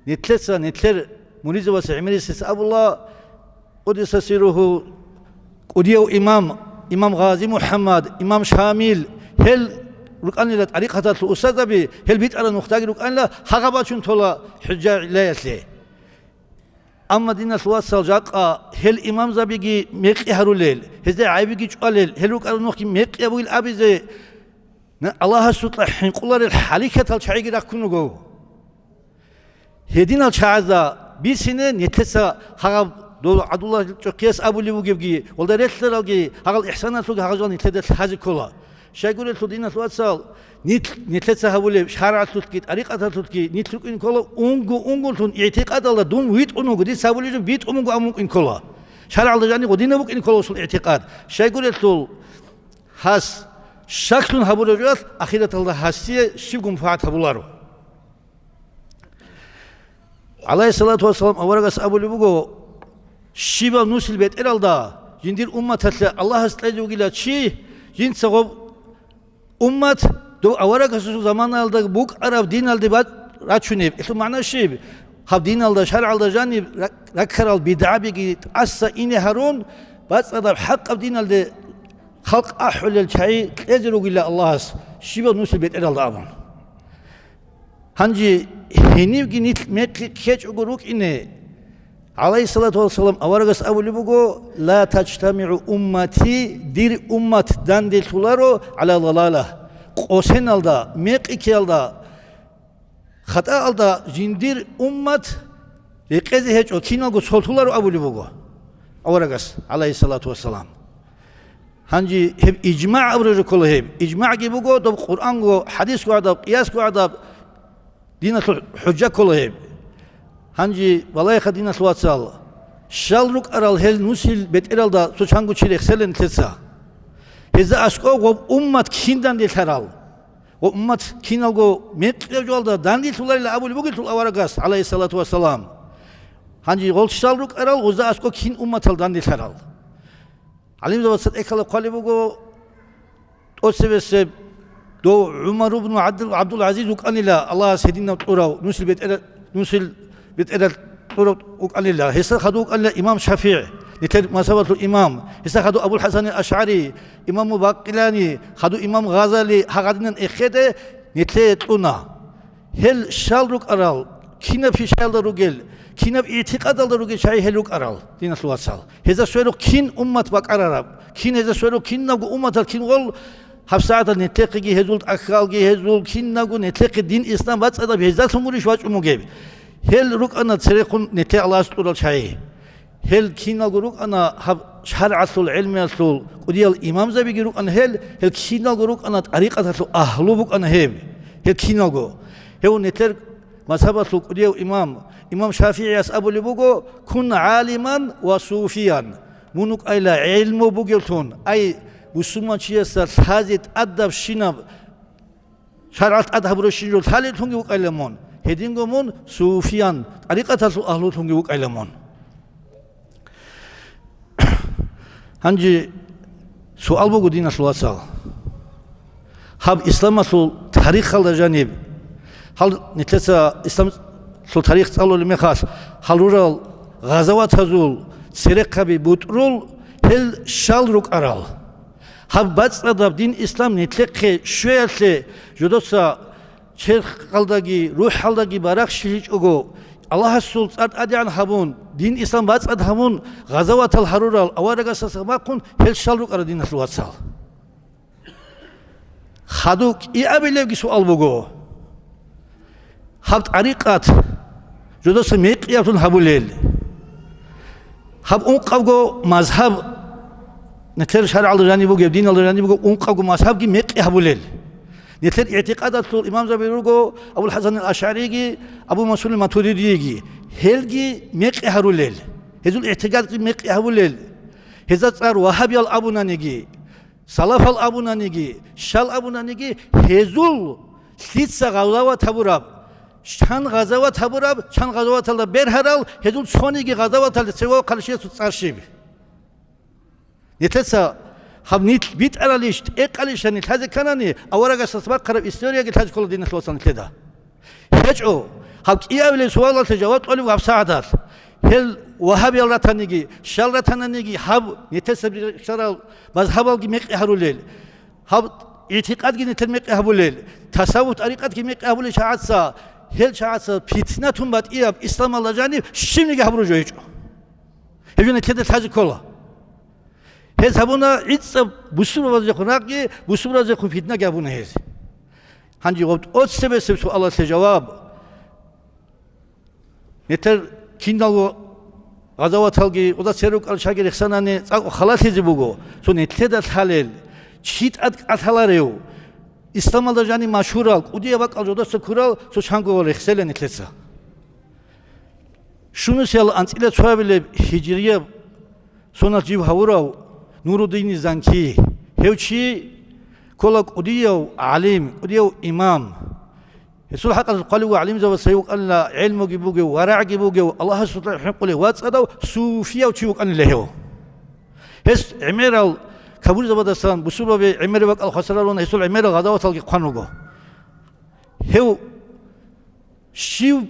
нилъеца, нилъер муридзабасе гӀемерисеца абула, къуддиса сирругьу, кӀудияв имам, имам Гъази МухӀаммад, имам Шамил, гьел рукӀанила тӀарикъаталъул устазаби, гьел битӀараб нухдаги рукӀанила, гьагъаб бачун тола хӀужа гӀиллаялъе. Амма, диналъул вацал, жакъа гьел имамзабиги мекъи гьарулел, гьезда гӀайибги чӀвалел, гьел рукӀарал нухги мекъи гьабугил абизе, на-, Аллагьасукьа хӀинкъуларел хӀалихьатал чагӀиги рахъун руго. Гьединал чагӀазда бицине нилъеца гьагъаб дол гӀадулал чӀухъияс абулеб бугебги, гьелда релълъаралги, гьагъал ихсаналъулги гьагъал жал нилъеда лъазе ккола. Щайгурелъул, диналъул вацал, нилъ-, нилъеца гьабулеб шаргӀалъулъги тӀарикъаталъулъги нилъ рукӀин ккола унго-унгорлъун игӀтикъадалда дун витӀун вуго, дица гьабулеб жо битӀун буго абун букӀин ккола. ШаргӀалда жаниб гъодинаб букӀин ккола гьесул игӀтикъад. Щайгурелъул гьас щаклъун гьабураб жоялъ ахираталда гьасие щибго мунпагӀат гьабуларо. ГӀалайгьиссалату вассалам аварагас абулеб буго, щибаб нусил бетӀералда жиндир умматалъе Аллагьас кьезе вугила чи, жинца гъоб уммат дов аварагасул заманаялда букӀараб диналде бакъ рачунеб. Гьелъул магӀна щиб? Гьаб диналда, шаргӀалда жаниб рак-, раккарал бидгӀабиги тӀаса ине гьарун, бацӀцӀадаб хӀакъаб диналде халкъ ахӀулел чагӀи кьезе ругила Аллагьас, щибаб нусил бетӀералда абун. Гьанже гьенивги нилъ мекъи ккечӀого рукӀине, гӀалайгьиссалату вассалам аварагас абулеб буго, «Ла таджтамигӀу уммати», дир уммат данделъуларо, «гӀала далала», къосиналда, мекъи ккеялда, хатӀаалда жиндир уммат рекъезе гьечӀо, киналго цолъуларо абулеб буго аварагас, гӀалайгьиссалату вассалам. Гьанже гьеб ижмагӀ абураб жо ккола гьеб. ИжмагӀги буго доб Къуръанго, хӀадисго гӀадаб, къиясго гӀадаб, диналъул хӀужа ккола гьеб. Гьанже балагьеха, диналъул вацал, щал рукӀарал гьел нусил бетӀералда цо чанго чи рехсела нилъеца. Гьезда аскӀов гъоб уммат кин данделъарал ва уммат киналго мекъияб жоялда данделъуларила абулеб бугелъул аварагас, гӀалайгьиссалату вассалам. Гьанже гъол щал рукӀарал гъозда аскӀов кин умматал данделъарал. ГӀалимзабаз цадахъ хъвалеб буго, тӀоцебесеб дов ГӀумар ибн ГӀабдул-, ГӀабдул-ГӀазиз вукӀанила, Аллагьас гьединав кьурав, нусил бетӀера-, нусил бетӀерал кьурав вукӀанила. Гьесда хадув вукӀанила имам ШафигӀи, нилъер мазгьабалъул имам. Гьесда хадув Абул ХӀасан ал-АшгӀари, имаму Бакъилани, хадув имам Гъазали, гьагъадинан эхеде нилъее кьуна. Гьел щал рукӀарал, кинаб пишаялда ругел, кинаб игӀтикъадалда ругел чагӀи гьел рукӀарал, диналъул вацал. Гьезда сверухъ кин уммат бакӀарараб, кин гьезда сверухъ кинабго умматал кин гъол, гьабсагӀатал нилъехъеги гьезул тӀахьалги, гьезул кинабго нилъехъе дин-ислам бацӀцӀадаб гьездалъун гурищ вачӀун бугеб? Гьел рукӀана церехун нилъее Аллагьас кьурал чагӀи. Гьел киналго рукӀана гьаб шаргӀалъул гӀелмиялъул кӀудиял имамзабиги рукӀана гьел, гьел киналго рукӀана тӀарикъаталъул агьлу букӀана гьеб. Гьел киналго. Гьев нилъер мазгьабалъул кӀудияв имам, имам ШафигӀияс абулеб буго: «Кун гӀалиман ва суфиян». Мун вукӀайла гӀелму бугевлъун, ай, бусурманчиясда лъазе тӀадабщинаб шаргӀалъ тӀад гьабурабщинаб лъалеллъунги вукӀайла мун, гьединго мун суфиян, тӀарикъаталъул агьлулъунги вукӀайла мун. Гьанже суал буго, диналъул вацал. Гьаб исламалъул тарихалда жаниб, гьал нилъеца исламалъул тарих цӀалулеб мехалъ, гьал рурал гъазаватазул церехъаби бутӀрул гьел щал рукӀарал. Гьаб бацӀцӀадаб дин ислам нилъехъе щвеялъе жодоца черхалдаги рухӀалдаги барахщилъичӀого, Аллагьасул цӀар тӀадегӀан гьабун, дин ислам бацӀцӀад гьабун, гъазаватал гьарурал аварагасдаса бахъун гьел щал рукӀарал, диналъул вацал. Хадуб кӀиабилебги суал буго. Гьаб тӀарикъат жодоса мекъиявлъун гьабулел. Гьаб ункъавго мазгьаб, нилъер шаргӀалда жаниб бугеб, диналда жаниб бугеб ункъавго мазгьабги мекъи гьабулел. Нилъер игӀтикъадалъул имамзаби руго Абул ХӀасан ал-АшгӀариги, Абу Мансурил Матуридиги. Гьелги мекъи гьарулел. Гьезул игӀтикъадги мекъи гьабулел. Гьезда цӀар вагьабиял абунаниги, салафал абунаниги, шал абунаниги, гьезул лъица гъазават гьабураб, чан гъазават гьабураб, чан гъазаваталда бергьарал, гьезул цониги гъазаваталде цеве вахъарал чиясул цӀар щиб? Нилъеца гьаб нилъ битӀаралищ, тӀекъалищ гьанилъазе кканани, аварагасдаса бахъараб историяги лъазе ккола, диналъул вацал, нилъеда. ГьечӀо, гьаб кӀиабилеб суалалъе жаваб кьолеб гьаб сагӀаталъ. Гьел вагьабиял ратаниги, шал ратананиги, гьаб нилъеца бихьарал мазгьабалги мекъи гьарулел, гьаб игӀтикъадги нилъер мекъи гьабулел, тасаввуф тӀарикъатги мекъи гьабулел чагӀаца, гьел чагӀаца питнатун батӀияб исламалда жаниб щибниги гьабураб жо гьечӀо. Гьеб жо нилъеда лъазе ккола. Гьез гьабуна гӀицӀаб бусурбабазехун ракӀги, бусурбабазехун питнаги гьабуна гьез. Гьанже гъоб тӀоцебесеб суалалъе жаваб. Нилъер киналго гъазаваталги, гъоза церукӀал чагӀи рехсанани, цӀакъ халалъизе буго, цо нилъеда лъалел, чи тӀад кӀалъаларев, исламалда жаниб машгьурал, кӀудияб бакӀал жодоца ккурал цо чанго рехсела нилъеца. Щунусиялда анцӀила цоабилеб гьижрияб соналъ жив гьавурав Нуруддини Занки. Гьев чи ккола кӀудияв гӀалим, кӀудияв имам. Гьесул хӀакъалъулъ хъвалев ва гӀалимзабаз гьев вукӀанила гӀелмуги бугев, варагӀги бугев, Аллагьасукьа хӀинкъулев вацӀцӀадав суфияв чи вукӀанила гьев. Гьес гӀемерал капурзабаздасан, бусурбаби гӀемераб бакӀал хвасарлъуна, гьесул гӀемерал гъазаваталги хъван руго. Гьев щив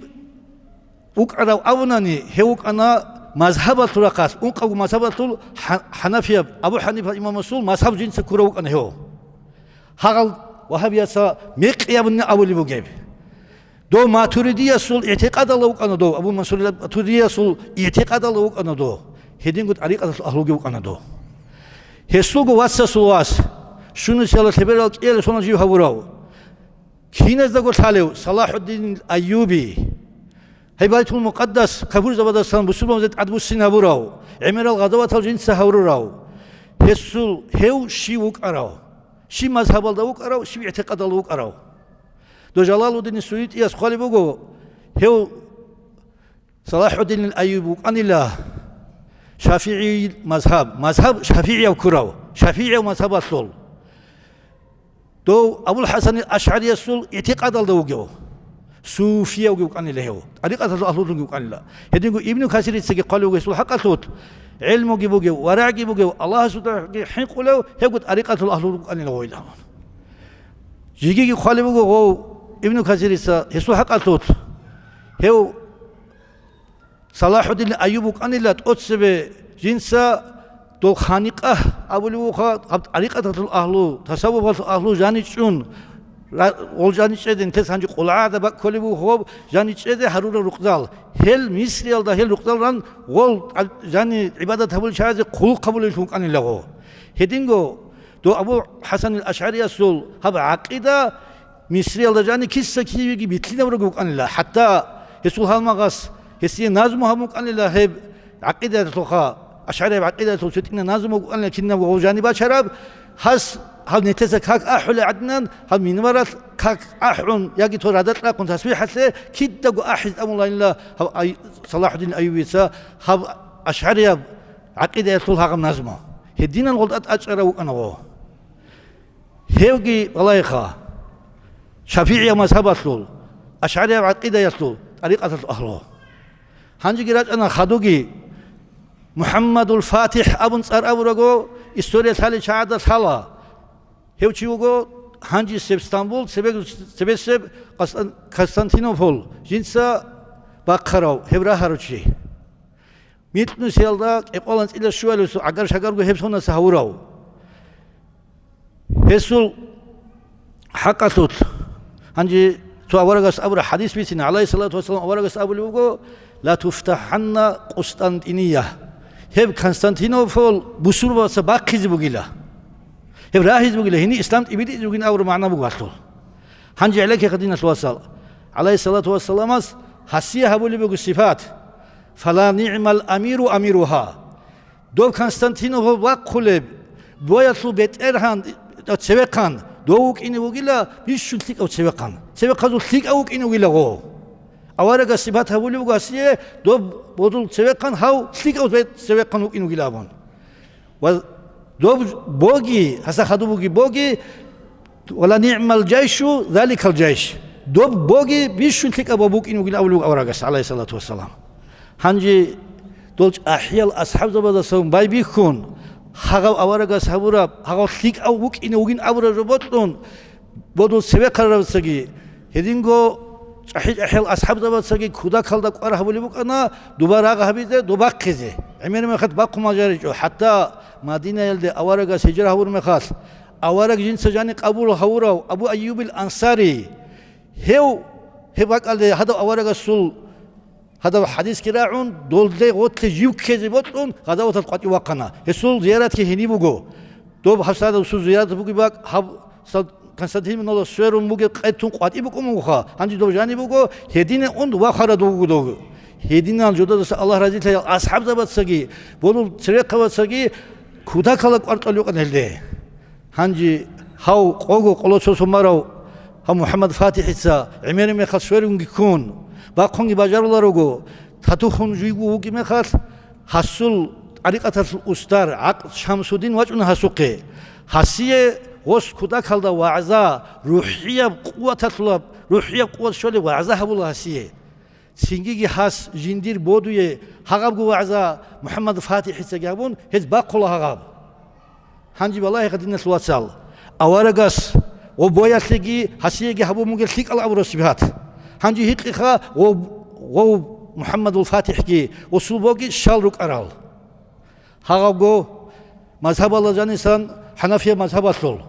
вукӀарав абунани, гьев вукӀана мазгьабалъул рахъалъ, ункъавго мазгьабалъул хӀа-, хӀанафияб, Абу ХӀанифа имамасул мазгьаб жинца ккурав вукӀана гьев. Гьагъал вагьабияца мекъи абуни абулеб бугеб. Дов матуридиясул игӀтикъадалда вукӀана дов, Абу Мансурил Матуридиясул игӀтикъадалда вукӀана дов, гьединго тӀарикъаталъул агьлуги вукӀана дов. Гьесулго вацасул вас, щунусиялда лъеберал кӀиялесона жив гьавурав, киназдаго лъалев СалахӀуддин Айюби, гьеб Байтул-Мукъаддас капурзабаздасан бусурбабазе тӀадбуссин гьабурав, гӀемерал гъазаватал жинца гьавурав, гьесул гьев щив вукӀарав, щиб мазгьабалда вукӀарав, щиб игӀтикъадалда вукӀарав. Дов Жалалуддин СуютӀияс хъвалеб буго, гьев СалахӀуддин Айюб вукӀанила шафигӀиял мазгьаб, мазгьаб шафигӀияв ккурав, шафигӀияв мазгьабалъул. Дов Абул ХӀасанил АшгӀариясул игӀтикъадалда вугев, суфиявги вукӀанила гьев, тӀарикъаталъул агьлулъунги вукӀанила. Гьединго Ибну Касирицаги хъвалев вуго гьесул хӀакъалъулъ, гӀелмуги бугев, варагӀги бугев, Аллагьасукьаги хӀинкъулев, гьевго тӀарикъаталъул агьлу вукӀанила гъойилан. Жегиги хъвалеб буго гъов Ибну Касирица гьесул хӀакъалъулъ, гьев СалахӀуддин Айюб вукӀанила тӀоцебе жинца дол ханикъагь абулев вуха, гьаб тӀарикъаталъул агьлу, тасаввуфалъул агьлу жаничӀун, ра-, гъол жаничӀеде, нилъеца гьанже къулгӀада бакӀ кколеб буго гъоб жаничӀеде гьарурал рукъзал. Гьел Мисриялда гьел рукъзал ран гъол тӀад-, жани гӀибадат гьабулел чагӀазе хъулухъ гьабулевлъун вукӀанила гъо. Гьединго дов Абу ХӀасанил АшгӀариясул гьаб гӀакъида Мисриялда жани киса-кивеги билълъинаб руго вукӀанила, хӀатта гьесул гьалмагъас гьесие назму гьабун вукӀанила гьеб гӀакъидаялъулха, ашгӀарияб гӀакъидаялъул цо тӀина назму вукӀанила кинабго гъов жаниб бачараб, гьас гьаб нилъеца как ахӀулеб гӀадинан, гьаб минбаралъ как ахӀун яги цо радакь рахъун тасбихӀалъе кидаго ахӀизе тӀамуланила гьаб Ай-, СалахӀуддин Айюбица гьаб ашгӀарияб гӀакъидаялъул гьагъаб назму. Гьединан гъол тӀад тӀачӀарав вукӀана гъо. Гьевги балагьеха, шафигӀиял мазгьабалъул, ашгӀарияб гӀакъидаялъул, тӀарикъаталъул агьлу. Гьанжеги рачӀана хадуги, МухӀаммадул ФатихӀ абун цӀар абураго, история лъалел чагӀазда лъала. Гьев чи вуго гьанжесеб Стамбул, цебе-, цебесеб Къастан-, Константинополь жинца бахъарав, гьеб рагьарав чи. Микьнусиялда кӀикъоялда анцӀила щуалев гӀагар-шагарго гьеб соналъ гьавурав. Гьесул хӀакъалъулъ, гьанже цо аварагас абураб хӀадис бицина, гӀалайгьиссалату вассалам, аварагас абулеб буго: «Ла туфтаханна Къустантиния». Гьеб Константинополь бусурбабаца бахъизе бугила. Гьеб рагьизе бугила, гьениб ислам тӀибитӀизе бугин абураб магӀна буго гьалъул. Гьанже гӀенеккеха, диналъул вацал, гӀалайгьиссалату вассаламас гьасие гьабулеб буго сипат: «Фала нигӀмал амиру амиругьа». Дов Константинов вахъулеб боялъул бетӀергьан цевехъан дов вукӀине вугила бищун лъикӀав цевехъан. Цевехъазул лъикӀав вукӀине вугила гъо. Аварагас сипат гьабулеб буго гьасие, доб бодул цевехъан гьав лъикӀав бе-, цевехъан вукӀине вугила абун. Ва доб боги, гьаса хадуб буги боги, «Ва ла нигӀмал жайшу заликал жайш». Доб боги бищун лъикӀаб букӀин вугин абулеб буго аварагас, гӀалайгьиссалату вассалам. Гьанже дол чӀахӀиял асхӀабзабаздасан байбихьун, гьагъав аварагас гьабураб, гьагъав лъикӀав вукӀине вугин абураб жо бокьун, бодул цевехъарабцаги, гьединго чӀахӀи-чӀахӀиял асхӀабзабацаги кутакалда кӀвар гьабулеб букӀана дуба рагъ гьабизе, доб бахъизе. ГӀемер мехалъ бахъун бажаричӀо, хӀатта Мадинаялде аварагас гьижра гьабур мехалъ, авараг жинца жани къабул гьавурав Абу Айюбил Ансари, гьев, гьеб бакӀалде гьадав аварагасул гьадав хӀадисги рагӀун, долде гъотлъи жив ккезе бокьун, гъазаваталъ къватӀив вахъана. Гьесул зияратги гьениб буго. Доб гьабсагӀат гьесул зиярат бугеб бакӀ, гьаб сал-, Константинополалда сверун бугеб къайтун къватӀиб букӀун бугоха, гьанже дов жаниб буго, гьедине ун вахарав вуго дов. Гьединал жодадаса Аллагь разилъаял асхӀабзабацаги, бодул церехъабацаги кутакалда кӀвар кьолеб букӀана гьелде. Гьанже гьав къого къоло цо-цо марав гьав МухӀаммад ФатихӀица гӀемераб мехалъ сверунги ккун, бахъунги бажаруларого, татухун жуйго вугеб мехалъ, гьасул тӀарикъаталъул устар ГӀакъ Шамсудин вачӀуна гьасухъе. Гьасие гъос кутакалда вагӀза, рухӀияб къуваталъулаб, рухӀияб къуват щолеб вагӀза гьабула гьасие. Цинги гьас жиндир бодуе гьагъабго вагӀза МухӀаммад ФатихӀицаги гьабун, гьез бахъула гьагъаб. Гьанже балагьеха, диналъул вацал, аварагас ва боялъеги гьасиеги гьабун бугеб лъикӀал абураб сипат. Гьанже гьикъиха ва, ва МухӀаммадул ФатихӀги ва сул боги щал рукӀарал. Гьагъабго мазгьабалда жанисан хӀанафияб мазгьабалъул.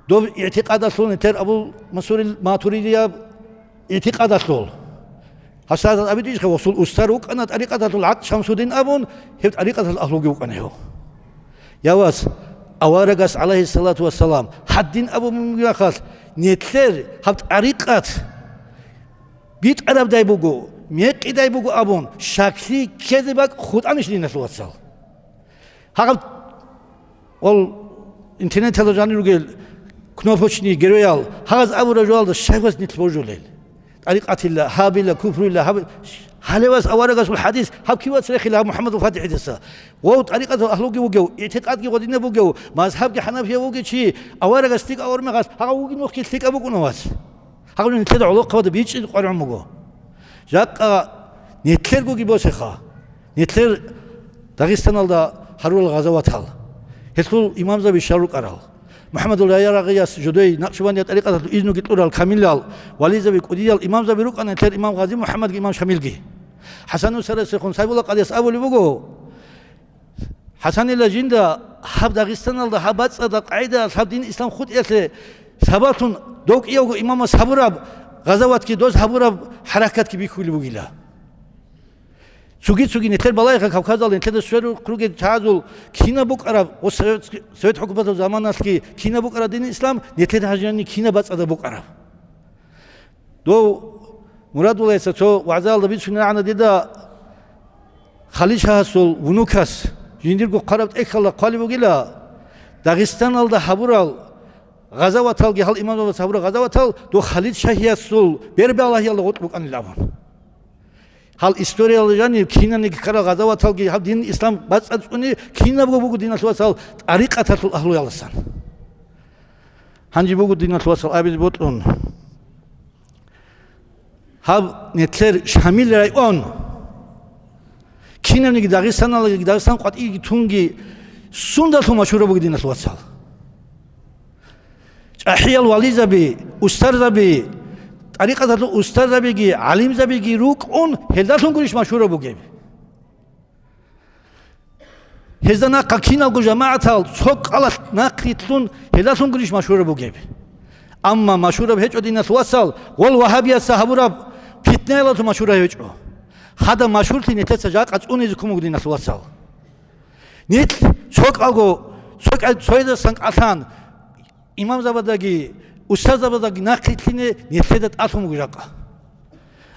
Доб игӀтикъадалъул нилъер Абу Мансурил Матуридияб игӀтикъадалъул. Гьасда абидичӀха, гьесул устар вукӀана тӀарикъаталъул ГӀакъ Шамсудин абун, гьеб тӀарикъаталъул агьлуги вукӀана гьев. Я вас, аварагас, гӀалайгьиссалату вассалам, гьадин абун мехалъ, нилъер гьаб тӀарикъат битӀарабдай буго, мекъидай буго абун, щаклъи ккезе бакӀ хутӀанищ, диналъул вацал? Гьагъаб, ол интернеталда жанир ругел кнопочный геройал, гьагъаз абураб жоялда щай вас нилъ божулел? ТӀарикъатила, гьабила, куфруила, гьаб-, гьале вас аварагасул хӀадис, гьаб кивац рехила гьаб МухӀаммадул ФатихӀидаса. Вав тӀарикъатал агьлуги вугев, игӀтикъадги гъодинаб бугев, мазгьабги хӀанафия вугев чи, аварагас лъикӀав гьавурмехалъ, гьагъав вугин вухъги лъикӀаб букӀуна вас. Гьагъав нилъеда гӀолохъабада бичӀчӀи къваригӀун буго. Жакъа нилъергоги босеха. Нилъер Дагъистаналда гьарурал гъазаватал. Гьелъул имамзаби щал рукӀарал. МухӀаммадул Ярагъияс жодой Накъшбандия тӀарикъаталъул изнуги кьурал камилал, вализаби кӀудиял имамзаби рукӀана нилъер имам Гъази МухӀаммадги имам Шамилги. ХӀасан Усарасехун Сайбулла къадияс абулеб буго, ХӀасанила жинда гьаб Дагъистаналда гьаб бацӀцӀадаб къагӀидаялъ гьаб дин ислам хутӀиялъе сабаблъун дов кӀиявго имамас гьабураб гъазаватги доз гьабураб хӀаракатги бихьулеб бугила. Цоги-цоги нилъер балагьеха Кавказалда нилъеда сверухъ ругел чагӀазул кинаб букӀараб ва советский, совет хӀукуматалъул заманалъги кинаб букӀараб дин ислам, нилъеда гьанжеяни кинаб бацӀцӀадаб букӀараб. Дов Мурадуллаца цо вагӀзаялда бицунегӀана дида, Халид Шагьасул внукас жиндирго хъвараб тӀехьалда хъвалеб бугила, Дагъистаналда гьабурал гъазаваталги, гьал имамзабаз гьабурал гъазаватал дов Халид Шагьиясул бербалагьиялда гъоркь букӀанилан абун. Гьал историялда жанив кинаниги ккарал гъазаваталги гьаб дин ислам бацӀцӀад цӀуни кинабго буго, диналъул вацал, тӀарикъаталъул агьлуялдасан. Гьанже буго, диналъул вацал, абизе бокьун. Гьаб нилъер Шамил район, кинабниги Дагъистаналги, Дагъистан къватӀиги тунги сундалъун машгьураб бугеб, диналъул вацал? ЧӀахӀиял вализаби, устарзаби, тӀарикъаталъул устарзабиги, гӀалимзабиги рукӀун, гьелдалъун гурищ машгьураб бугеб? Гьезда нахъа киналго жамагӀатал цо кӀалалъ нахърилълъун гьелдалъун гурищ машгьураб бугеб? Амма машгьураб гьечӀо, диналъул вацал, гъол вагьабияца гьабураб питнаялдалъун машгьураб гьечӀо. Гьадаб машгьурлъи нилъеца жакъа цӀунизе ккун буго, диналъул вацал. Нилъ цо кӀалго, цо кӀал-, цояздасан кӀалъан, имамзабаздаги, устарзабаздаги нахърилълъине нилъеда тӀалъун буго жакъа.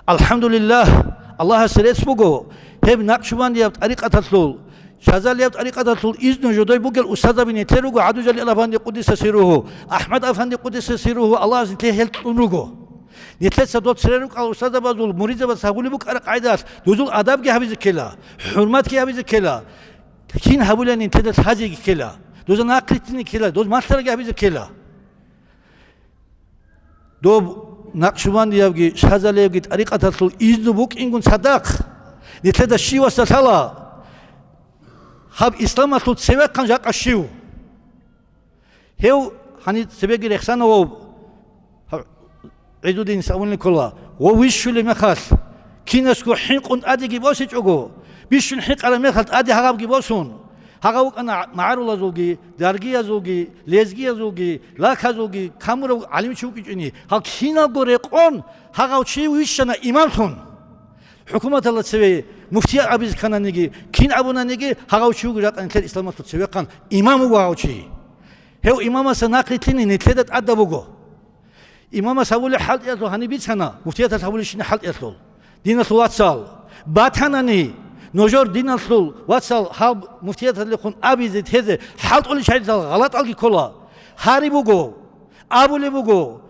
АлхӀамдулиллагь, Аллагьасе рецц буго, гьеб накъшбандияб тӀарикъаталъул Шазалияб тӀарикъаталъул изну жодой бугел устазаби нилъер руго, ГӀабдул-Жалил афанди къуддиса сирругьу, АхӀмад афанди къуддиса сирругьу, Аллагьас нилъее гьел кьун руго. Нилъеца доб цере рукӀал устазабазул муридзабаз гьабулеб букӀараб къагӀидалъ дозул адабги гьабизе ккела, хӀурматги гьабизе ккела, кин гьабулеб нилъеда лъазеги ккела, доза нахърилълъине ккела, доз малъарабги гьабизе ккела. Доб накъшубандиябги шазалиябги тӀарикъаталъул изну букӀингун цадахъ, нилъеда щивасда лъала гьаб исламалъул цевехъан жакъа щив. Гьев гьаниб цебеги рехсана вав, гьаб ГӀизудиница абулин ккола, вав вищулеб мехалъ, кинасго хӀинкъун тӀадеги босичӀого, бищун хӀинкъараб мехалъ тӀаде гьагъабги босун, гьагъав вукӀана магӀарулазулги, даргиязулги, лезгиязулги, лаказулги, камурав гӀалимчи вукӀинчӀони, гьал киналго рекъон гьагъав чи вищана имамлъун. ХӀукуматалда цеве муфтият абизе ккананиги, кин абунаниги, гьагъав чи вуго жакъа нилъер исламалъул цевехъан имам вуго гьав чи. Гьев имамасда нахърилълъине нилъеда тӀадаб буго. Имамас гьабулеб хӀалтӀиялъул гьаниб бицана, муфтияталъ гьабулебщинаб хӀалтӀиялъул. Диналъул вацал, батанани, нужер диналъул вацал гьаб муфтияталдехун абизе тезе хӀалтӀулел чагӀидал гъалатӀалги ккола. Гьари буго, абулеб буго,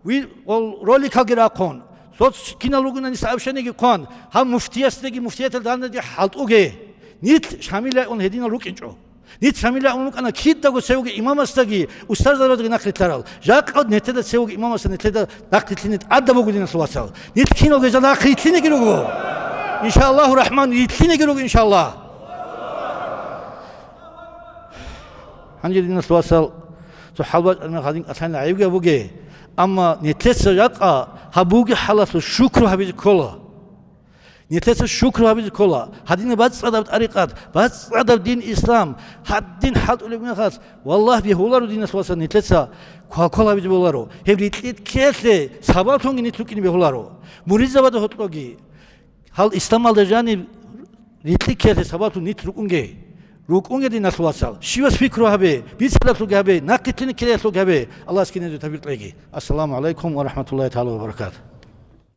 ви-, гъол роликалги рахъун, соц кинал ругони сообщениеги хъван, гьаб муфтиясдаги муфтияталда дандаги хӀалтӀуге. Нилъ Шамилайун гьединал рукӀинчӀо. Нилъ Шамилайун рукӀана кидаго цевеги имамасдаги, устарзабаздаги нахърилълъарал. Жакъа нилъеда цевеги имамасда нилъеда нахърилълъине тӀадаб буго, диналъул вацал. Нилъ киналго гьезда нахърилълъинеги руго. Иншааллагьу рахӀман, рилълъинеги руго, иншааллагь. Гьанже, диналъул вацал, цо хӀал бачӀараб мехалъ гьадин кӀалъайилан гӀайибги буге, амма нилъеца жакъа гьаб бугеб хӀалалъул шукру гьабизе ккола. Нилъеца шукру гьабизе ккола, гьадинаб бацӀцӀадаб тӀарикъат, бацӀцӀадаб дин ислам, гьадин хӀалтӀулеб мехалъ, валлагь, бегьуларо, диналъул вацал, нилъеца квалквал гьабизе боларо. Гьеб рикьи ккеялъе сабаблъунги нилъ рукӀине бегьуларо. Муридзабазда гьоркьоги, гьал исламалда жаниб рикьи ккеялъе сабаблъун нилъ рукӀунге. РукӀунге, диналъул вацал. Щивас пикру гьабе, бицаралъулги гьабе, нахърилълъине ккеялъулги гьабе. Аллагьас киназего тавфикъ кьеги. Ассаламу гӀалайкум ва рахӀматуллагьи тагӀала ва баракатугь.